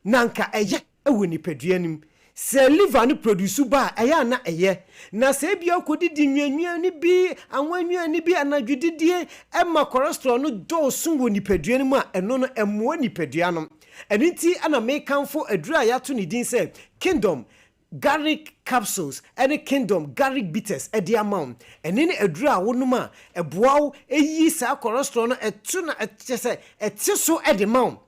na anka ɛyɛ wɔ nipadua no mu. Sɛ liver no produce ba a, ɛyɛ a na ɛyɛ. Na sɛ ebia wokɔdidi nnuannuane bi, anwa nnuane bi, anadwo didie, ɛma cholesterol no dɔɔso wɔ nipadua no mu a, ɛno no ɛmmoa nipadua no. Ɛno nti na mekamfo aduro a yɛato ne din sɛ Kingdom Garlic Capsules ne Kingdom Garlic Bitters de ama wo. Ɛno ne aduro a wonom a, ɛboa wo yi saa cholesterol no, ɛto na kyerɛ sɛ ɛte so de ma wo.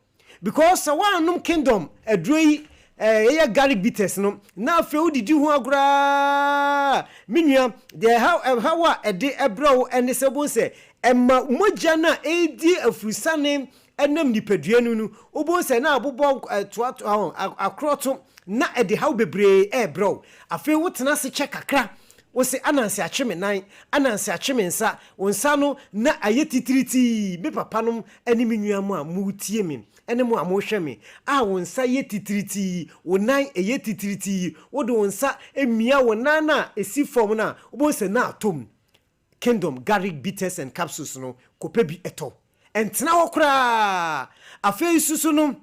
Because sɛ woannom kingdom aduro yi eh, ɛyɛ garlic bitters no na afei wodidi ho agorɔ aa me nua deɛ ɛhaw ɛhaw a ɛde ɛbrɛ wo ɛne sɛ wobɛhu sɛ ɛma mogya no a ɛredi afurusane ɛnam nipadua no no wobɛhu sɛ na abobɔ ɛtoatoa akorɔto na ɛde haw bebree ɛrebrɛ wo. Afei wotena ase kyɛ kakra wose ananse akye me nan, ananse akye me nsa, wo nsa no na ayɛ titiritii, me papanom ne me nua mo a moretie me ne mo a morehwɛ me a wo nsa yɛ titiritii, wo nan ɛyɛ titiritii, wode wo nsa mia wo nan no a ɛsi fam no a, wobɛhu sɛ na atɔ mu. Kingdom Garlic Bitters and Capsules no, kɔpɛ bi tɔ. Ɛntena hɔ koraa. Afei nso so no,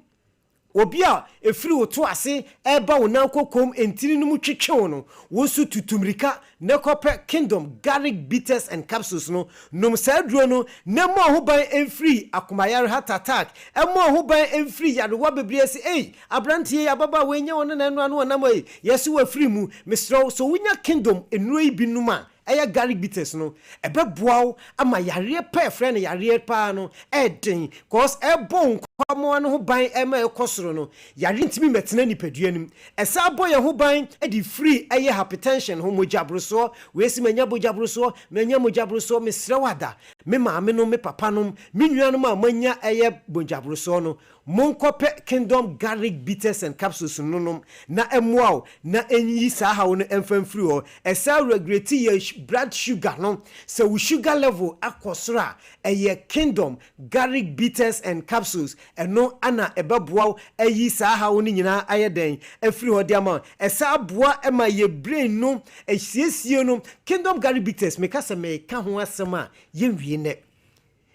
Obi a ɛfiri wo to ase reba wo nan kokom ntini no mu twetwe wo no, wo nso tutu mmirika na kɔpɛ Kingdom Garlic Bitters and Capsules no. Nom saa aduro no na mmɔ wo ho ban mfiri akomayare, heart attack, mmɔ wo ho ban mfiri yarewa bebree ase. Ei, aberanteɛ yi, ababaawa yi, nyɛ ɔno na ɛnoa no ɔnam ei, yɛse wafiri mu. Mesrɛ wo, sɛ wonya Kingdom nnuro yi bi nom a, ɛyɛ garlic bitters no, ɛbɛboa wo ama yareɛ pa a yɛfrɛ no yareɛ paa no ɛyɛ den cause ɛbɔ wo nkwammoa no ho ban ɛma ɛkɔ soro no, yareɛ ntumi mmɛtena nipadua no mu. Ɛsan bɔ yɛn ho ban de firi ɛyɛ hypertension ho, mogyaborosoɔ, wei se manya bogyaborosoɔ, manya mogyaborosoɔ, mesrɛ wo ada, me maame nom, me papa nom, me nuanom a moanya ɛyɛ mogyaborosoɔ no, Monkɔpɛ Kingdom Garlic Bitters and Capsules no nom na ɛmmoa wo na ɛnyi saa haw no mfa mfiri hɔ. Ɛsan regulate yɛn blood sugar no. Sɛ wo sugar level akɔ soro a, ɛyɛ Kingdom Garlic Bitters and Capsules ɛno na ɛbɛboa wo ayi saa haw no nyinaa ayɛ dɛn afiri hɔ de ama wo. Ɛsan boa ma yɛn brain no siesie no. Kingdom Garlic Bitters, meka sɛ meka ho asɛm a yɛnwie nnɛ.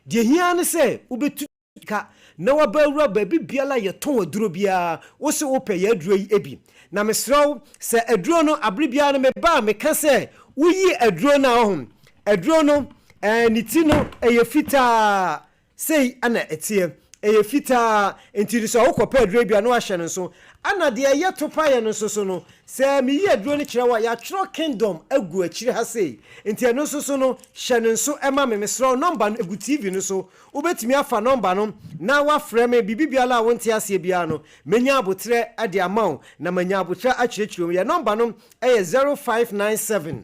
Deɛ ɛhia ara ne sɛ wobɛtu. Ka na waba awura baabi biara a yɛtɔn aduro biara, wo se wopɛ yɛn aduro yi bi. Na mesrɛ wo sɛ aduro no abere biara no meba a meka sɛ woyi aduro no a ɔho aduro no ɛɛ ne ti no ɛyɛ fitaa Sei na ɛteɛ, ɛyɛ fitaa, enti no sɛ wokɔpɛ aduro bi a na woahyɛ no nso. Ɛna deɛ ɛyɛ topaeɛ no nso so no, sɛ meyi aduro no kyerɛ wo a, yɛatwerɛ Kingdom agu akyire ha sei, enti ɛno nso so no, hyɛ no nso ma me. Mesrɛ wo, nɔmba no ɛgu TV no so, wobɛtumi afa nɔmba no na woafrɛ me, biribi biara a wonte aseɛ biara no, mɛnya aboterɛ de ama wo, na manya aboterɛ akyerɛkyerɛ mu. Yɛn nɔmba no yɛ 0597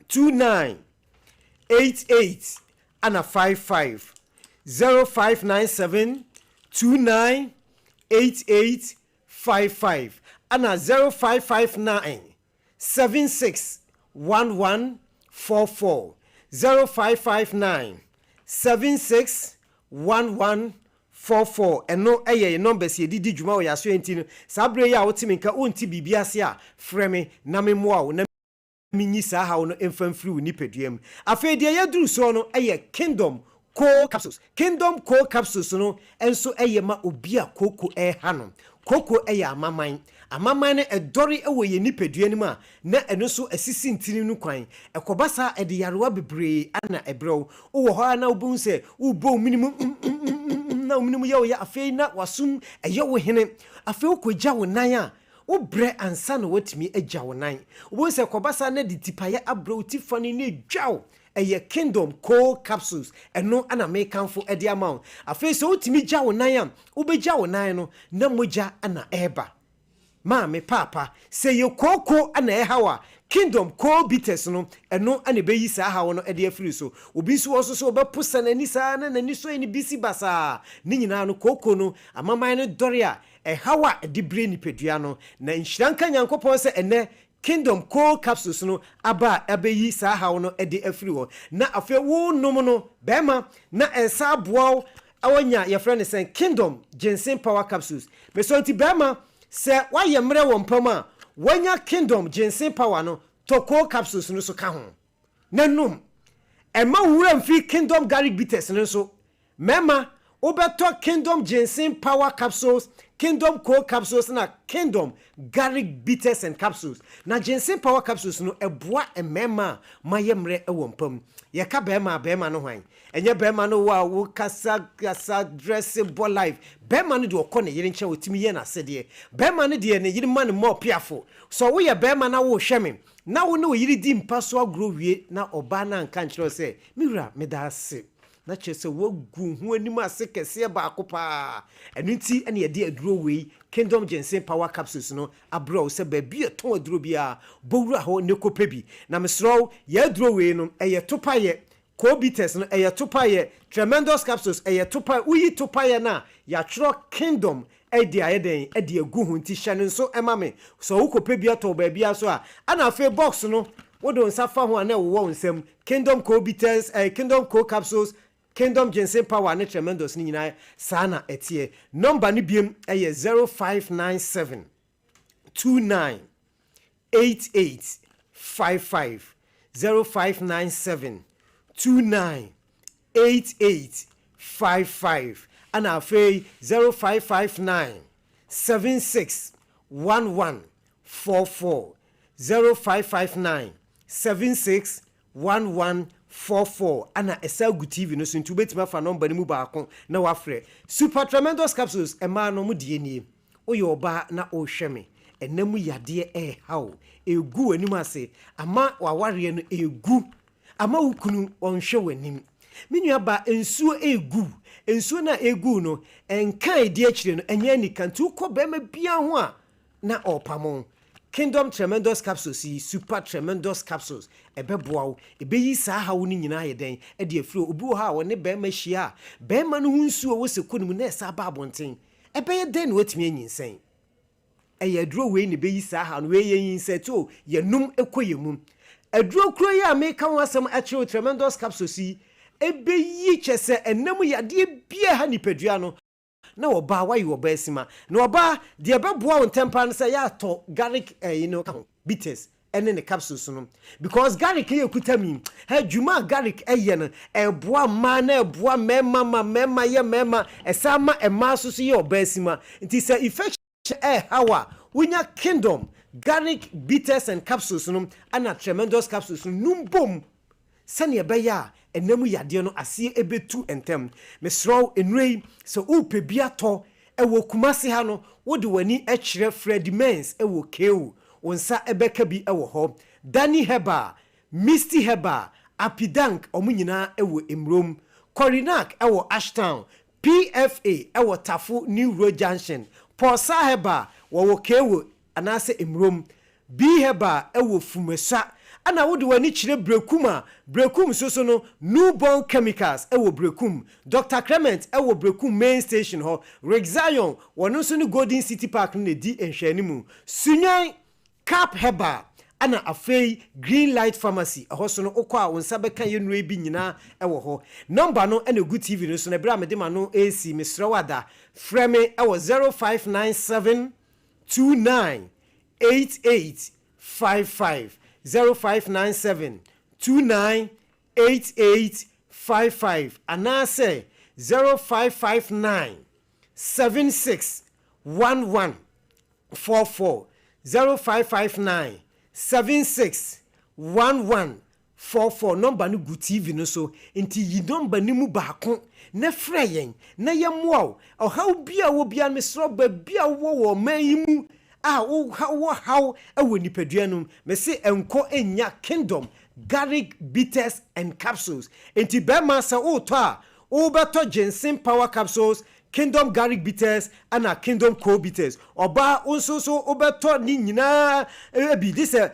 29 88 ana 55 0597 29 88 55 ana 0559 76 11 44 0559 76 11 44 ɛno yɛ yɛn numbers yɛde di dwuma wɔ yɛn asoɛe nti no saa berɛ yi a wote me nka wonte biribi ase a frɛ me na memmoa wo na Minyi saa haw no mfa mfiri wo nipadua mu. Afei deɛ yɛaduru soɔ no yɛ Kingdom Coal Capsules. Kingdom Coal Capsules no nso yɛ ma obi a kooko reha no. Kooko yɛ amaman. Amaman no ɛdɔre wɔ yɛn nipadua no mu a, na ɛno nso asisi ntini no kwan. Ɛkɔba saa a, ɛde yarewa bebree na ɛbrɛ wo. Wowɔ hɔ ara na wobɛhu sɛ worebɔ wo mene mu mm-mm-mm-mm na wo mene mu yɛ wo ya, afei na w'asom yɛ wo hene. Afei wokɔgya wo nan a, Wobrɛ ansa na woatumi agya wo nan. Wobɛhu sɛ kɔba saa na de tipaeɛ abrɛ wo ti fa no na ɛdwa wo. Ɛyɛ Kingdom Coal Capsules, ɛno na mekamfo de ama wo. Afei sɛ wotumi gya wo nan a, wobɛgya wo nan no na mogya na ɛreba. Maame, paapa, sɛ ɛyɛ kooko na ɛreha wo a, Kingdom Coal Bitters no, ɛno na ɛbɛyi saa haw no de afiri so. Obi nso wɔ hɔ nso sɛ ɔbɛposa n'ani saa na n'ani so ayɛ no bisi basaa. Ne nyinaa no, kooko no, amaman no dɔre a, Ɛhaw a ɛde brɛ nipadua no. Na nhyira nka Nyankopɔn sɛ ɛnnɛ Kingdom Cold Capsules no aba a abeyi saa haw no de afiri hɔ. Na afei wo nom no bɛɛma na ɛsa aboa wo wanya yɛfrɛ no sɛn Kingdom Ginseng Power Capsules. Mesɔ nti bɛɛma sɛ woayɛ mmerɛ wɔ mpa mu a wanya Kingdom Ginseng Power no tɔ Cold Capsules no so ka ho na nom. Ɛmma wo werɛ mfiri Kingdom Garlic Bitters no nso Mmarima, wobɛtɔ Kingdom Ginseng Power Capsules, Kingdom Cold Capsules na Kingdom Garlic Bitters and Capsules. Na Ginseng Power Capsules no, ɛboa mmarima a moayɛ mmerɛ wɔ mpa mu. Yɛka barima a, barima no hwan? Ɛnyɛ barima no wo a wokasa kasa, dresse, bɔ life. Barima no deɛ ɔkɔ ne yere nkyɛn ɔtumi yɛ n'asɛdeɛ. Barima no deɛ ne yere ma no mɔ piafo. Sɛ woyɛ barima na worehwɛ me, na wo ne wo yere di mpa so agorɔ wie na ɔbaa no anka ankyerɛ wo sɛ, Me wura, meda ase. Na kyerɛ sɛ woagu ho anim ase kɛseɛ baako paa. Ɛno nti na yɛde aduro wei, Kingdom Ginseng Power Capsules no abrɛ wo sɛ baabi a yɛtɔn aduro biara, bɔ wura hɔ na kɔpɛ bi. Na mesrɛ wo, yɛn aduro wei no, ɛyɛ topayɛ. Cobitas no, ɛyɛ topayɛ. Tremendous Capsules, ɛyɛ topayɛ. Woyi topayɛ no a, yɛatwerɛ Kingdom de ayɛ dɛn? De agu ho. Nti hyɛ no nso ma me. Sɛ wokɔpɛ bi atɔ wɔ baabiara nso a, ɛna afei box no, wode wo nsa fa ho a na ɛwowɔ wo nsam. Kingdom Co Bitters, eh, Kingdom Co Capsules, Kingdom Ginseng Power ne Tremendous no nyinaa saa na ɛteɛ. Nɔmba no biom yɛ 0597 29 88 55, 0597 29 88 55, ɛna afei 0559 76 11 44, 0559 76 11 44 ɛna ɛsan gu TV no so nti wobɛtumi afa nɔmba no mu baako na wafrɛ. Super Tremendous Capsules mmaa no mo deɛ nie. Woyɛ ɔbaa na worehwɛ me, ɛna mu yadeɛ ɛreha wo, ɛregu w'anim ase, ama w'awareɛ no ɛregu, ama wo kunu ɔnhwɛ w'anim. Me nua baa nsuo ɛregu wo, nsuo no a ɛregu wo no ɛnka a ɛdi akyire no ɛnyɛ anika nti wokɔ barima biara ho a na ɔrepamo wo. Kingdom Tremendous Capsules yi, Super Tremendous Capsules, ɛbɛboa wo, ɛbɛyi saa haw no nyinaa ayɛ dɛn de afiri hɔ. Obi wɔ hɔ a ɔne barima hyia a, barima no ho nsuo a ɛwɔ sɛ ɛkɔ ne mu na ɛsan ba abɔnten. Ɛbɛyɛ dɛn na watumi anyinsɛn? Ɛyɛ aduro wei na ɛbɛyi saa haw no. Wei yɛ nyinsɛn o, yɛnom kɔ yɛn mu. Aduro koro yi a meka ho asɛm akyerɛ wo, Tremendous Capsules yi, ɛbɛyi kyɛ sɛ ɛnam yadeɛ biara ɛha nipadua no. Na ɔbaa wayi ɔbaa sima. Na ɔbaa, deɛ ɛbɛboa wo ntɛm paa ne sɛ yɛ atɔ garlic ɛyi no ka ho, bitters ɛne ne capsules no. Because garlic yɛ ɛkuta mi. Hɛ, dwuma a garlic ɛyɛ no, ɛboa mmaa na ɛboa mmarima ma mmarima yɛ mmarima, ɛsan ma mmaa nso so yɛ ɔbaa sima. Nti sɛ infection ɛreha wo a, wonya Kingdom Garlic Bitters and Capsules no ɛna Tremendous Capsules no num bom sɛnea ɛbɛyɛ a ɛna mu yadeɛ no aseɛ ɛbɛtu ntɛm. Mesrɛ wo nnuro yi sɛ worepɛ bi atɔ ɛwɔ Kumasi ha no wode w'ani kyerɛ Freddy Mens ɛwɔ KU wo nsa ɛbɛka bi ɛwɔ hɔ. Danny Herbal, Misty Herbal, Apidank wɔn nyinaa ɛwɔ Mmrom. Korinak ɛwɔ Ashtown, PFA ɛwɔ Tafo New Road Junction, Pɔɔsa Herbal wɔwɔ Kewo anaasɛ Mmrom, Bee Herbal ɛwɔ Fumesua, ɛna wode w'ani kyerɛ Berekum a, Berekum nso so no Newborn Chemicals ɛwɔ Berekum, Doctor Clement ɛwɔ Berekum Main Station hɔ, Rick Zion wɔno nso ne Golden City Park no na ɛdi nhwɛanimu, Sunyani Cap Herbal ɛna afei Green Light Pharmacy ɛhɔ so no wokɔ a wo nsa bɛka yɛn nnuro yi bi nyinaa ɛwɔ hɔ. Number no ɛna ɛgu TV no so no ɛberɛ a mede m'ano resi mesrɛ wo ada frɛ me ɛwɔ 0597 29 88 55 0597 29 88 55 anaasɛ 0559 76 11 44 0559 76 11 44 Nɔmba no gu TV no so, nti yi nɔmba no mu baako na frɛ yɛn na yɛmmoa wo. Ɔhaw biara a wowɔ biara no, mesrɛ wo, baabi a wowɔ wɔ ɔman yi mu a wowɔ haw wɔ nipadua no mu, mese nkɔ nnya Kingdom Garlic Bitters and Capsules. Nti bɛrima sɛ woretɔ a, wobɛtɔ Ginseng Power Capsules, Kingdom Garlic Bitters ɛna Kingdom Cold Bitters. Ɔbaa wo nso so wobɛtɔ ne nyinaa bi gye sɛ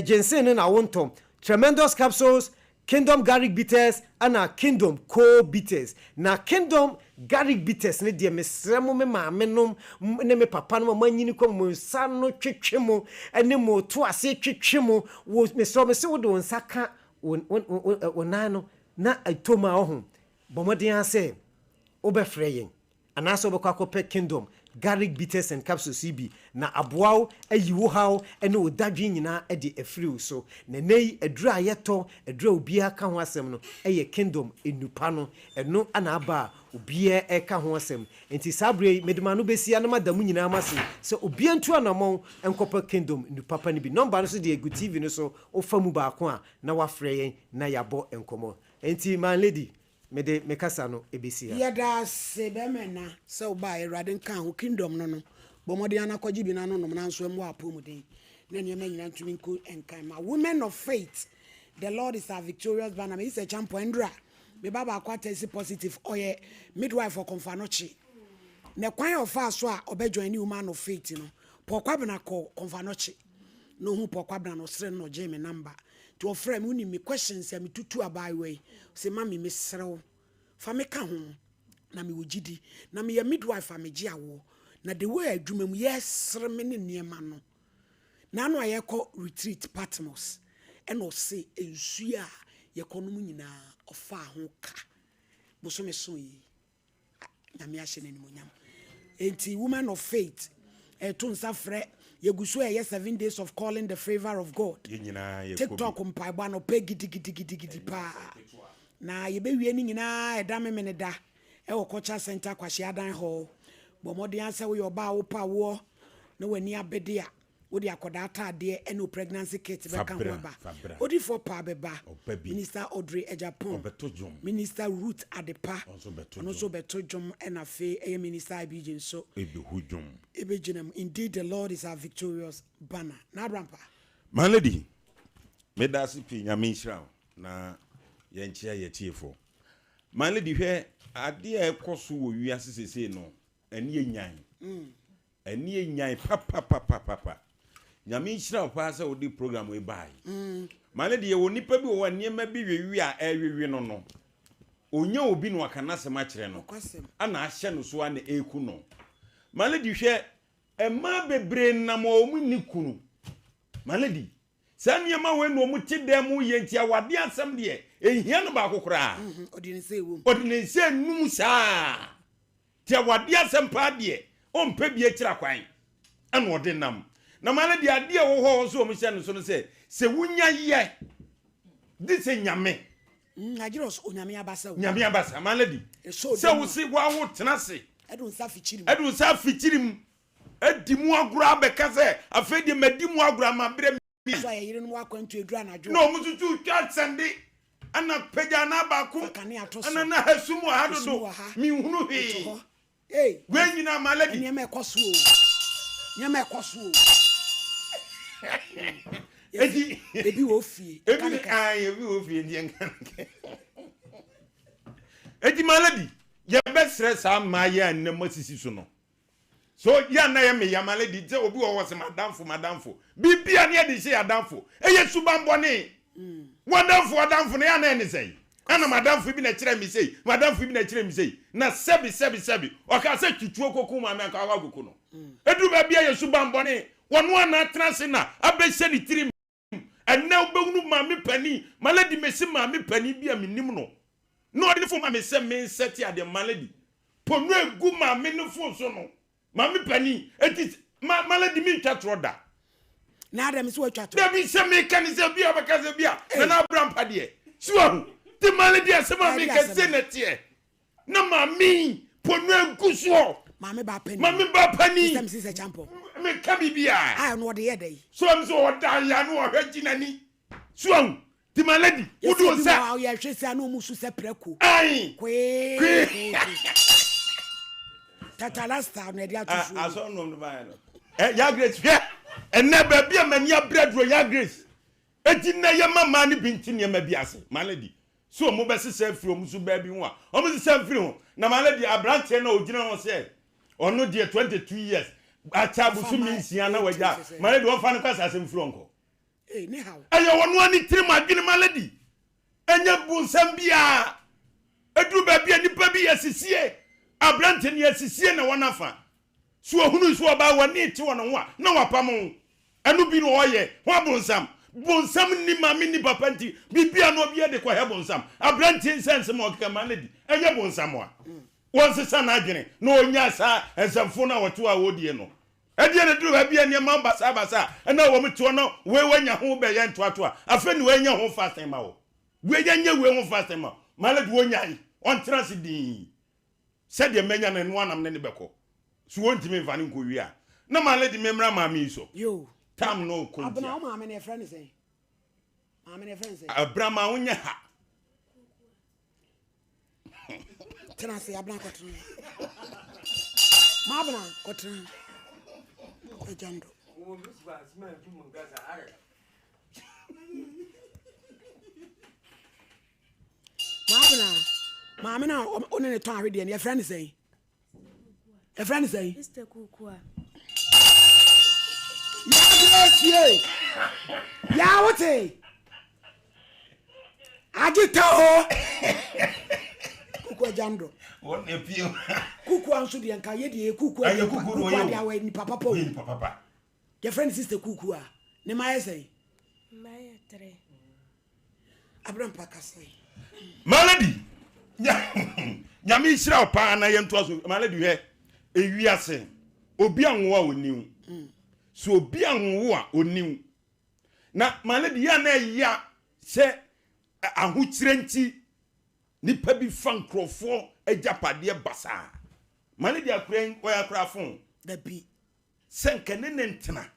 ginseng no na wontɔ. Tremendous Capsules, Kingdom Garlic Bitters ɛna Kingdom Cold Bitters. Na Kingdom Garlic Bitters no deɛ mesrɛ mo me maame nom ne me papa nom a moanyini kɔ mo nsa no twetwe mo ne mo to ase twetwe mo wo mesrɛ wo mese wode wo nsa ka wo wo nan no na ɛtɔ mu a ɔho bɔ mmɔden ara sɛ wobɛfrɛ yɛn anaasɛ wobɛkɔ akɔpɛ Kingdom Garlic Bitters and Capsules yi bi na aboa wo ayi wo haw ne wo dadwen nyinaa de afiri wo so. Na ɛnnɛ yi, aduru a yɛtɔ, aduru a obiara ka ho asɛm no yɛ Kingdom nnupa no. Ɛno na aba a obiara reka ho asɛm. Enti saa berɛ yi, mede m'ano bɛsi ha na mada mo nyinaa mo ase sɛ obiara ntu anammɔn nkɔpɛ Kingdom nnupa pa no bi. Nɔmba no nso deɛ ɛgu TV no so, wofa mu baako a na woafrɛ yɛn na yɛabɔ nkɔmmɔ. Enti my lady, Mede me kasa no bɛsi ha. Yɛda ase bɛrima ɛna sɛ wo baeɛ awurade nka ho kingdom no no bɔ mmɔden ara na kɔgye bi na no nom nanso ɛmmoa apɔmuden na nneɛma nyinaa ntumi nko nkan ma women of faith the lord is our victorious banner meyi sɛ kyampɔ ɛndra me ba baako atɛsi positive ɔyɛ midwife ɔkɔmfanɔkye na kwan a ɔfaa so a ɔbɛ join ne woman of faith no Paul Kwabena kɔ kɔmfanɔkye na ohuu Paul Kwabena na ɔsrɛ no na ɔgyee me number nti ɔfrɛɛ me wonim me questions a metutu abaayewa yi ɔse mummy mesrɛ wo fa me ka ho na mewɔ gyidi na meyɛ midwife a megye awoɔ na the way a adwuma mu yɛsere me ne nneɛma no na ano a yɛkɔ retreat Patmos ɛna ɔse nsuo a yɛkɔnom nyinaa ɔfaa ho ka bosome so yi Nyame ahyɛ no animuonyam. Enti woman of faith ɛto nsa frɛ yɛgu so ɛyɛ 7 days of calling the favour of God. Yɛn nyinaa yɛkɔ bi. TikTok mpaebɔ anɔpɛ gidigidigidigidi paa. Na yɛbɛwie ne nyinaa ɛda Memeneda ɛwɔ Culture Center Kwahyeadan Hall. Bɔ mmɔden ara sɛ woyɛ ɔbaa a wopɛ awoɔ na w'ani abede a Wode akwadaa ataadeɛ ne wo pregnancy kit bɛka ho aba. Odifoɔ paa bɛba. Minister Audrey Agyapong, Minister Ruth Adepa, ɔno nso bɛto dwom ɛna afei ɛyɛ Minister IBJ nso ɛbɛgyina mu. Indeed the Lord is our victorious banner. Na Abrampa. My lady, meda ase pii Nyame nhyira wo na yɛnkyea yɛtiefoɔ. My lady hwɛ adeɛ a ɛkɔ so wɔ wiase sesei no ɛne yɛ nyan. Ɛne enyan papapapapa. Nyame nhyira wo paa sɛ wode program yi bae. Ma ne deɛ yɛwɔ nipa bi wɔ hɔ a nneɛma bi wewe a ɛrewewe no no, ɔnya obi na waka n'asɛm akyerɛ no, ana ahyɛ no so a na ɛreku no. Ma lady hwɛ, mmaa bebree nam a wɔn nni kunu. Ma lady, saa nneɛma wei na wɔn te dan mu yɛ nti awadeɛ asɛm deɛ, ɛnhia no baako koraa. Ɔde ne nsa enum saa. Nti awadeɛ asɛm paa deɛ ɔmpɛ bi akyira kwan ɛna ɔde nam. Na maa no deɛ adeɛ ɛwɔ hɔ a ɔsɛ wɔn hyɛ no so no sɛ sɛ wonya yɛ de sɛ Nyame. Agyerɛ ɔsɛ Onyame abasa o. Nyame abasa maa lady. Sɛ wo se wawo tena ase. Ɛde wo nsa afikyiri mu. Ɛde wo nsa afikyiri mu. Adi mu agorɔ abɛka sɛ afei deɛ madi mu agorɔ ama berɛ mi. So a yɛ yerenom wɔ akwantu aduru anadwo. Na wɔn nso tu twa sɛnde ɛna pagya na baako ɛna na ha sum wɔ ha dodo menhunu hwee. Wei nyinaa my lady. Nneɛma ɛkɔ so o. Nneɛma ɛkɔ so o. Eti ebi wɔ fie. Ebi ayi ebi wɔ fie nti nka nka. Eti my lady yɛbɛsrɛ saa mmaa yi a nnɛ mo asisi so no. So yɛ a na yɛ me ya my lady sɛ obi wɔ hɔ sɛ madamfo madamfo biribi a ne yɛde hyɛ yɛ adamfo ɛyɛ suban bɔne. W'adamfo w'adamfo no, ɛyɛ a na ɛne sɛn? Ɛna m'adamfo bi na ɛkyerɛɛ me sei, m'adamfo bi na ɛkyerɛɛ me sei. Na sɛbi sɛbi sɛbi, ɔkaa sɛ twituo kɔku maame anka wakɔ akɔku no. Ɛduru baabi a yɛ subammɔne, ɔno ara na atena ase na abɛhyɛ ne tirim. Ɛnnɛ wobɛhunu maame panin, Malady mese maame panin bi a menim no, na ɔde ne fon ma me sɛ mensɛte adeɛ, Malady, pono ɛgu maame no fon so no, Maame panin, eti ma ma lady mi ntwa torɔ da. Na adɛ mi sɛ watwa torɔ. Dabi sɛ mi ka ne sɛ bi a ɔbɛka sɛ bi a nana abira mpa deɛ. Si wa ho. Ti ma lady asɛm a mi ka se na teɛ. Na maame yi ponu egu soɔ. Maame ba panin. Maame ba panin. Sɛ mi sisɛ champɔ. Mi ka bi bi a. A ɛno ɔde yɛ dɛ yi. So ɛmi sɛ ɔda ya no ɔhwɛ gyi n'ani. So ahu. Ti my lady, wo do nsa. Yɛsɛ bi wɔ yɛhwɛ sɛ na ɔmu su sɛ prɛko. Ayi. Kwee. Kwee. Tatalasta na ɛde ato so. Asɔ nom no baayɛ no. Ɛ ya grace hwɛ. Ɛnɛ baabi a m'ani abere aduro ya grace. Eti nnɛ yɛ ma mmaa no bi nte nneɛma bi ase. My lady, so wɔn bɛsesa afiri wɔn so baabi ho a, wɔn sesa mfiri ho. Na my lady, aberanteɛ no a ogyina hɔ sɛ ɔno deɛ 22 years akyɛ abosome nsia na wagya, my lady wɔmfa no kɔ asase mfiri hɔ nkɔ. Ɛyɛ ɔno ara ne tirim adwene ma lady. Ɛnyɛ bonsam biara. Ɛduru baabi a nipa bi yɛ sisie. Aberante no yɛ sisie na wɔn afa. So ohunu so ɔbaa w'ani te wɔn ho a na wapam wo. Ɛno bi na ɔyɛ. Ho abonsam. Bonsam nni maame nni papa nti biribi a na obi de kɔhɛ bonsam. Aberante nsa nsɛm a ɔkeka ma lady. Ɛnyɛ bonsam a. Wɔnsesa n'adwene na ɔnya saa nsɛmfo no a wɔte hɔ a wɔredie no. Ɛdeɛ na ɛduru baabi a nneɛma basabasa a ɛna wɔn te hɔ na wei wanya ho bɛyɛ ntoatoa afei ne wei nyɛ ho fasting ma wo wei yɛnyɛ wei ho fasting ma malady wɔnyae ɔntena ase dinn sɛdeɛ mɛnya no ɛno anam ne ne bɛkɔ so wɔntumi mfa no nkɔ wie a na malady memmra maame yi so Yo. tam no kɔ Abena ntia wo maame no yɛfrɛ no sɛn? Maame no yɛfrɛ no sɛn? Abena ma wonyɛ ha tena ase abena kɔtena maabena kɔtena agya ndo maabena maame no a ɔne ne tɔn ahwedeɛ no yɛfrɛ no sɛn Yɛfrɛ no sɛn? Sister Kukua. Yaa fie. Yaa wote. Agye ta o. Kukua jando. Wɔn na pie. Kukua nso deɛ nka yɛ deɛ kukua. Ɛyɛ kukua deɛ awɔ nipa papa o. Nipa papa. Yɛfrɛ no Sister Kukua. Ne ma yɛ sɛn? Mma yɛ tere. Abrampa kasa yi. Malady, nyame nhyira wo paa na yɛntoa so. Malady hwɛ, ewiase obi anwo a oniw. So obi anwo a oniw. Na malady yɛ na ɛya sɛ ahokyerɛ nti nipa bi fa nkurɔfoɔ agyapadeɛ basaa. Malady akora yi ɔyɛ akorafo. Dabi. Sɛ nka ne ne ntena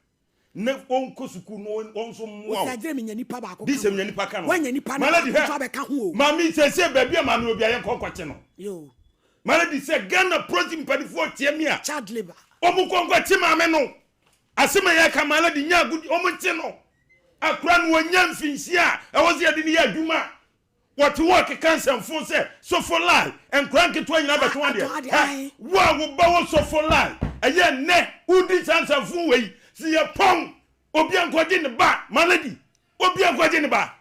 na ɔnkɔ sukuu na wɔn nso mmoa wo. Wosi agyere menya nipa baako ka ho. Di sɛ menya nipa ka no. Wanya nipa no baako nso abɛka ho o. Maame sɛsɛ baabi a maame obi a yɛnkɔ nkɔkye no. Yoo. Maame di sɛ Ghana prison mpanimfoɔ tie mi a. Child labour. Wɔn kɔ nkɔkye maame no. Asɛm a yɛka maame di nya agudi wɔn nkye no. Akora no wɔnya mfinhyia a ɛwɔ sɛ yɛde no yɛ adwuma. Wɔte hɔ rekeka nsɛmfo sɛ sofo lie, nkwadaa nketewa nyinaa bɛto adeɛ. Hɛ, wo a wo ba wɔ sofo lie, ɛyɛ nnɛ wodi saa nsɛmfo wei, sɛ yɛpɔn, obi ankɔgye ne ba, my lady, obi ankɔgye ne ba.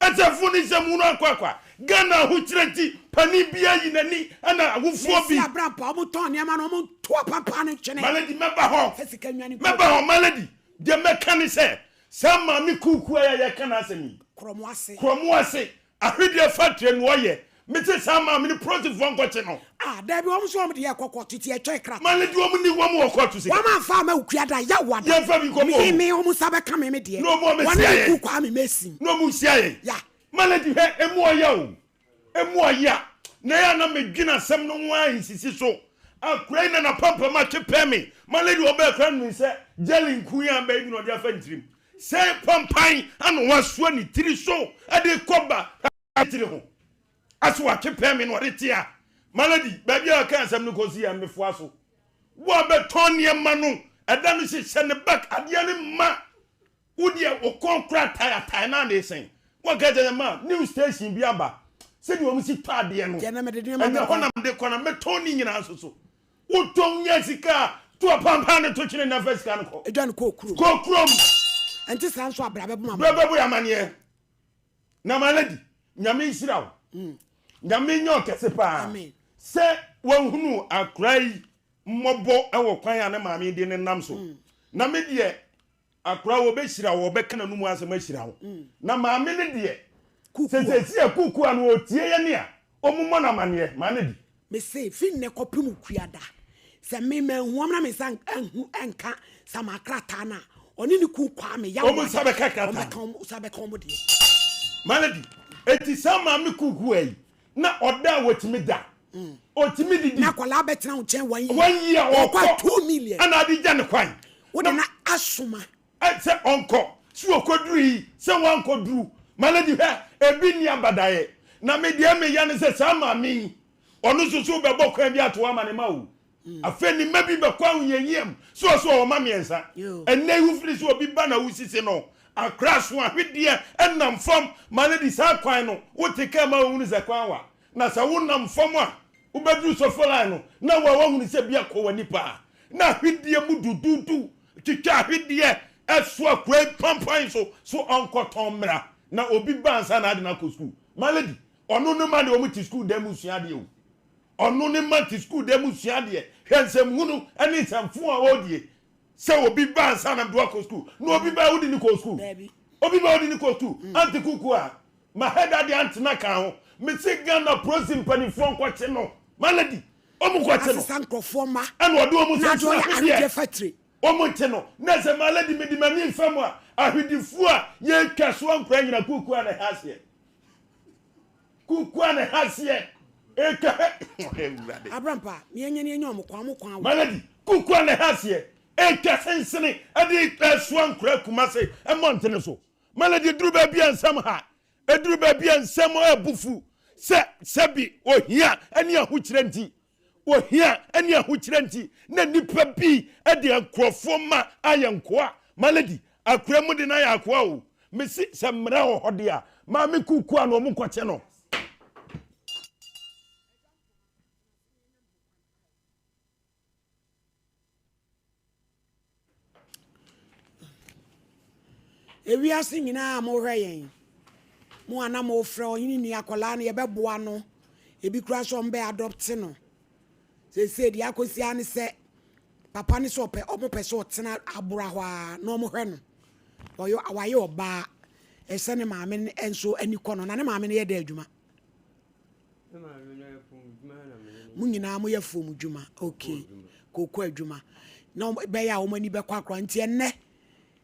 Nsɛmfo ne nsɛm hunu akɔ akɔ a, Ghana ahokyerɛ nti, panin biara yi n'ani ɛna awofoɔ bi. Mesi abrampa, wɔn tɔn nneɛma no, wɔn to apampa no ntwene. My lady, mɛba hɔ, mɛba hɔ, my lady, deɛ mɛka ne sɛ, Saa maame kuukuu a yɛka n'asɛm yi. Korɔmo ase. Korɔmo ase. Ahwedeɛ factory na ɔyɛ. Mese saa maame no prosifoɔ nkɔkye no. Ah dabi wɔn nso wɔn deɛ ɛkɔ kɔɔto ti ɛtwɛn krataa. Maame deɛ wɔn ni wɔn wɔ kɔɔto sika. Wɔn anfa ama okua da yaw ada. Yɛn fa bi nkɔmɔ wɔn. Me me wɔn nsa bɛka me me deɛ. Na wɔn wɔn abɛsia yɛn. Ne ku Kwame Mason. Na wɔn nhyia yɛn. Ya. Maame di hwɛ emu ɔya o. Emu ɔya. Na yɛ a na medwene asɛm no ho ara nsisi so. Akora yi na n'apampam atwe pɛ me. Ma lady ɔbɛɛ kora no sɛ jelly nku yi aba yi bi na ɔde afa ne tirim. Sɛ pampan ana wasoa ne tiri so de kɔ ba tiri ho. Ase watwe pɛ me na ɔde te a. Ma lady baabi a ɔka asɛm no kɔsi yɛ mefoa so. Wo a bɛtɔn nneɛma no ɛda no hyehyɛ ne back adeɛ no ma. Wo deɛ wo kɔn kora tae atae na ade sɛn. Wɔka kyerɛ sɛ ma new station bi aba sɛdeɛ wɔn si tɔ adeɛ no ɛnɛ hɔ na mede kɔ na mɛtɔn ne nyinaa nso so. Wotɔn nya sika a to apampan ne to kyene na fa sika no kɔ. Edwa no kɔ kurom. Kɔ kurom. Ɛnte saa nso a bra bɛbɔ amaneɛ. Bra bɛbɔ yɛ amaneɛ. Na my lady nyame nhyira wo. Mm. Nyame nyɛ ɔkɛse paa. Sɛ wahunu akora yi mmɔbɔ wɔ kwan a ne maame de ne nam so. Mm. Na me deɛ Akora wɔbɛhyira wo, wɔbɛka n'anomu asɛm ahyira wo. Na maame no deɛ, sɛ seesei a kuukuu a no ɔtie yɛn a, ɔmmu mmɔ no amaneɛ. Maa no di. Mese, fi nnɛ kɔpem Okuada, sɛ me manhu wɔn na me nsa anhu anka Samaa krataa no a, ɔne ne kun Kwame Yaw Wɔn nsa bɛka krataa no. Wɔn bɛka wɔn nsa bɛka wɔn deɛ. Maa no di. Enti saa maame kuukuu yi, na ɔda a wɔtumi da. Ɔtumi didi. Na akwadaa bɛtena wo nkyɛn one year. One year ɔkɔ. Ɔkɔ 2 million. Ɛna ade gya ne kwan. Wode na asoma. Sɛ ɔnkɔ. Sɛ ɔkɔduru yi, sɛ wankɔduru. My lady hwɛ, ebi nni abadaeɛ. Na me deɛ meya ne sɛ saa maame yi, ɔno nso so bɛbɔ kwan bi ato hɔ ama ne mma o. Afei ne mma bi bɛkɔ ahohiahia mu. Sɛ ɔsɛ ɔwɔ mma mmiɛnsa. Ɛnnɛ yi wofiri sɛ obi ba na wosisi no, akora so ahwedeɛ nam fam. My lady saa kwan no, wote kaa mu a wohunu sɛ kwan wa. Na sɛ wonam fam a, wobɛduru sɔfo line no, na wo a woahunu sɛ bi akɔ w'ani paa. Na ahwedeɛ mu duduudu, twitwa ahwedeɛ ɛso akura yi pampan so, so ɔnkɔtɔn mmra. Na obi ba ansa na ade no akɔ sukuu. My lady, ɔno ne mma deɛ wɔn te sukuu dan mu sua adeɛ o. Ɔno ne mma te sukuu dan mu sua adeɛ. Hwɛ nsɛmhunu ne nsɛmfo a ɔredie. Sɛ obi ba ansa na mede wakɔ sukuu. Na obi ba a wode no kɔ sukuu. Obi ba a wode no kɔ sukuu. Ante kuku a, ma head adeɛ antena ka ho. Mese Ghana prosi mpanimfoɔ nkɔkye no. My lady, wɔn nkɔkye no. Asesa nkurɔfoɔ mma. Ɛna ɔde wɔn Na sɛ adeɛ ɔyɛ ahwedeɛ. ahwedeɛ factory. Wɔn nkye no. Na sɛ my lady mede m'ani nfa mu a, ahwedifoɔ a yɛretwa soɔ nkora nyina kuku a na ɛha aseɛ. Kuku a na ɛha aseɛ. Ɛtwa hɛ. Awurade. Abrampa, meɛnyɛ ne ɛnyɛ ɔmo kwan, ɔmo kwan wɔ. My lady, kuku a na ɛha aseɛ. Ɛtwa sensene ɛde ɛsoa nkora Kumase mmɔntene so. My lady, ɛduru baabi a nsɛm ha. Ɛduru baabi a nsɛm ɛbu fu sɛ sɛbi ohia ne ahokyerɛ nti. Ohia ne ahokyerɛ nti na nnipa bi de nkurɔfoɔ mma ayɛ nkoa. My lady, akora mu de no ayɛ akoa o. Mese sɛ mmara wɔ hɔ deɛ a, maame kuukuu a na wɔn nkɔkye no. Ewiase nyinaa a mohwɛ yɛn, mo a na mofrɛ ɔhene ni akwadaa no yɛbɛboa no, ebi koraa sɛ ɔmo bɛ adɔpte no. Seesei deɛ akɔsi ara ne sɛ papa no sɛ ɔpɛ ɔmo pɛ sɛ ɔtena abora hɔ ara na ɔmo hwɛ no. Ɔyɛ wayɛ ɔbaa ɛsɛ ne maame nso ani kɔ no na ne maame no yɛ dɛ adwuma. Mo nyinaa moyɛ fom dwuma okay kooko adwuma na bɛyɛ a wɔn ani bɛkɔ akora nti ɛnnɛ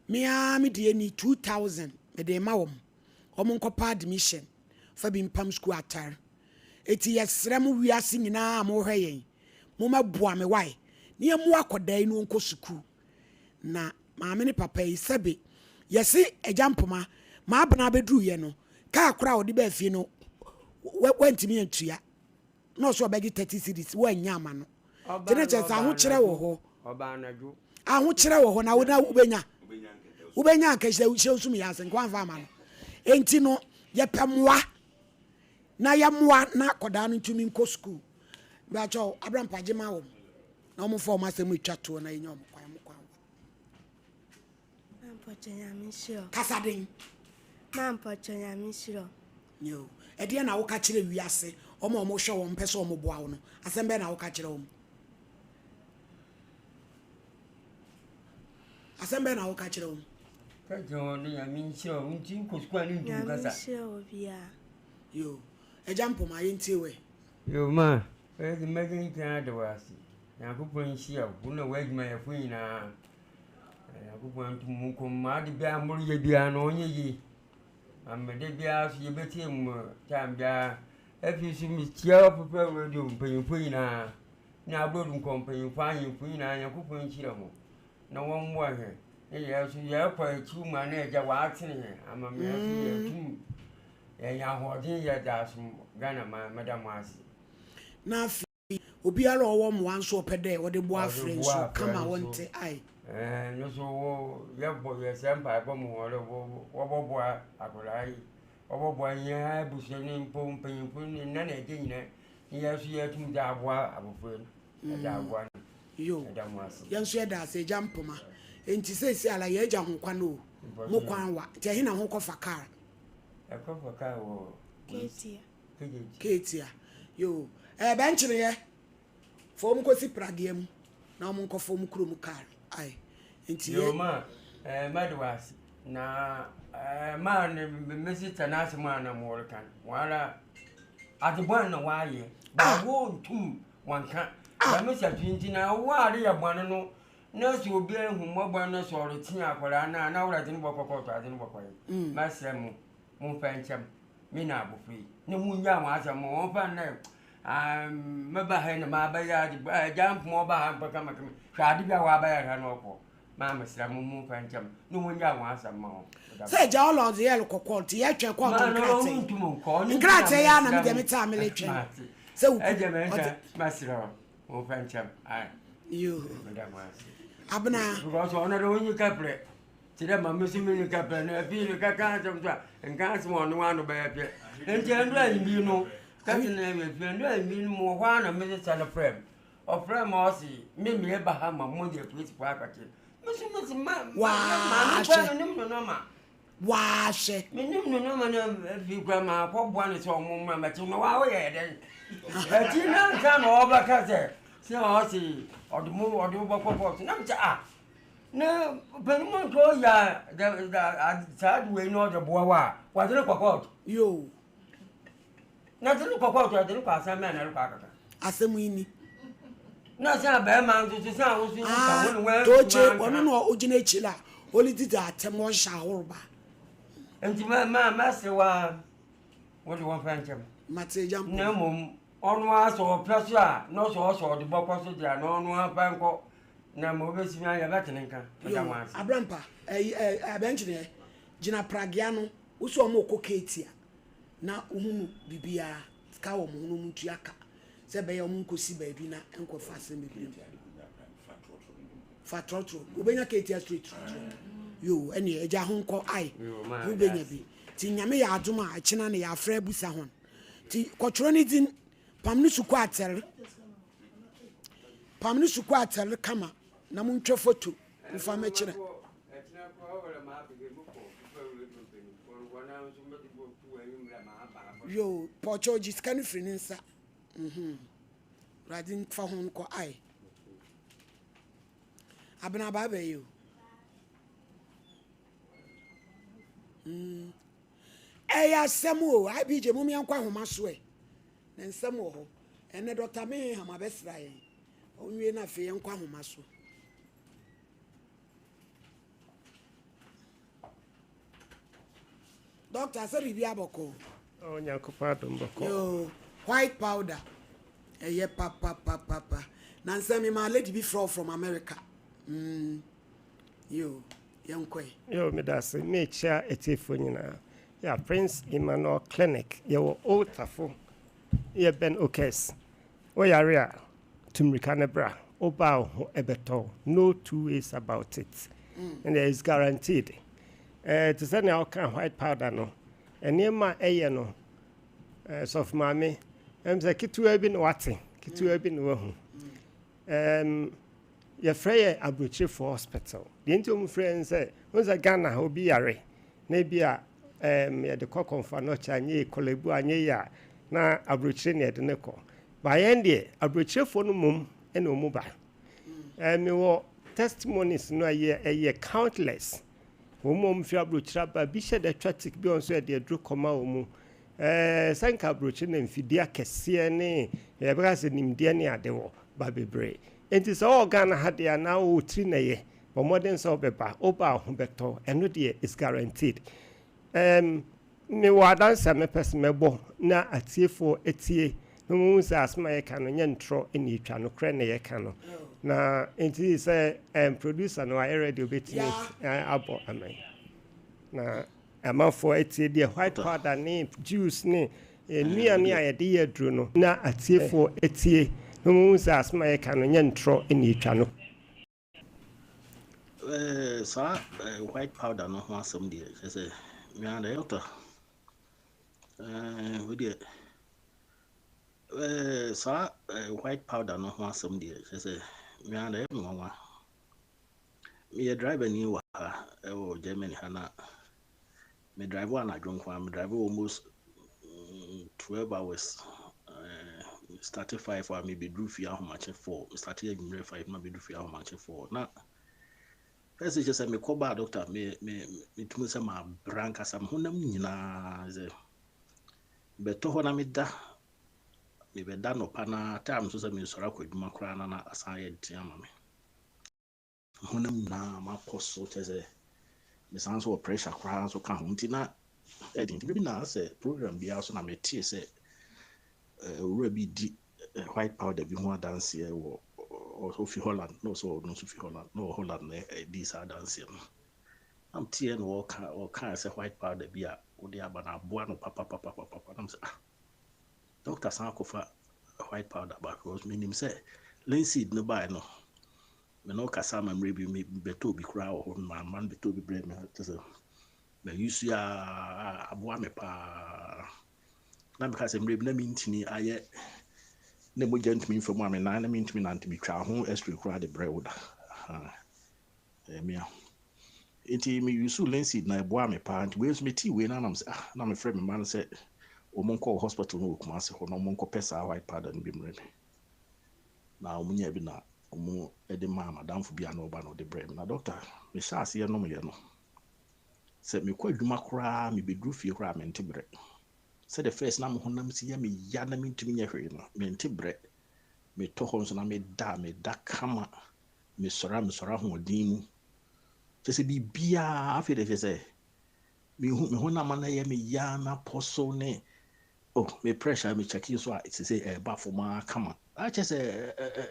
me ara me deɛ ni 2000 mede ma wɔn wɔn nkɔpa admission fa bi mpam sukuu atare eti yɛsrɛ mo wiase nyinaa a mohwɛ yɛn mo mɛboa me wae ne yɛn mo akɔdaa yi no nkɔ sukuu na maame ne papa yi sɛbe yɛse agya mpoma maabena abɛduru yɛ no kaa koraa a ɔde baa fie no wantumi antua na ɔsɛ ɔbɛgye 30 cedis woannya ama no nti ne kyerɛ sɛ ahokyerɛ wɔ hɔ ahokyerɛ wɔ hɔ na wo na wobɛnya wobɛnya anka hyɛ hyɛ nsum yɛ ase nka wamfa ama no enti no yɛpɛ mmoa na yɛmmoa na akɔdaa no ntumi nkɔ sukuu bɛkyɛw abrampa gye ma wɔn na wɔn mfa wɔn asɛm atwa toɔ na yɛnya wɔn kwan wɔn kwan Kasa den. Yo. Ɛdeɛ na woka kyerɛ wiase wɔn a wɔhwɛ wɔn pɛ sɛ wɔn boa wo no asɛm bɛn na woka kyerɛ wɔn? Asɛm bɛn na woka kyerɛ wɔn? Ka kyerɛ wɔn no Nyame nhyira wɔn nti nkɔ sukuu a ne ntumi kasa. Nyame nhyira obiara. Yo. Agya Mpoma yɛntie wɛ. Yo ma, ɛyɛ de mɛgye nkyɛn ada wo ase. Nyankopɔn nhyira wo, wo na w'adwumayɛfo nyinaa. Na Nyankopɔn nto mo nkɔm ma ade biara moreyɛ biara no ɔnyɛ yie. Amede biara so yɛbɛtie mo time biara. Afei so mekyia Papa Radio mpanyimfoɔ nyinaa. Ne agoru nkɔ mpanyimfo ahemfo nyinaa Nyankopɔn nhyira hɔn na wɔmboa hɛn na yɛn so yɛkɔ ekyir mu a na Agya ɔatsen hɛn ama ma hɛn so yeetum yɛnya ahoɔdzen yɛdze asom Ghana man. Meda mo ase. Na afei obiara a ɔwɔ mmoa nso ɔpɛ dɛ ɔde boa Ɔdze afrɛ boa nso afrɛ kama nso. wɔnte ae. Ɛɛ no so wo yɛbɔ yɛsɛ mpaebɔ mu hɔn dɛ wɔ wɔbɔboa akwadaa yi, wɔbɔboa hɛn ebusua no mpo mpanyimfo ne nã na egya nyina na yɛn nso yɛatum dze aboa abofra yi, yɛdze aboa no. Yo, Yɛda mo ase. yɛn nso yɛda ase, Agya Mpoma. Enti seesei ala yɛagya ho kwan o, mo kwan wa, nti ɛhe na ho kɔfa car? Ɛkɔfa car wɔ Ketia. Ketia. Yo, ɛɛ bɛnkyereɛ, fa wɔn kɔsi pragea mu na wɔn nkɔfa wɔn kurom car. Ae, nti Yo, yɛ. ma, ɛɛ mɛde wo ase. Na ɛɛ maa ne me sista n'asɛm a na wɔreka no, wɔn ara adze bɔn na wɔayɛ, ba wonntum wɔnnka. Dɛm saso ntsi na wo a ereyɛ bɔn no, na sɛ obi ehu mbɔbɔr na sɛ ɔretsea akwadaa no a, na woara dze no bɔkɔ kɔɔto adze no bɔkɔ he? Mɛserɛ mo, momfa nkyɛ me, me na abofra yi, na munnyaa hɔn asɛm, ma wɔmfa no dɛ meba ha yi na mabɛyɛ adze, agya mpoma ɔba ha mpo kamakama, hwɛ ade bi a ɔabɛyɛ ha na ɔkɔ. Maa mesrɛ mo momfa nkyɛ me na wɔnnyaa wɔn asɛm ma wɔn. Sɛ agya ɔlɔ ɔdze yɛ rekɔ kɔɔto yɛ twɛn kɔɔto nkratsɛ nkratsɛ yɛ ana me deɛ me tse a mele twɛn sɛ wo Agya mɛ nka masrɛ wo momfa nkyɛ me ae. Yoo. Meda mo ase. Abena. Because ɔno de onyi kaprɛ. Te dɛ ma me so menni kaprɛ no afei no kaka asɛm so a nka asɛm a ɔno ano bɛyɛ pɛ. Nti ɛndɔ anyi no kɛse na ɛyɛ fi ɛndɔ anyi no mo wɔ hɔ a na me sesa no frɛ me. Ɔfrɛɛ me ɔse me meba ha ma mo de apolisifoɔ akɔkye me so mese ma maame kora menim no nɔma waahwɛ menim no nɔma no afei kora maakɔboa no sɛ ɔmo mmra mɛkye no waa woyɛ dɛn akyi na nsa na ɔbɛka sɛ sɛ ɔse ɔde mo ɔde wo bɛkɔ kɔɔto na mesɛ ah na panin mu nka ɔyɛ saa de wei na ɔde boa wo a wɔde no kɔ kɔɔto yoo Na dze no kɔ kɔɔto a, dze no kɔ asɛm bɛn na ɛrekɔ akɛka? Asɛm yi ni. Na sɛ bɛrima nso so sɛ ahosuo no ka ho ne wɔn Tookye, ɔno na ɔgyina akyiri a ɔredidi atɛm ɔhyɛ ahoroba. Nti ma ma mɛsere wa wode wɔn fɛ nkyɛm. Mate agya mpo. Na mmom ɔno ara sɛ ɔpɛ so a na ɔsɛ ɔsɛ ɔde bɔkɔ so deɛ na ɔno ara fa nkɔ na ma ɔbɛsi mi ayɛ bɛtene nka. Yo, Abrampa, ɛyi ɛ abɛnkyeneɛ gyina pragea no wosɛ ɔmo kɔ keetia. na wohunu biribiara, sika wɔ wɔn ho na wɔntua ka sɛ ɛbɛyɛ wɔn nkɔsi baabi na nkɔfa asɛm bebree mu. Fa trɔtrɔ, wobɛnya keetia straight trɔtrɔ. Yo, ɛneɛ agya ho nkɔ ai, wobɛnya bi. Nti Nyame yɛ adom a, ɛkyena no yɛafrɛ abusa hɔn. Nti kɔtwerɛ ne dzin, pam no sukuu atsɛr, pam no sukuu atsɛr kama na montwa foto mfa mɛkyerɛ. Yoo pɔkyɛw gye sika no firi ne nsa mhm Awurade nfa ho nkɔ ae Abena bye bye o mm ɛyɛ asɛm o IBJ mom yɛnkɔ ahoma so ɛ na nsɛm wɔ hɔ ɛnɛ Dr. Meham abɛsra yɛn ɔnwie no afei yɛnkɔ ahoma so. Doctor, sɛ biribi abɔkɔ. Oh, Nyankopɔn adom bɔkɔ. Yo, white powder. Ɛyɛ papapapapa. Na nsɛ me ma lady bi frɛ from America. Mm. Yo, yɛnkɔe. Yo, meda ase. Mekyia atiefoɔ nyinaa. Yeah, Prince Emmanuel Clinic. Yɛwɔ Old Tafo. Yɛbɛn Okes. Wo yare a, tu mmirika na bra. Wo ba a wo ho bɛtɔ wo. No two ways about it. And it's guaranteed. Eh, te sɛ nea woka white powder no, nneɛma a ɛyɛ no, eh, sɔfo maame, ɛm sɛ ketewa bi na wate, ketewa bi na wahu. Um, yɛfrɛ yɛ aburokyirefoɔ hospital. Deɛ nti wɔn frɛ yɛn sɛ, wɔn sɛ Ghana ha obi yare, na ebi a um, yɛde kɔ kɔnfa nɔkye anyɛ yie, kɔlɛbu anyɛ yie a, na aburokyire na yɛde no kɔ. Ba yɛn deɛ, aburokyirefoɔ no mmom na wɔn ba. Eh, mewɔ testimonies no ɛyɛ ɛyɛ countless. Wɔn mu a wɔn firi aburokyire aba, bi hyɛ da twa tik bi wɔn nso yɛde aduro kɔma wɔn mu. Eh, sɛ nka aburokyire na mfidie akɛseɛ ne yɛbɛka sɛ nimdeɛ ne ade wɔ ba bebree. Enti sɛ ɔwɔ Ghana ha deɛ anaa ɔwɔ tiri na ɛyɛ, bɔ mmɔden sɛ wobɛba, woba a wo ho bɛtɔ wo, ɛno deɛ it's guaranteed. Ɛɛm, mewɔ adanse a mɛpɛ sɛ mɛbɔ na atiefoɔ atie. Na wɔhu sɛ asɛm a yɛka no nyɛ ntorɔ na ɛtwa, nokorɛ na yɛka no. Na nti sɛ um, producer no ayɛ ready obɛtumi abɔ amen. Na amanfoɔ atie deɛ white powder ne juice ne nnuane a yɛde yɛ aduro no. Na atiefoɔ atie na wɔhu sɛ asɛm a yɛka no nyɛ ntorɔ na ɛtwa no. Eh, saa eh, white powder no ho asɛm deɛ kyerɛ sɛ mea deɛ ɛyɛ eh, wei deɛ eh, saa eh, white powder no ho asɛm deɛ kyerɛ sɛ mea deɛ ɛyɛ me nwanwa. Meyɛ driver ni wɔ ha ɛwɔ Germany ha na me drive anadwo nko a me drive almost 12 hours eh, me start 5 a mebɛduru fie ahomakye 4 me start anwummerɛ 5 na mebɛduru fie ahomakye 4 na first kyɛ sɛ mekɔ baa doctor me me metumi sɛ mabrɛ ankasa me honam nyinaa sɛ bɛtɔ hɔ na meda mebɛda nɔpa na time nso sɛ mesɔre akɔ adwuma koraa na na asan ayɛ den ama me. Honam nyinaa makɔ so kyerɛ sɛ mesan nso wɔ pressure koraa nso ka ho nti na ɛde nti bi na sɛ program biara so na metee sɛ owura bi di white powder bi ho adanseɛ wɔ ofi Holland na ɔsɛ ɔno nso fi Holland na wɔ Holland na ɛdi saa adanseɛ no na meteɛ na ɔka ɔka sɛ white powder bi a wode aba na aboa no papapapapapa na mesɛ ah doctor san akɔfa white powder ba because menim sɛ linseed no bae no Me ne wo kasa ama mmerɛ bi me bɛtɔ obi koraa wɔ hɔ ma ma no bɛtɔ obi brɛ me kyɛ sɛ ma use a aboa me paa na meka sɛ mmerɛ bi na mentumi ayɛ na mogya ntumi mfa mu a me nan na mentumi nante metwaa ho x-ray koraa de brɛ wo da ɛmea nti me use linseed na ɛboa me paa nti wei nso metii wei no anam sɛ ah na mefrɛ me ma no sɛ wɔn nkɔ hospital no wɔ Kumasi hɔ na wɔn nkɔpɛ saa white powder no bi mmerɛ me na wɔn nyaa bi na wɔde maa m'adamfo bi a na ɔba na ɔde brɛɛ me. Na dɔkta, mehyɛɛ aseɛ nomyɛ no, sɛ mekɔ adwuma koraa mebɛduru fie koraa a mente brɛ. Sɛdeɛ first na me honam si yɛ me ya na mentumi nyɛ hwee no, mente brɛ. Metɔ hɔ nso na meda a, meda kama. Mesɔre a, mesɔre ahoɔden mu. Kyerɛ sɛ biribiara afei deɛ kyerɛ sɛ mehu me honam no yɛ me ya mapɔ so ne Oh me pressure me check nso a sese ɛba fam ara kama. Ah kyɛ sɛ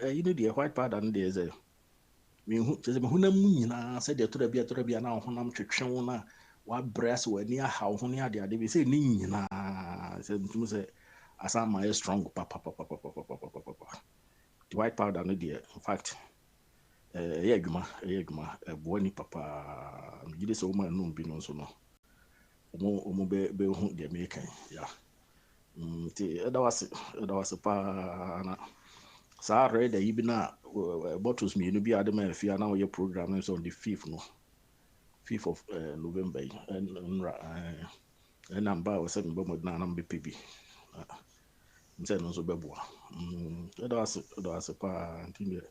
ɛyi no deɛ white powder no deɛ sɛ mehu kyɛ sɛ me honam mu nyinaa sɛdeɛ ɛtɔ da bi ɛtɔ da bi a na honam twetwe wo na wabrɛ ase w'ani aha wo ho ne ade ade bi sɛ ne nyinaa sɛ ntumi sɛ asan ma yɛ strong papapapapapapapapa. The white powder no deɛ in fact ɛyɛ adwuma ɛyɛ adwuma ɛboa nipa paa megye di sɛ wɔn a ɛnom bi no nso no Ɔmo ɔmo bɛ bɛhu deɛ meka yi ya mm, nti ɛda wase ɛda wase paa na saa red ayi bi na bottles mmienu bi a ade ma afie a na wɔyɛ program no sɛ on the fifth no fifth of uh, November yi nnora ɛna mba a wɔsɛ mebɔ mmɔden a na mebɛpɛ bi sɛ ɛno nso bɛboa mm, ɛda wase ɛda wase paa nti deɛ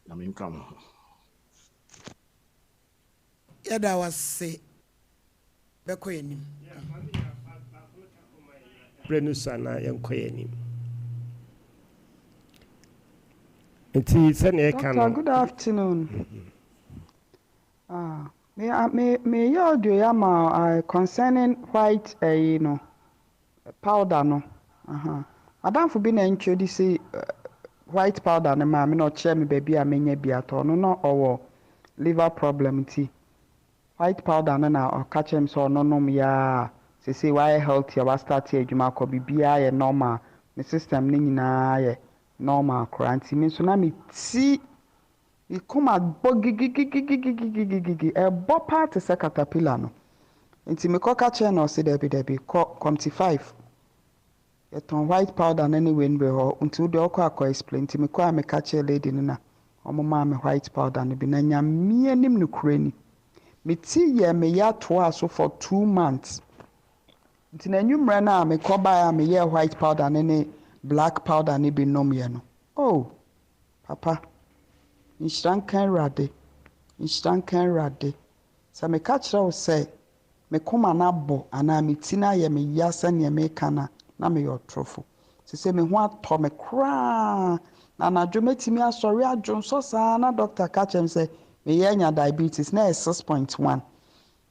nyame nka mo ho. Yɛda wo ase bɛkɔ yɛn anim. Berɛ no sua na yɛnkɔ yɛn anim. Nti sɛdeɛ yɛka Doctor, no. good afternoon. Ah, me ah, me me yɛ audio yi ama wo, ah, concerning white ɛyi no powder no. Aha. Madamfo bi na introduce eh, white powder no maa me na ɔkyerɛ me baabi a menya bi atɔ. Ɔno na ɔwɔ liver problem nti White powder no na ɔka kyerɛɛ me sɛ ɔno nom yɛ a sesei wayɛ healthy a wastarte adwuma akɔ biribiara yɛ normal ne system no nyinaa yɛ normal koraa nti me nso na me ti me koma bɔ gigigigigigigigigi ɛbɔ paa te sɛ caterpillar no nti me kɔ ka kyerɛɛ no ɔse dabi dabi kɔ comte 5 Yɛtɔn white powder no ne wei no wɔ hɔ nti wodeɛ wokɔ a kɔ explain nti mekɔɛ a meka kyerɛɛ lady no na ɔmo maa me white powder no bi na Nyame anim nokorɛ ni me ti yɛɛ me ya toaa so for 2 months nti na anwummerɛ no a mekɔ baeɛ a meyɛɛ white powder no ne black powder no bi nomyɛ no oh papa nhyira nka Awurade nhyira nka Awurade sɛ meka kyerɛ wo sɛ Me koma no abɔ anaa me ti no ayɛ me ya sɛdeɛ meka no a, na meyɛ ɔtorofo. Seesei me ho atɔ me koraa, na anadwo mɛtumi asɔre adwonsɔ saa na dɔkta ka kyerɛ me sɛ mereyɛ anya diabetes, na ɛyɛ 6.1.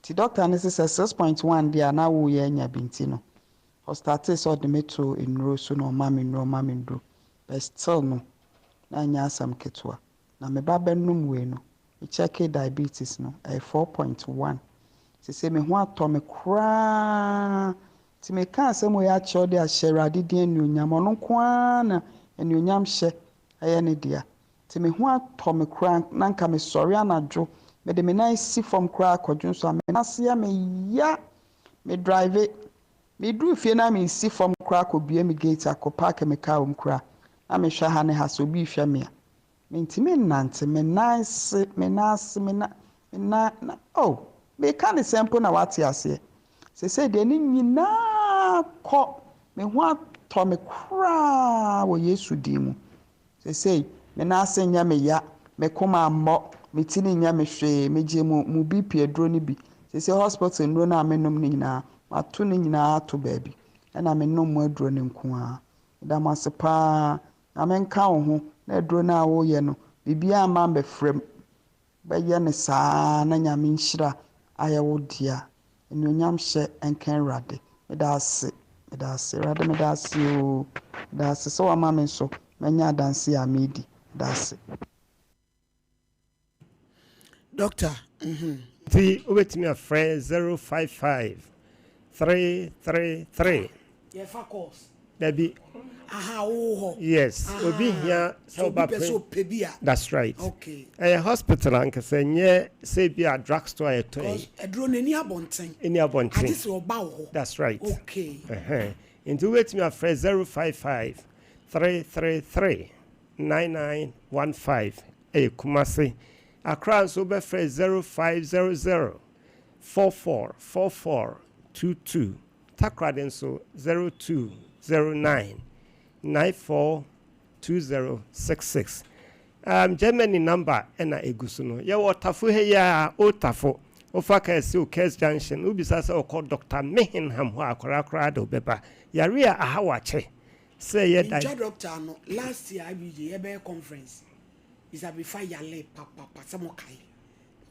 Nti dɔkta no se sɛ 6.1 deɛ a na woreyɛ anya bi nti no, Ɔstartee sɛ ɔde me too nnuro so na ɔma me nnuro ɔma me nnuro but still no na ɛnyɛ asɛm ketewa. Na me ba bɛnom wei no, me checkee diabetes no, ɛyɛ 4.1. Sesei me ho atɔ me koraa. Nti meka asɛm wei akyerɛ wo de ahyɛ Awurade din anuonyam. Ɔno nko ara na anuonyam hyɛ ɛyɛ ne dea. Nti me ho atɔ me koraa na nka mesɔre anadwo, mede me nan si fam koraa kɔdwo nso a, me nan ase yɛ me ya. Me drive, meduru fie na mesi fam koraa kɔbue me gate akɔ park me car wɔ mu koraa na mehwɛ ha ne ha sɛ obi rehwɛ me a. Mentumi nnante, me nan ase, me nan ase, me nan, me nan, na, oh, meka no sɛn mpo na woate aseɛ? Seesei deɛ ne nyinaa kɔ, me ho atɔ me koraa wɔ Yesu din mu. Seesei me nan ase nyɛ me ya, me koma mmɔ, me ti no nyɛ me hwee, megyee mo, mo BP aduro no bi. Seesei hospital nnuro no a menom no nyinaa, mato ne nyinaa ato baabi, ɛna menom mo aduro no nko ara. Meda mo ase paa. Nyame nka wo ho na aduro no a woreyɛ no biribiara mma mmɛfra mu. Bɛyɛ no saa ara na Nyame nhyira ayɛ wo dea. Anuonyam hyɛ nka Awurade. Meda ase, meda ase, Awurade meda ase oo. Meda ase sɛ wama me nso manya adanseɛ a meredi. Meda ase. Doctor, mhm. Nti wobɛtumi afrɛ 055 333. Yɛfa calls. Dabi. Aha, wowɔ hɔ. Yes, obi hia sɛ ɔba pɛ. Obi pɛ sɛ ɔpɛ bi a. That's right. Okay. Ɛyɛ hospital ankasa nyɛ sɛ bi a drug store a yɛtɔ yi. Because aduro no ɛni abɔnten. Ɛni abɔnten. Agye sɛ ɔba wɔ hɔ. That's right. Okay. Ɛhɛn. Nti wobɛtumi afrɛ 055 333 9915 ɛyɛ Kumasi. Accra nso wobɛfrɛ 0500 44 44 22. Takoradi nso 0209 94 2066. Um, Germany number ɛna egu so no. Yɛwɔ Tafo ha yi ara, Old Tafo. Wofa kaa si Okes Junction, wobisa sɛ wokɔ Dr. Mehenham hɔ a, akwadaa koraa de wobɛba. Yare a aha wo akyɛ. Sɛ yɛ da. Mentwa doctor ano, last year IBJ yɛbɛyɛ conference Mister Abrifa yalee papapa sɛ mo kae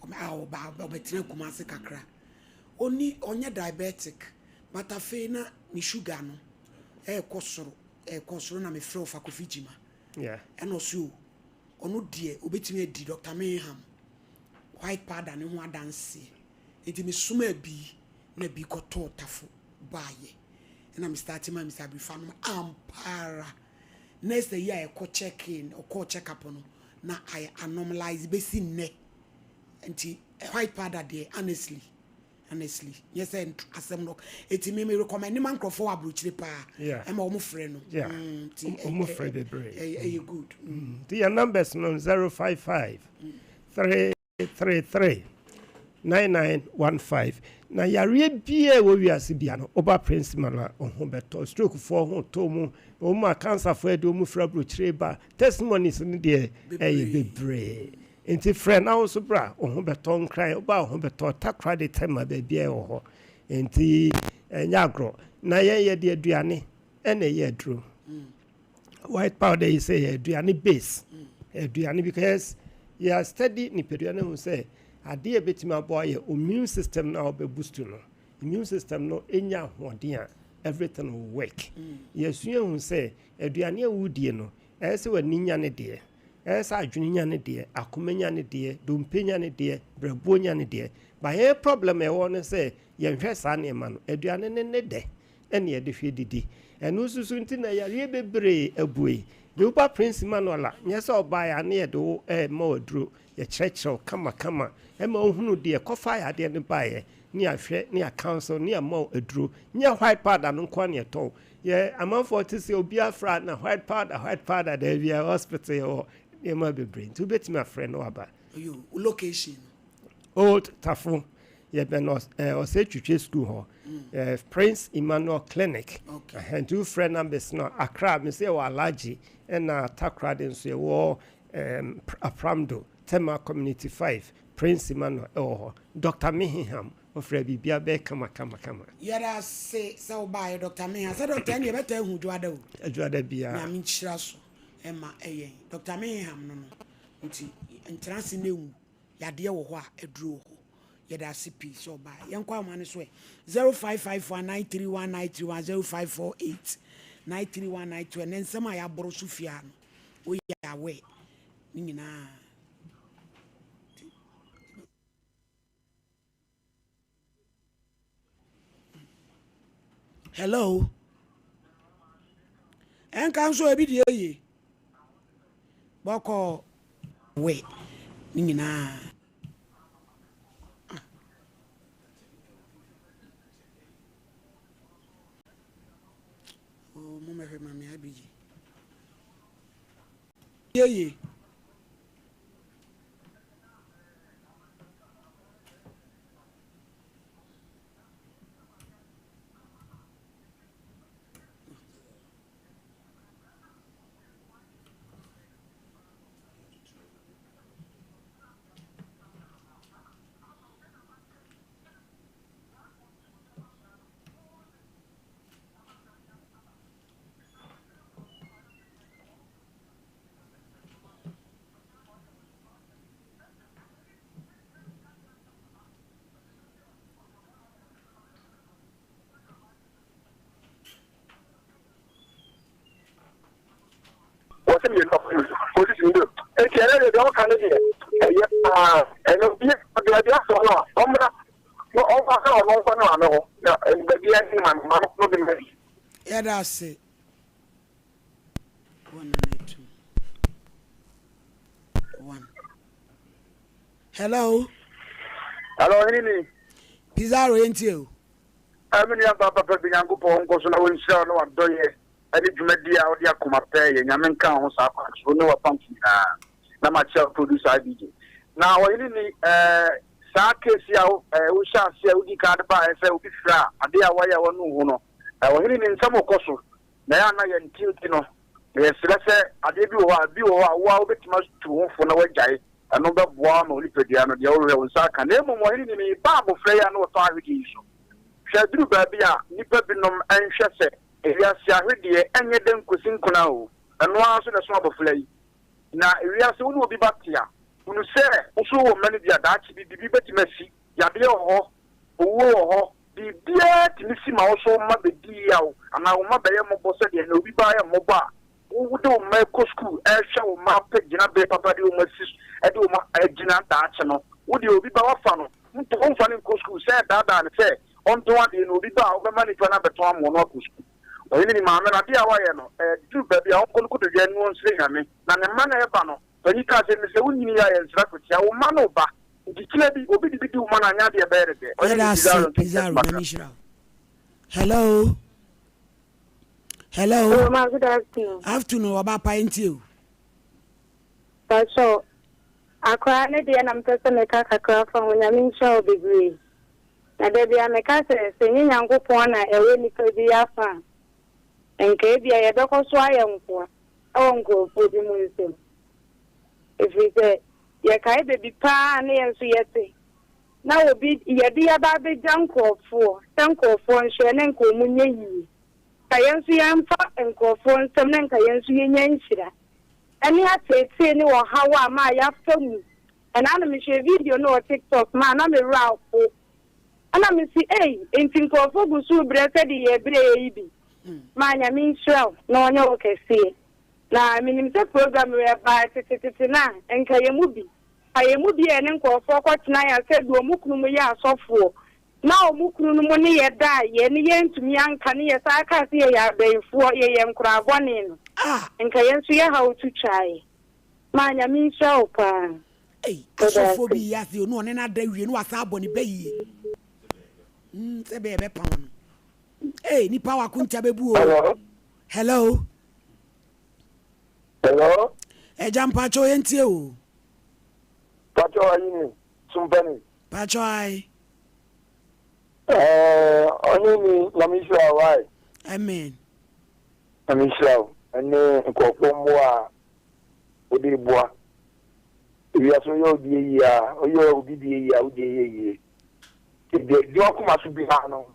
a ɔba ɔbɛtena Kumasi kakra ɔni ɔnyɛ diabetic but afei na ne sugar no ɛɛkɔ soro ɛɛkɔ soro na mefrɛ Ɔfa Kofi Gyima ɛna ɔse o ɔno deɛ ɔbɛtumi adi Doctor Mayham white powder ne ho adanseɛ nti mesomaa bi na bi kɔtɔɔ tafo baayɛ ɛna me starte maa Mister Abirifa nom ampa ara next ayi a ɛkɔ check in ɔkɔɔ check up no na ayɛ anormalize bɛsi nnɛ nti white powder deɛ honestly honestly nyɛ sɛ asɛm no eti me me recommend ma nkurɔfoɔ wɔ aburokyire paa ɛma wɔn frɛ no nti wɔn frɛ bebree ɛyɛ good nti yɛn numbers no 055 3 33 9915 Na yareɛ biaa ɛwɔ wiase bia no woba Prince ma no a wo ho bɛtɔ stroke foɔ ho tɔ mu wɔn a cancer foɔ ɛde wɔn firi aburokyire ba testimonies no deɛ ɛyɛ bebree nti frɛ na wo nso bra wo ho bɛtɔ nkran woba wo ho bɛtɔ Takoradi Tema baabiaa ɛwɔ hɔ nti ɛnyɛ agorɔ na yɛn yɛde aduane ɛna ɛyɛ aduro. White powder yi sɛ yɛ aduane base aduane because yɛ study nipadua no hu sɛ adeɛ a ebetumi aboa yɛ immune system no a ɔbɛ boost no immune system no enya ahoɔden a everything will work mm. yɛsua hu sɛ aduane a wodie no ɛyɛ sɛ w'ani nya ne deɛ ɛyɛ sɛ adwene nya ne deɛ akoma nya ne deɛ dompe nya ne deɛ brɛboɔ nya ne deɛ ba yɛn problem ɛwɔ no sɛ yɛnhwɛ saa nneɛma no aduane ne ne dɛ ɛne yɛde hwɛ didi. Ɛno nso so nti na yareɛ bebree abue. De wo ba Prince Emmanuel a, nyɛ sɛ ɔbaeɛ a ne yɛde wo rema wo aduro. Yɛkyerɛkyerɛ wo kamakama ma wohunu deɛ ɛkɔfaa yadeɛ no baeɛ, ne yɛahwɛ, ne yɛacounsel, ne yɛama wo aduro. Nyɛ white powder no nko ara na yɛtɔ o. Yɛ amanfoɔ te sɛ obiara frɛ a na white powder, white powder, daabi, yɛwɔ hospital, yɛwɔ nneɛma bebree. Nti wobɛtumi afrɛ na waba. Yo, wo location no? Old Tafo, yɛbɛn Ɔsɛe Twitwe School hɔ, mm. Prince Emmanuel Clinic. Okay. Nti wofrɛ numbers no Accra, me sɛ yɛwɔ Alhaji, ɛna Takoradi nso yɛwɔ um, Apramdo, Tema Community 5, Prince Emmanuel ɛwɔ hɔ. Dr. Meheham, ɔfrɛ biribia bɛyɛ kama kama kama. Yɛda ase sɛ wobaeɛ Dr. Meheham. Sɛ Dr. ɛne yɛbɛta ahu dwoada o. Adwoada biara. Nyame nhyira so ɛma ɛyɛn. Dr. Meheham no no, nti ntena ase na ɛnwu. Yadeɛ wɔ hɔ a aduro wɔ hɔ. Yɛda ase pii sɛ ɔbaeɛ. Yɛnkɔ ahoma no so ɛ. 0554 931 931 0548 931 931 Ɛnnɛ nsɛm a yɛaboro so fie ha no, woyɛ aware ne nyinaa. Hello. Ɛnka nso ebi deɛ ye. Bɔkɔɔ. We ne nyinaa. Oh, mo mɛhwɛ ma me abigye. Yeye. Wɔsi mi nɔ polisi mi do eti ɛnɛ deɛ deɛ ɔka ne deɛ ɛyɛ paa ɛnɛ obi baabi asɔ no a ɔmmra na ɔmfa sɛ ɔno nkɔ ne maame hɔ na baabi a ne maame maame no de ma bi. Yɛda ase. One and two. One. Hello. Hello, ɔhene ni. Pizarro yɛn tie o. Ɛmi nua ba papa bi Nyankopɔn nkɔ so na wɔnhyira wo na wadɔyɛ ɛne dwumadi a wode akoma pɛ yɛ Nyame nka ho saa kwan so ne wapamfo nyinaa na makyia wo producer IBJ na ɔhene ni ɛɛ saa case a wohyɛ ase a wodi kan de baeɛ sɛ obi fira a adeɛ a wayɛ a wanu ho no ɔhene ni nsɛm kɔ so Na ɛyɛ a na yɛnte nti no, na yɛsrɛ sɛ adeɛ bi wɔ hɔ a, bi wɔ hɔ a wo ara wobɛtumi atu wo ho fo na woagyae. Ɛno bɛboa wo ama wo nipadua no, deɛ worehwɛ, wo nsa aka. Na mmom, ɔhene ni, mereba abɔfra yi a na ɔtɔn ahwedeɛ yi so. Hwɛ, aduru baabi a nnipa binom nhwɛ sɛ ewiase ahwedeɛ nyɛ dɛ nkosi nkona o, ɛno ara nso na ɛso abɔfra yi. Na ewiase, wo ne obi ba te a, hunu sɛ wo nso wowɔ mma no bi a, daakye bi biribi bɛtumi asi. Yadeɛ wɔ hɔ, owuo wɔ hɔ, biribiara tumi si ma wo so wo mma bɛdi yaw anaa wo mma bɛyɛ mmɔbɔ sɛdeɛ nnɛ obi ba ayɛ mmɔbɔ a wode wo mma rekɔ sukuu rehwɛ wo mma apɛ gyinabere papa de wɔn asi de wɔn agyina daakye no, wo deɛ obi ba wafa no mpo womfa no nkɔ sukuu sɛ daadaa no sɛ ɔntɔn adeɛ no obi ba a wobɛma nipa no abɛtɔn ama ɔno akɔ sukuu. Ɔhene ni maame no adeɛ a wayɛ no ɛduru baabi a ɔnkɔ no kotodwe ani ɔnsrɛ Nyame na ne mma na ɛba no Panyin kaa sɛ, Mesɛ wonyini a yɛnsra kwatia, wo mma no ba, nti kyena bi obi de bi di wo mma no anyɛ adeɛ ɛbɛyɛ no dɛ. Ɔyɛ Yɛda ne ase Pizarro nso Pizarro, baka. Nyame nhyira wo. Hello. Hello. Hello, ma, good afternoon. Afternoon, ɔba pa ntie o. Pacho, akora ne deɛ na mepɛ sɛ meka kakra fa ho, Nyame nhyira wo bebree. Na da bia meka sɛ, sɛ nyɛ Nyankopɔn na ɛwɔ nipa bi afa a, nka ebia yɛbɛkɔ so ayɛ nkoa. wɔ nkurɔfoɔ bi mu nsam. Ɛfiri sɛ, yɛkae baabi pa ara a na yɛn nso yɛte, na obi, yɛde yɛn aba abɛgya nkurɔfoɔ sɛ nkurɔfoɔ nhwɛ na nka wɔn nyɛ yie. Nka yɛn nso yɛmfa nkurɔfoɔ nsam na nka yɛn nso yɛnya nhyira. Ɛne ateetee ne ɔhaw a maa yɛafa mu. Ɛnaa no mehwɛɛ video no wɔ TikTok maa na me werɛ aho. Ɛna mese ei, enti nkurɔfoɔ gu so rebrɛ sɛdeɛ yɛbrɛeɛ yi bi? Ma Nyame nhyira wo na ɔnyɛ wo kɛseɛ. Na menim sɛ program wei ɛbaa tetetete no a, nka yɛn mu bi, ka yɛn mu bi a yɛne nkurɔfoɔ kɔtenaeɛ a sɛdeɛ wɔn kunu mo yɛ asɔfoɔ na wɔn kunu no mo ne yɛ daeɛ ne yɛntumi anka ne yɛsan kaa sɛ yɛyɛ abayifoɔ, yɛyɛ nkoraa bɔne no, nka yɛn nso yɛ haw tu twaeɛ. Ma Nyame nhyira wo paa. Ei, asɔfoɔ bi yɛ ase o, na ɔne no ada wie na wasan abɔ ne bɛ yie. Mm, sɛ bɛyɛ bɛpam no. Hey, nipa wa kunta bebu o. Hello. Hello. Hello. Ẹja mpatsọ yẹn tie o. Patsọ ayi ni sumpani. Patsọ ayi. Ɛɛ ɔne ni nyame nhyira wo ayi. Amen. Nyame nhyira wo ɛne nkurɔfoɔ mmoa a wode boa. Ewiase ɔyɛ obi yie a ɔyɛ obi deɛ yie a wo deɛ yɛ yie. Deɛ di wakoma so biara no.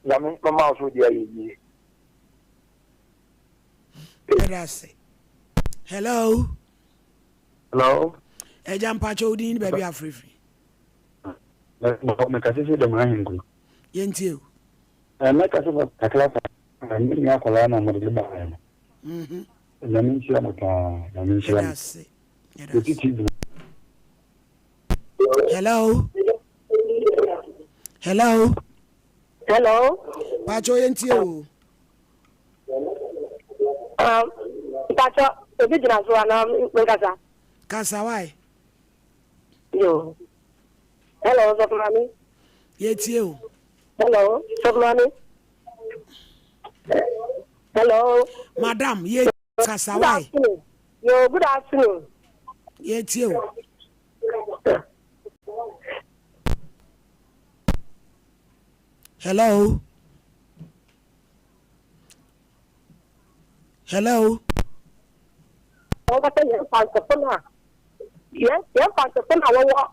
Nyame mɛma wo so deɛ ayɛ yie. Yɛda ase. Hello. Hello. Ɛgya mpakyɛ wo din ne baabi afirifiri. Mekasa fi dɛm ahenkuro. Yɛntie o. Mɛkasa fa kakra fa me nua akwadaa na mode no baeɛ no. Nyame nhyira mo paa. Nyame nhyira mo. Yɛte TV no. Hello. Hello. Hello. Pacho yɛntie o. Um, Pacho, obi gyina so anaa menkasa? Kasa wae. Yo. Hello, Sɔfo Maame. Yɛtie o. Hello, Sɔfo Maame. Hello. Madam, yɛ kasa wae. Yo, good afternoon. Yɛtie o. Hello. Hello. Wɔkasa yɛn mfantefo no a yɛn yɛn mfantefo no a wɔwɔ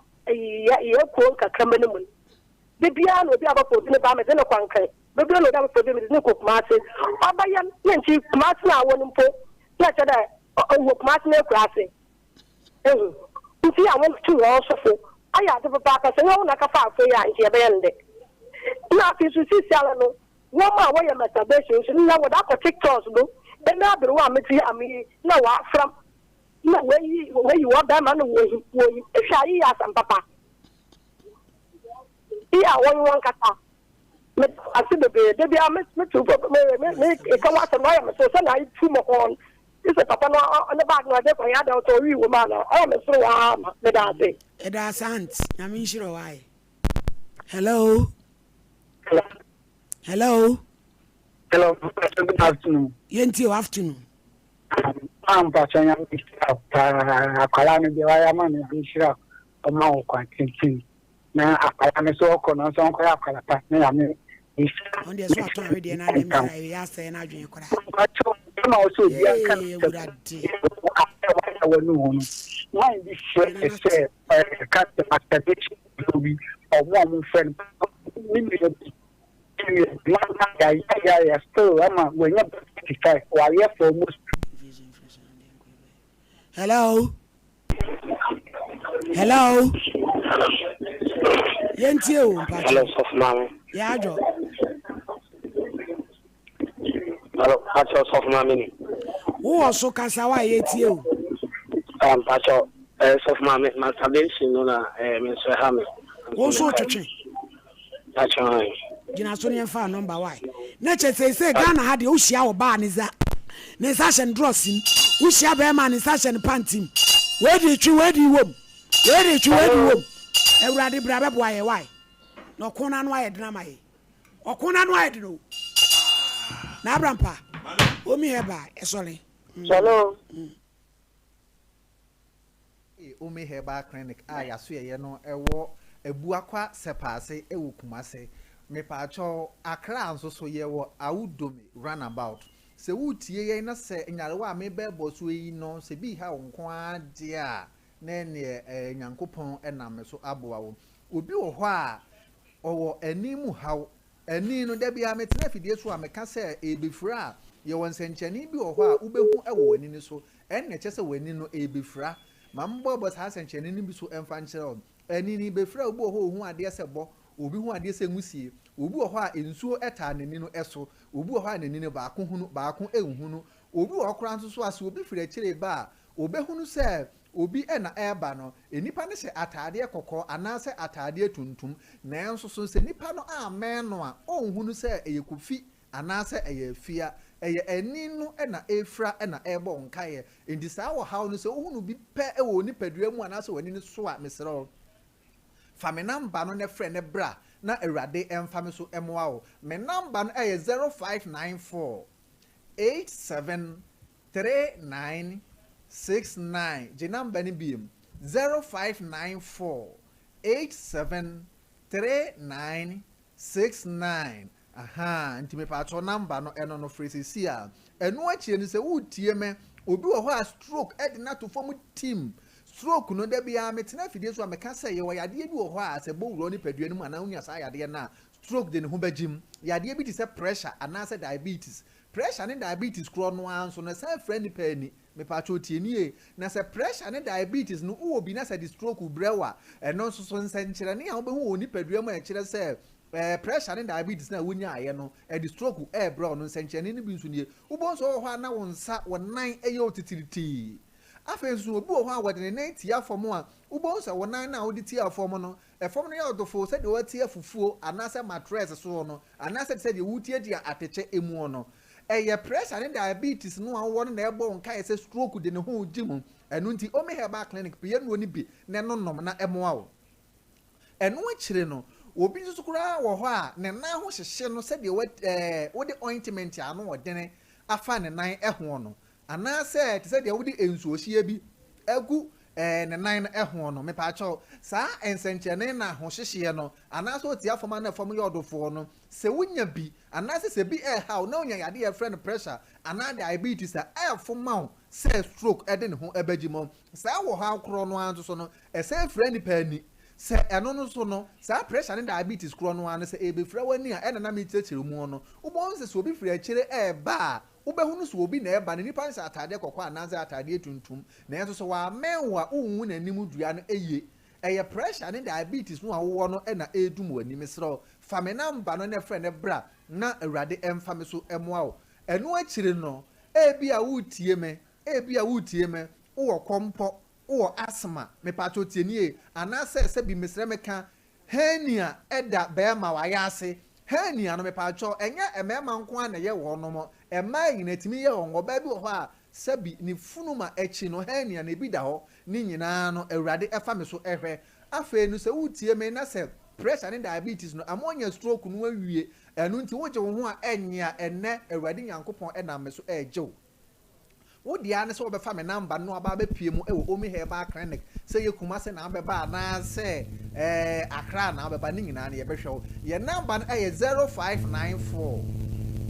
yɛ yɛn kurow nkakramba no mu no. Da biara na obi abɛfa obi ne ba medze no kɔ Nkran, da biara na obi abɛfa obi medze no kɔ Kumase. Ɔbɛyɛ no na nkyii Kumase no a ɔwɔ no mpo na kyerɛ dɛ ɔwɔ Kumase n'ekuraase. Ehu ntsi a wɔtu hɔn so fo ayɛ adze papaapa. Sɛ nnyɛ wo na akɛfa afei a nkyɛ yɛbɛyɛ no dɛn? Nna afei so seseiara no Wɔn a wɔyɛ masturbation nso, nna wɔdze akɔ TikToks do. Emi aberewa a metse yi a miyi na wɔafora m' na woeyi woeyi wɔ bɛrima na wohim wohim. Ehwɛ a iyi yɛ asɛm papa? Iyi a wɔnye hɔn kasa. Meda wo ase beberee. Da biara me metse wo me me meka w'asɛm na ɔyɛ me serew sɛnea etu mo kɔn. Ese papa no ne bag no ɔdze kɔ he adɛn ɔsɛ ɔwee wɔ mu ana? Ɔyɛ me serew ara ma. Meda ase. Yɛda ase aunt. Nyame nhyira wo ae. Hello. Hello. Hello, good afternoon. Yɛntie o, afternoon. Ah, mpatsɔ nyame nhyira wo paa. Akwalaa no deɛ wayɛ ama no nyame nhyira wo. Ɔma wo kwan tenten. Na akwalaa no so ɔkɔ no nso ɔnkɔyɛ akwalaa pa na nyame nhyira. Ɔno deɛ so atɔn awedeɛ no adɛm sɛ ɛyɛ asɛe no adwene koraa. Mpatsɔ ɛma wo sɛ obi anka no sɛ wayɛ wɔ no ho no. Man bi hyɛ sɛ ɛka sɛ masturbation bi ɔmo a ɔmo fɛ no ne nua bi yayayaya still ama wanya 35 wayɛ for almost. Hello. Hello. Yɛntie o mpakyɛ. Hello sɔfo maame. Yɛ adwo. Hello mpakyɛ sɔfo maame ni. Wowɔ so kasa wa yɛtie o. Ah mpakyɛ eh, sɔfo maame masturbation no na eh, me nso ɛha me. Wo nso wotwetwe. Mpakyɛ eh. Gyina so ne yɛmfa nɔmba wae. Na kyɛ seesei Ghana ha deɛ wohyia wo baa ne nsa ne nsa hyɛ ne drɔs mu. Wohyia bɛrima a ne nsa hyɛ ne pant mu. Wei de twe wei de wom. Wei de twe wei de wom. Awurade bra bɛboa yɛ wae. Na ɔko no ano ayɛ den ama yɛ. Ɔko no ano ayɛ den o. Na Abrampa, Omi Herbal, ɛsɔre. Shalom. Omi Herbal Clinic a y'asoɛeɛ no wɔ Abuakwa Sɛpaase wɔ Kumase. Mepaakyɛw, Accra nso so yɛwɔ Awudome Runabout. Sɛ woretie yɛn na sɛ nyarewa a merebɛbɔ so yi no sɛ bi reha wo nko ara deɛ a, na ɛneɛ Nyankopɔn nam me so aboa wo. Obi wɔ hɔ a Ɔwɔ ani mu haw. Ani no, da biara metena afidie so a meka sɛ ɛrebɛfira a, yɛwɔ nsɛnkyerɛnne bi wɔ hɔ a wobɛhu wɔ w'ani no so. Ɛno na ɛkyerɛ sɛ w'ani no ɛrebɛfira. Ma memmɔbɔ saa nsɛnkyerɛnne no bi so mfa nkyerɛ wo. Ani no bɛfira a, obi wɔ hɔ a ɔhu adeɛ sɛ bɔ, obi hu adeɛ sɛ nwusie, obi wɔ hɔ a nsuo taa n'ani no so, obi wɔ hɔ a n'ani no baako hunu, baako nhunu. Obi wɔ hɔ koraa nso so a, sɛ obi firi akyire reba a, ɔbɛhunu sɛ obi na ɛreba no. Nnipa no hyɛ ataadeɛ kɔkɔɔ anaasɛ ataadeɛ tuntum, nanso so sɛ nipa no ammɛn no a, ɔnhunu sɛ ɛyɛ Kofi anaasɛ ɛyɛ Afia. Ɛyɛ ani no na ɛrefira na ɛrebɔ wo nkaeɛ. Enti saa ɔhaw no, sɛ wohunu bi pɛ wɔ wo nipadua mu anaasɛ w'ani no so a, mesrɛ wo, fa me namba no na frɛ na bra na Awurade mfa me so mmoa wo. Me namba no yɛ 0594. 873969 gye number no biom 0594 873969 ahaa nti mepaakyɛw number no ɛno no frɛ sɛsi a ɛno akyire no sɛ woretie me obi wɔ hɔ a stroke ɛde no ato fam tim stroke no da biara metena afidie so a meka sɛ yɛwɔ yadeɛ bi wɔ hɔ a sɛ bɔ wura nipadua no mu anaa wonya saa yadeɛ no a stroke de ne ho bɛgyim yadeɛ bi te sɛ pressure anaasɛ diabetes. Pressure ne diabetes korɔ no ara nso no, ɛsan fira nnipa ani. Mepakyɛw tie nie, na sɛ pressure ne diabetes no wowɔ bi na sɛ ɛde stroke brɛ wo a, ɛno nso so nsɛnkyerɛnne a wobɛhu wɔ wo nipadua mu a ɛkyerɛ sɛ ɛɛ pressure ne diabetes no a wonyaeɛ no ɛde stroke ɛrebrɛ wo no, nsɛnkyerɛnne no bi nso nie. Wobɛhu sɛ wowɔ hɔ a na wo nsa, wo nan yɛ wo titiritii. Afei nso obi wɔ hɔ a wɔde ne nan tia fam a, wobɛhu sɛ wo nan no a wode tia fam no, Fam no yɛ ɔdofo sɛdeɛ woatia fufuo anaasɛ matrɛs soɔ no, anaasɛ te sɛ deɛ woretiatia atɛkyɛ muo no. Ɛyɛ pressure ne diabetes no a wowɔ no na ɛbɔ wo nkaeɛ sɛ stroke de ne ho regye mu. Ɛno nti, Omi Herbal Clinic pɛ yɛn nnuro no bi na ɛno nom na ɛmmoa wo. Ɛno akyire no, obi nso koraa wɔ hɔ a ne nan ho hyehye no sɛdeɛ wode ointment a ano ɔdene afa ne nan ho no. Anaasɛ te sɛ deɛ wode nsuohyeɛ bi agu ne nan no ho no, mepaakyɛw, saa nsɛnkyerɛnne no ahohyehyeɛ no, anaasɛ ɔtia fam anaa fam yɛ ɔdofoɔ no, sɛ wonya bi, anaasɛ sɛ bi reha wo na wonya yadeɛ a yɛfrɛ no pressure anaa diabetes a, ɛrefo ma wo sɛ stroke de ne ho bɛgye mu. Saa wɔ haw korɔ no ara nso so no, ɛsan fira nnipa ani. Sɛ ɛno no nso no, saa pressure ne diabetes korɔ no ara no, sɛ ɛrebɛfira w'ani a, ɛna na merekyerɛkyerɛ mu no, wobɛhu sɛ sɛ obi firi akyire reba a, Wobɛhunu sɛ obi na ɛreba no, nipa no hyɛ ataadeɛ kɔkɔɔ anaasɛ ataadeɛ tuntum, nanso sɛ wammɛn wo a, wonhu n'anim dua no yie. Ɛyɛ pressure ne diabetes no a wowɔ no na ɛredum w'ani. Mesrɛ wo, fa me number no na frɛ no bra na Awurade mfa me so mmoa wo. Ɛno akyiri no, ebia woretie me, ebia woretie me, wowɔ kɔmpɔ, wowɔ asthma, mepakyɛw tie nie, anaasɛ sɛbi mesrɛ meka Hernia da bɛɛma w'ayaase. Hernia no mepaakyɛw ɛnyɛ mmarima nko ara na ɛyɛ wɔnom, mmaa nyinaa ɛtumi yɛ wɔn, ɔbaa bi wɔ hɔ a sɛbi ne funuma akyi no hernia no ebi da hɔ, ne nyinaa no Awurade ɛfa me so ɛhwɛ. Afei no sɛ wotie me na sɛ pressure ne diabetes no ama wanya stroke no awie ɛno nti wogye wo ho a ɛnye a ɛnnɛ Awurade Nyankopɔn ɛnam me so ɛregye wo. Wo deɛ ara ne sɛ wobɛfa me number no na waba abɛpue mu wɔ Omi Herbal Clinic, sɛ ɛyɛ Kumasi na wobɛba anaasɛ ɛɛ Accra na wobɛba, ne nyinaa no yɛbɛhwɛ wo. Yɛn number no yɛ 0594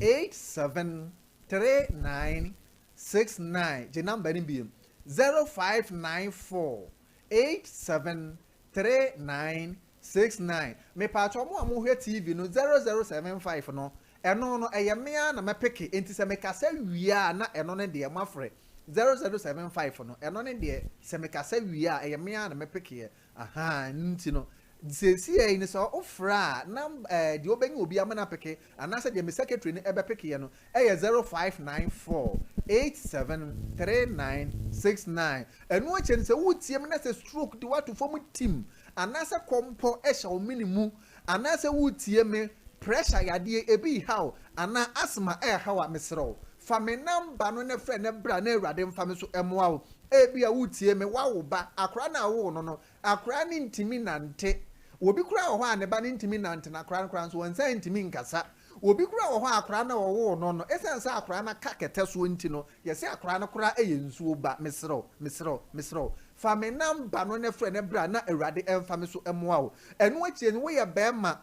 87 39 69, gye number no bio, 0594 87 3969 Mepaakyɛw mo a mohwɛ TV no 0075 no, ɛno no ɛyɛ me ara na mɛpeke, enti sɛ mekasa wie a na ɛno ne deɛ moafrɛ 0075 no, ɛno ne deɛ sɛ mekasa wie a ɛyɛ me ara na mɛpekeɛ, ahaa, ɛno nti no seesei yi no sɛ wofrɛ a na ɛɛ deɛ wobɛnya obi ama no apeke anaasɛ deɛ me secretary no ɛbɛpekeɛ no ɛyɛ 0594 87 3969. Ɛno akyire no, sɛ woreteam na sɛ stroke de wo ato fam tim, anaasɛ kɔmpɔ hyɛ wo mene mu, anaasɛ woretie me, pressure yadeɛ ebi reha wo, anaa asthma reha wo a, mesrɛ wo, fa me number no na frɛ na bra na Awurade mfa me so mmoa wo. Ebia woretie me, woawo ba, akwadaa no a wowoo no no, akwadaa no ntumi nnante. Obi koraa wɔ hɔ a ne ba no ntumi nnante na akwadaa no koraa nso ɔnsan ntumi nkasa. Obi koraa wɔ hɔ a akwadaa no a wɔwoo no no, esiane sɛ akwadaa no aka kɛtɛ soɔ nti no, yɛse akwadaa no koraa yɛ nsuo ba. Mesrɛ wo, mesrɛ wo, mesrɛ wo, fa me number no na frɛ na bra na Awurade mfa me so mmoa wo. Ɛno akyire no, woyɛ barima,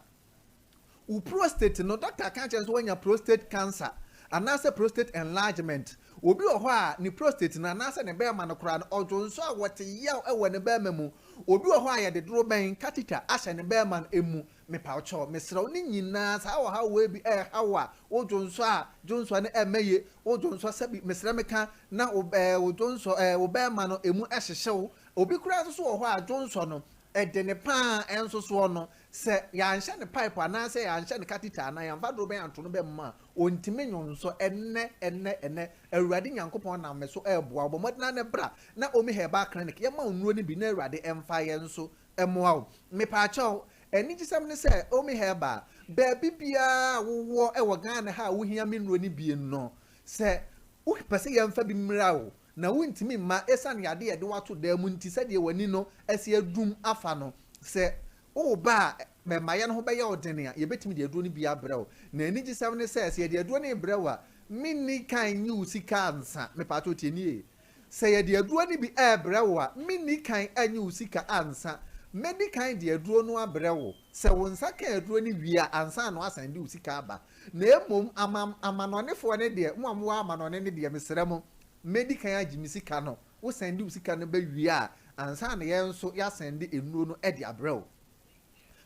wo prostate no, doctor ka kyerɛ no sɛ woanya prostate cancer anaasɛ prostate enlargement. Obi wɔ hɔ a, ne prostate no anaasɛ ne barima no koraa no, ɔdwonsɔ a wɔte yaw wɔ ne barima mu. Obi wɔ hɔ a yɛde dorobɛn, catheter, ahyɛ ne barima no mu. Mepawkyɛw, mesrɛ wo, ne nyinaa, saa ɔhaw wei bi ɛreha wo a, wo dwonsɔ a, dwonsɔ no ɛmma yie, wo dwonsɔ sɛbi, mesrɛ meka, na wo ɛɛ wo dwonsɔ ɛɛ wo bɛɛma no emu ɛhyehye wo. Obi koraa nso so wɔ hɔ a, dwonsɔ no, ɛde ne paa ɛnso soɔ no, sɛ yɛanhyɛ no pipe anaasɛ yɛanhyɛ no catheter anaa yɛamfa dorobɛn anto no bɛmma a, ɔntumi nwonsɔ. Ɛnnɛ, ɛnnɛ, ɛnnɛ, Awurade Nyankopɔn nam me so ɛreboa wo. Bɔ mmɔden ara na bra na Omi Herbal Clinic, yɛmma wo nnuro no bi na Awurade mfa yɛn nso mmoa wo. Mepaakyɛw, anigyesɛm ne sɛ Omi Herbal, baabi biara a wowɔ wɔ Ghana ha a wohia me nnuro no bi no, sɛ wopɛ sɛ yɛmfa bi mmra wo na wontumi mma esiane yade a yɛde wo ato dan mu nti sɛdeɛ w'ani no asi adum afa no, sɛ woreba a mmaeɛ no ho bɛyɛ wo den a, yɛbɛtumi de aduro no bi abrɛ wo. Na anigyesɛm ne sɛ, sɛ yɛde aduro no rebrɛ wo a, menni kan nnye wo sika ansa. Mepaakyɛw tie nie. Sɛ yɛde aduro no bi rebrɛ wo a, menni kan nnye wo sika ansa. Mɛdi kan de aduro no abrɛ wo. Sɛ wo nsa ka aduro no wie a, ansa na woasan de wo sika aba. Na mmom ama amanɔnefoɔ no deɛ, mo a mowɔ amanɔne no deɛ, mesrɛ mo, mɛdi kan agye me sika no. Wosan de wo sika no ba wie a, ansa na yɛn nso yɛasan de nnuro no de abrɛ wo.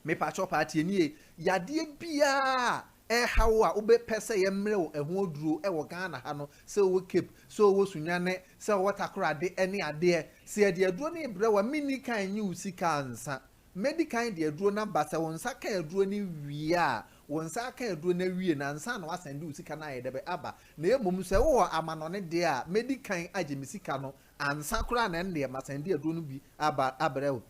Mepakyɛw paa tie nie, yadeɛ biara a ɛreha wo a wobɛpɛ sɛ yɛmmrɛ wo ɛho aduro wɔ Ghana ha no, sɛ wowɔ Cape, sɛ wowɔ Sunyane, sɛ wowɔ Takoradi ne adeɛ, sɛ yɛde aduro no rebrɛ wo a, menni kan nnye wo sika ansa. Mɛdi kan de aduro no aba, sɛ wo nsa ka aduro no wie a, wo nsa aka aduro no awie no ansa na woasan de wo sika no ayɛ dɛbɛ aba. Na mmom sɛ wowɔ amanɔne deɛ a, mɛdi kan agye me sika no ansa koraa na ɛndeɛ masan de aduro no bi aba abrɛ wo.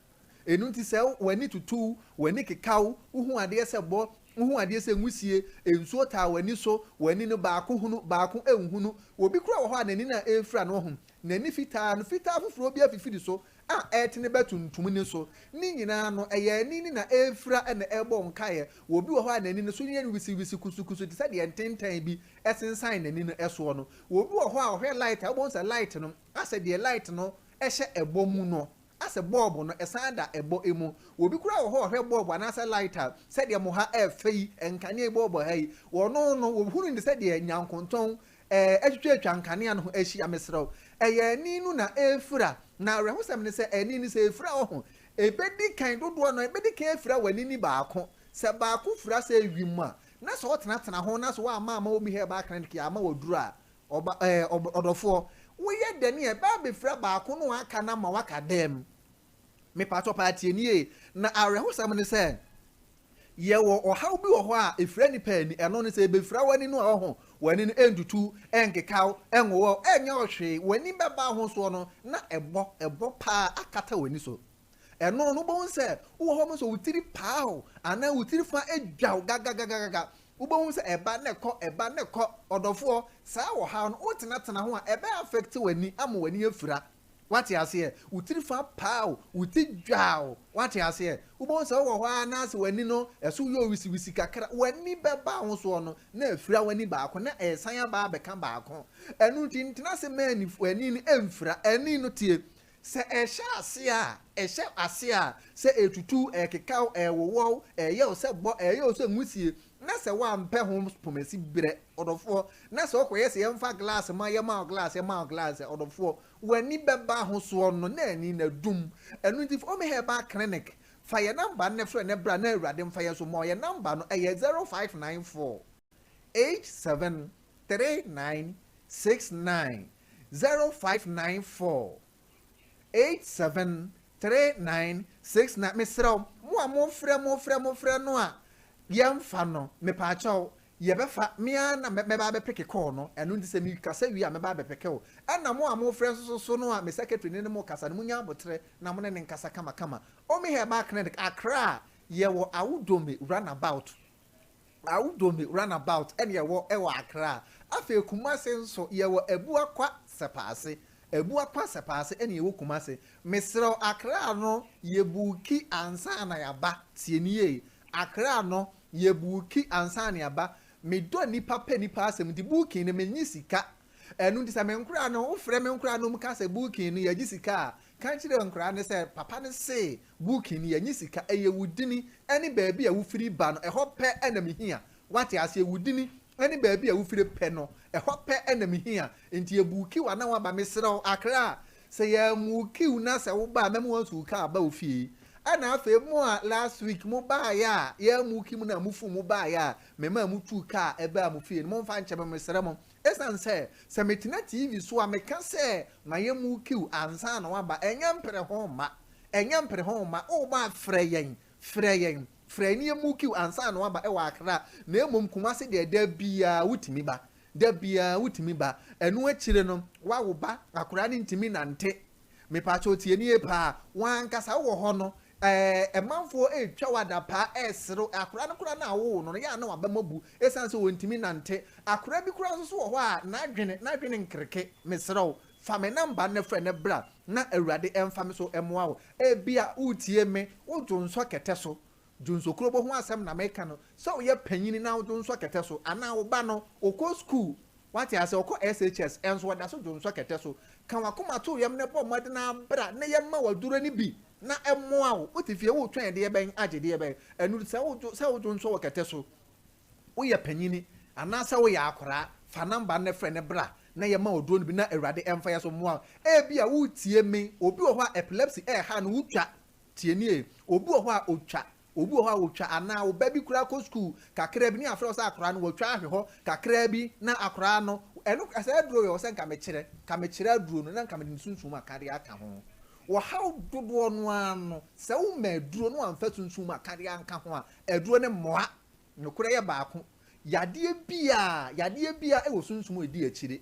Ɛno nti sɛ w'ani tutu wo, w'ani keka wo, wohu adeɛ sɛ bɔ, wohu adeɛ sɛ nwusie, nsuo taa w'ani so, w'ani no baako hunu, baako nhunu, obi koraa wɔ hɔ a n'ani no a ɛrefira no wahu, n'ani fitaa no, fitaa foforɔ bi afifiri so a ɛretene ba tuntum no so, ne nyinaa no ɛyɛ ani no na ɛrefira na ɛrebɔ nkaeɛ. Obi wɔ hɔ a n'ani no so yɛ wisiwisi kusukusu te sɛ deɛ ntentan bi sensan n'ani no soɔ no. Obi wɔ hɔ a ɔhwɛ light a wobɛhu sɛ light no asɛ deɛ light no hyɛ ɛbɔ mu no asɛ bɔɔbo no ɛsan da ɛbɔ mu. Obi koraa wɔ hɔ a ɔhwɛ bɔɔbo anaasɛ light a sɛdeɛ mo ha ɛɛfɛ yi nkanea yi bɔɔbo ha yi ɔno no ɔhunu no sɛdeɛ nyankontɔn ɛɛtwitwatwa nkanea no ho ahyia. Mesrɛ wo ɛyɛ ani no na ɛɛfira na awerɛhosɛm ne sɛ ani no sɛ ɛfira wɔ ho ɛbɛdi kan dodoɔ no ɛbɛdi kan afira w'ani ni baako sɛ baako fira sɛ ewim a na sɛ ɔtenatena ho na sɛ woamma amma omi herbal clinic amma waduru a, ɔba ɛɛ ɔdɔfoɔ, woyɛ dɛn a ɛbɛ abɛfira baako no a aka no ama waka dɛm? Mepatɔ paa tie nie. Na awerɛhosɛm ne sɛ, yɛwɔ ɔhaw bi wɔ hɔ a ɛfira nipa ani, ɛno ne sɛ ɛbɛfira w'ani no a ɔho, w'ani no ɛntutu, ɛnkekaw, ɛnwowɔ, ɛnyɛ wo hwee, w'ani bɛba ho soɔ no na ɛbɔ, ɛbɔ paa akata w'ani so. Ɛno no, wobɛhu sɛ wowɔ hɔ ma sɛ wo tiri paa wo anaa wo tiri fa dwa wo gagagagaga. Wobɛhu sɛ ɛba na ɛkɔ, ɛba na ɛkɔ. Ɔdɔfoɔ, saa ɔhaw no, wotenatena ho a, ɛbɛ affect w'ani ama w'ani afira. Woate aseɛ? Wo tiri fa paa wo, wo ti dwa wo. Woate aseɛ? Wobɛhu sɛ wowɔ hɔ ara na asɛ w'ani no, ɛso yɛ wisiwisi kakra. W'ani bɛba ho soɔ no, na afira w'ani baako, na ɛresan aba abɛka baako. Ɛno nti, ntena ase mma ani no mfira. Ani no, tie, Sɛ ɛhyɛ ase a, ɛhyɛ ase a, sɛ ɛretutu, ɛrekekaw, ɛrewowɔw, ɛreyɛ wo sɛ bɔ, ɛreyɛ wo sɛ nwusie, na sɛ woampɛ ho pomasi berɛ, ɔdɔfoɔ, na sɛ wokɔyɛ sɛ yɛmfa glass ma, yɛma wo glass, yɛma wo glass a, ɔdɔfoɔ, w'ani bɛba ho soɔ no, na ani no adum. Ɛno nti, Omi Herbal Clinic, fa yɛn number no na frɛ na bra na Awurade mfa yɛn so mma wo. Yɛn number no, ɛyɛ 0594 87 3969. 0594 87 3969 mesrɛ wo mo a mofrɛ mofrɛ mofrɛ no a yɛmfa no mepaakyɛw yɛbɛfa me ara na mɛba abɛpeke call no ɛno nti sɛ mekasa wie a mɛba abɛpeke wo ɛna mo a mofrɛ nso so so no a me secretary ne ne mo kasa no munya abotrɛ na mo ne ne nkasa kamakama Omi Herbal Clinic Accra yɛwɔ Awudome runabout Awudome runabout ɛna ɛwɔ ɛwɔ Accra. Afei Kumasi nso yɛwɔ Abuakwa Sɛpaase. Abuakwa Sɛpaase ɛna ɛwɔ Kumasi. Mesrɛ wo Accra no yɛ buuki ansa na yɛaba. Tie nie yie. Accra no yɛ buuki ansa na yɛaba. Medɔ nnipa pɛ nnipa asɛm nti booking no mennye sika. Ɛno nti sɛ me nkoraa no wofrɛ me nkoraa nom ka sɛ booking no yɛgye sika a, ka kyerɛ nkoraa no sɛ papa no se Booking no yɛnye sika, ɛyɛ wo dini ɛne baabi a wofiri ba no, ɛhɔ pɛ na mehia. Wate aseɛ? Wo dini ɛne baabi a wofiri pɛ no, ɛhɔ pɛ na mehia. Nti yɛbuuki wo a na woaba. Mesrɛ wo, Accra, sɛ yɛammuuki wo na sɛ woba a, mɛma woasu wo kaa aba wo fie. Ɛna afei mo a last week mobaeɛ a yɛammuuki mo no a mofuu mo baeɛ a memaa motuu kaa ɛbaa mo fie no, momfa nkyɛ me, mesrɛ mo. Ɛsiane sɛ, sɛ metena TV so a meka sɛ mayɛ muuki wo ansa na woaba, ɛnyɛ mpere ho mma. Ɛnyɛ mpere ho mma wo ba frɛ yɛn frɛ yɛn frɛ yɛn ne yɛ mukiw ansa na waba ɛwɔ Accra na mmom Kumasi deɛ da biara wotumi ba da biara wotumi ba ɛno akyire no wawo ba akwadaa no ntumi nante mepaakyɛw tie nie paa wankasa wowɔ hɔ no ɛɛ ɛmanfoɔ ɛretwa wo adapaa ɛreserew akwadaa no koraa no a wowoo no no yɛ a na waba mu abu ɛsiane sɛ ɔntumi nante akwadaa bi koraa nso so wɔ hɔ a n'adwene n'adwene nkreke mesrɛ wo fa me namba no frɛ no bra na Awurade mfa me so mmoa wo. Ebia woretie me, wo dwonsɔ kɛtɛ so. Dwonsɔkurobo ho asɛm na meka no. Sɛ woyɛ panyin na wodwonsɔ kɛtɛ so, anaa wo ba no, ɔkɔ sukuu, wate ase, ɔkɔ SHS, nso ɔda so dwonsɔ kɛtɛ so. Ka w'akoma to wo yam na bɔ mmɔden ara bra na yɛmma wo aduro no bi na ɛmmoa wo. Wote fie, woretwɛn deɛ bɛn agye deɛ bɛn? Ɛno nti, sɛ wodwonsɔ wɔ kɛtɛ so, Woyɛ panyini anaasɛ woyɛ akoraa, fa number no frɛ no bra na yɛma wo aduro no bi na Awurade mfa yɛ so mmoa wo. Ebia woretie me, obi wɔ hɔ a epilepsy ɛreha no, wotwa, tie nie, obi wɔ hɔ a otwa, Obi wɔ hɔ a ɔtwa anaa wo ba bi koraa kɔ sukuu kakraa bi ne yɛafrɛ wo sɛ akwadaa no watwa ahwe hɔ kakraa bi na akwadaa no ɛno saa aduro yɛ wɔ sɛ nka mekyerɛ nka mekyerɛ aduro no na nka mede ne sunsum akadeɛ aka ho. Ɔhaw dodoɔ no ara no sɛ woma aduro no wamfa sunsum akadeɛ anka ho a aduro no mmoa. Nokorɛ yɛ baako yadeɛ biara yadeɛ biara ɛwɔ sunsum a ɛdi akyire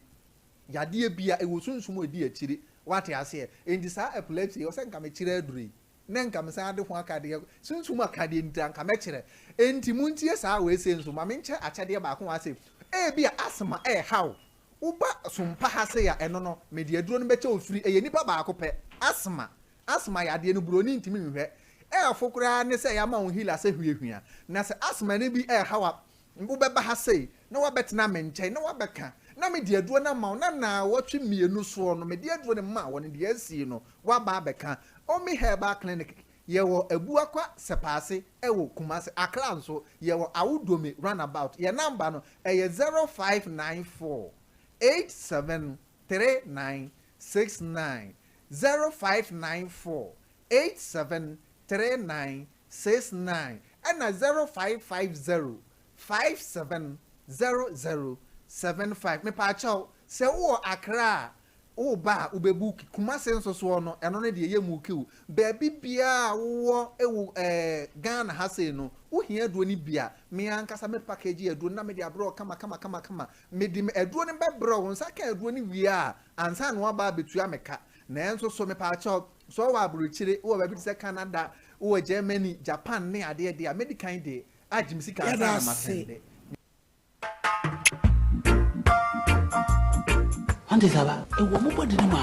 yadeɛ biara ɛwɔ sunsum a ɛdi akyire wate aseɛ enti saa epilepsy yi ɛwɔ sɛ nka mekyerɛ aduro yi. na nka mesan de ho akadeɛ, sunsum akadeɛ nti anka mɛkyerɛ. Enti montie saa wei sei nso, ma menkyɛ akyɛdeɛ baako wɔ ha sei. Ebia asthma ɛreha wo, woba Sompa ha sei a, ɛno no, mede aduro no bɛkyɛ wo firi, ɛyɛ nipa baako pɛ, asthma, asthma yadeɛ no buroni ntumi nhwɛ. Ɛɛfo koraa ne sɛ yɛama wo healer sɛ huahua. Na sɛ asthma no bi ɛreha wo a, Wobɛba ha sei, na woabɛtena me nkyɛn, na woabɛka, na mede aduro no ama wo, na naawɔtwe mmienu soɔ no, mede aduro no maa wo no, deɛ asie no, woaba abɛka. Omi Herbal Clinic, yɛwɔ Abuakwa Sɛpaase wɔ Kumasi, Accra nso, yɛwɔ Awudome Runabout. Yɛn number no, ɛyɛ 0594 87 39 69, 0594 87 3969 ɛna 0550 5700 75 mepaakyɛw sɛ wowɔ Accra a woba a wobɛbuki Kumasi nso soɔ no ɛno no deɛ yɛ muki wo baabi biara a wowɔ wɔ ɛɛ Ghana ha sei no wohia aduro no bi a me ankasa me package aduro no na mede abrɛ wo kama kama kama kama mede aduro no bɛbrɛ wo nsa ka aduro no wie a ansa na waba abɛtua me ka nanso so mepaakyɛw Sɛ wowɔ aburokyire, wowɔ baabi te sɛ Canada, wowɔ Germany, Japan ne adeɛ deɛ a, mɛdi kan de agye me sika ansa Yɛda na ase. masɛnde. Wante saa ba? Ɛwɔ mo body no mu a.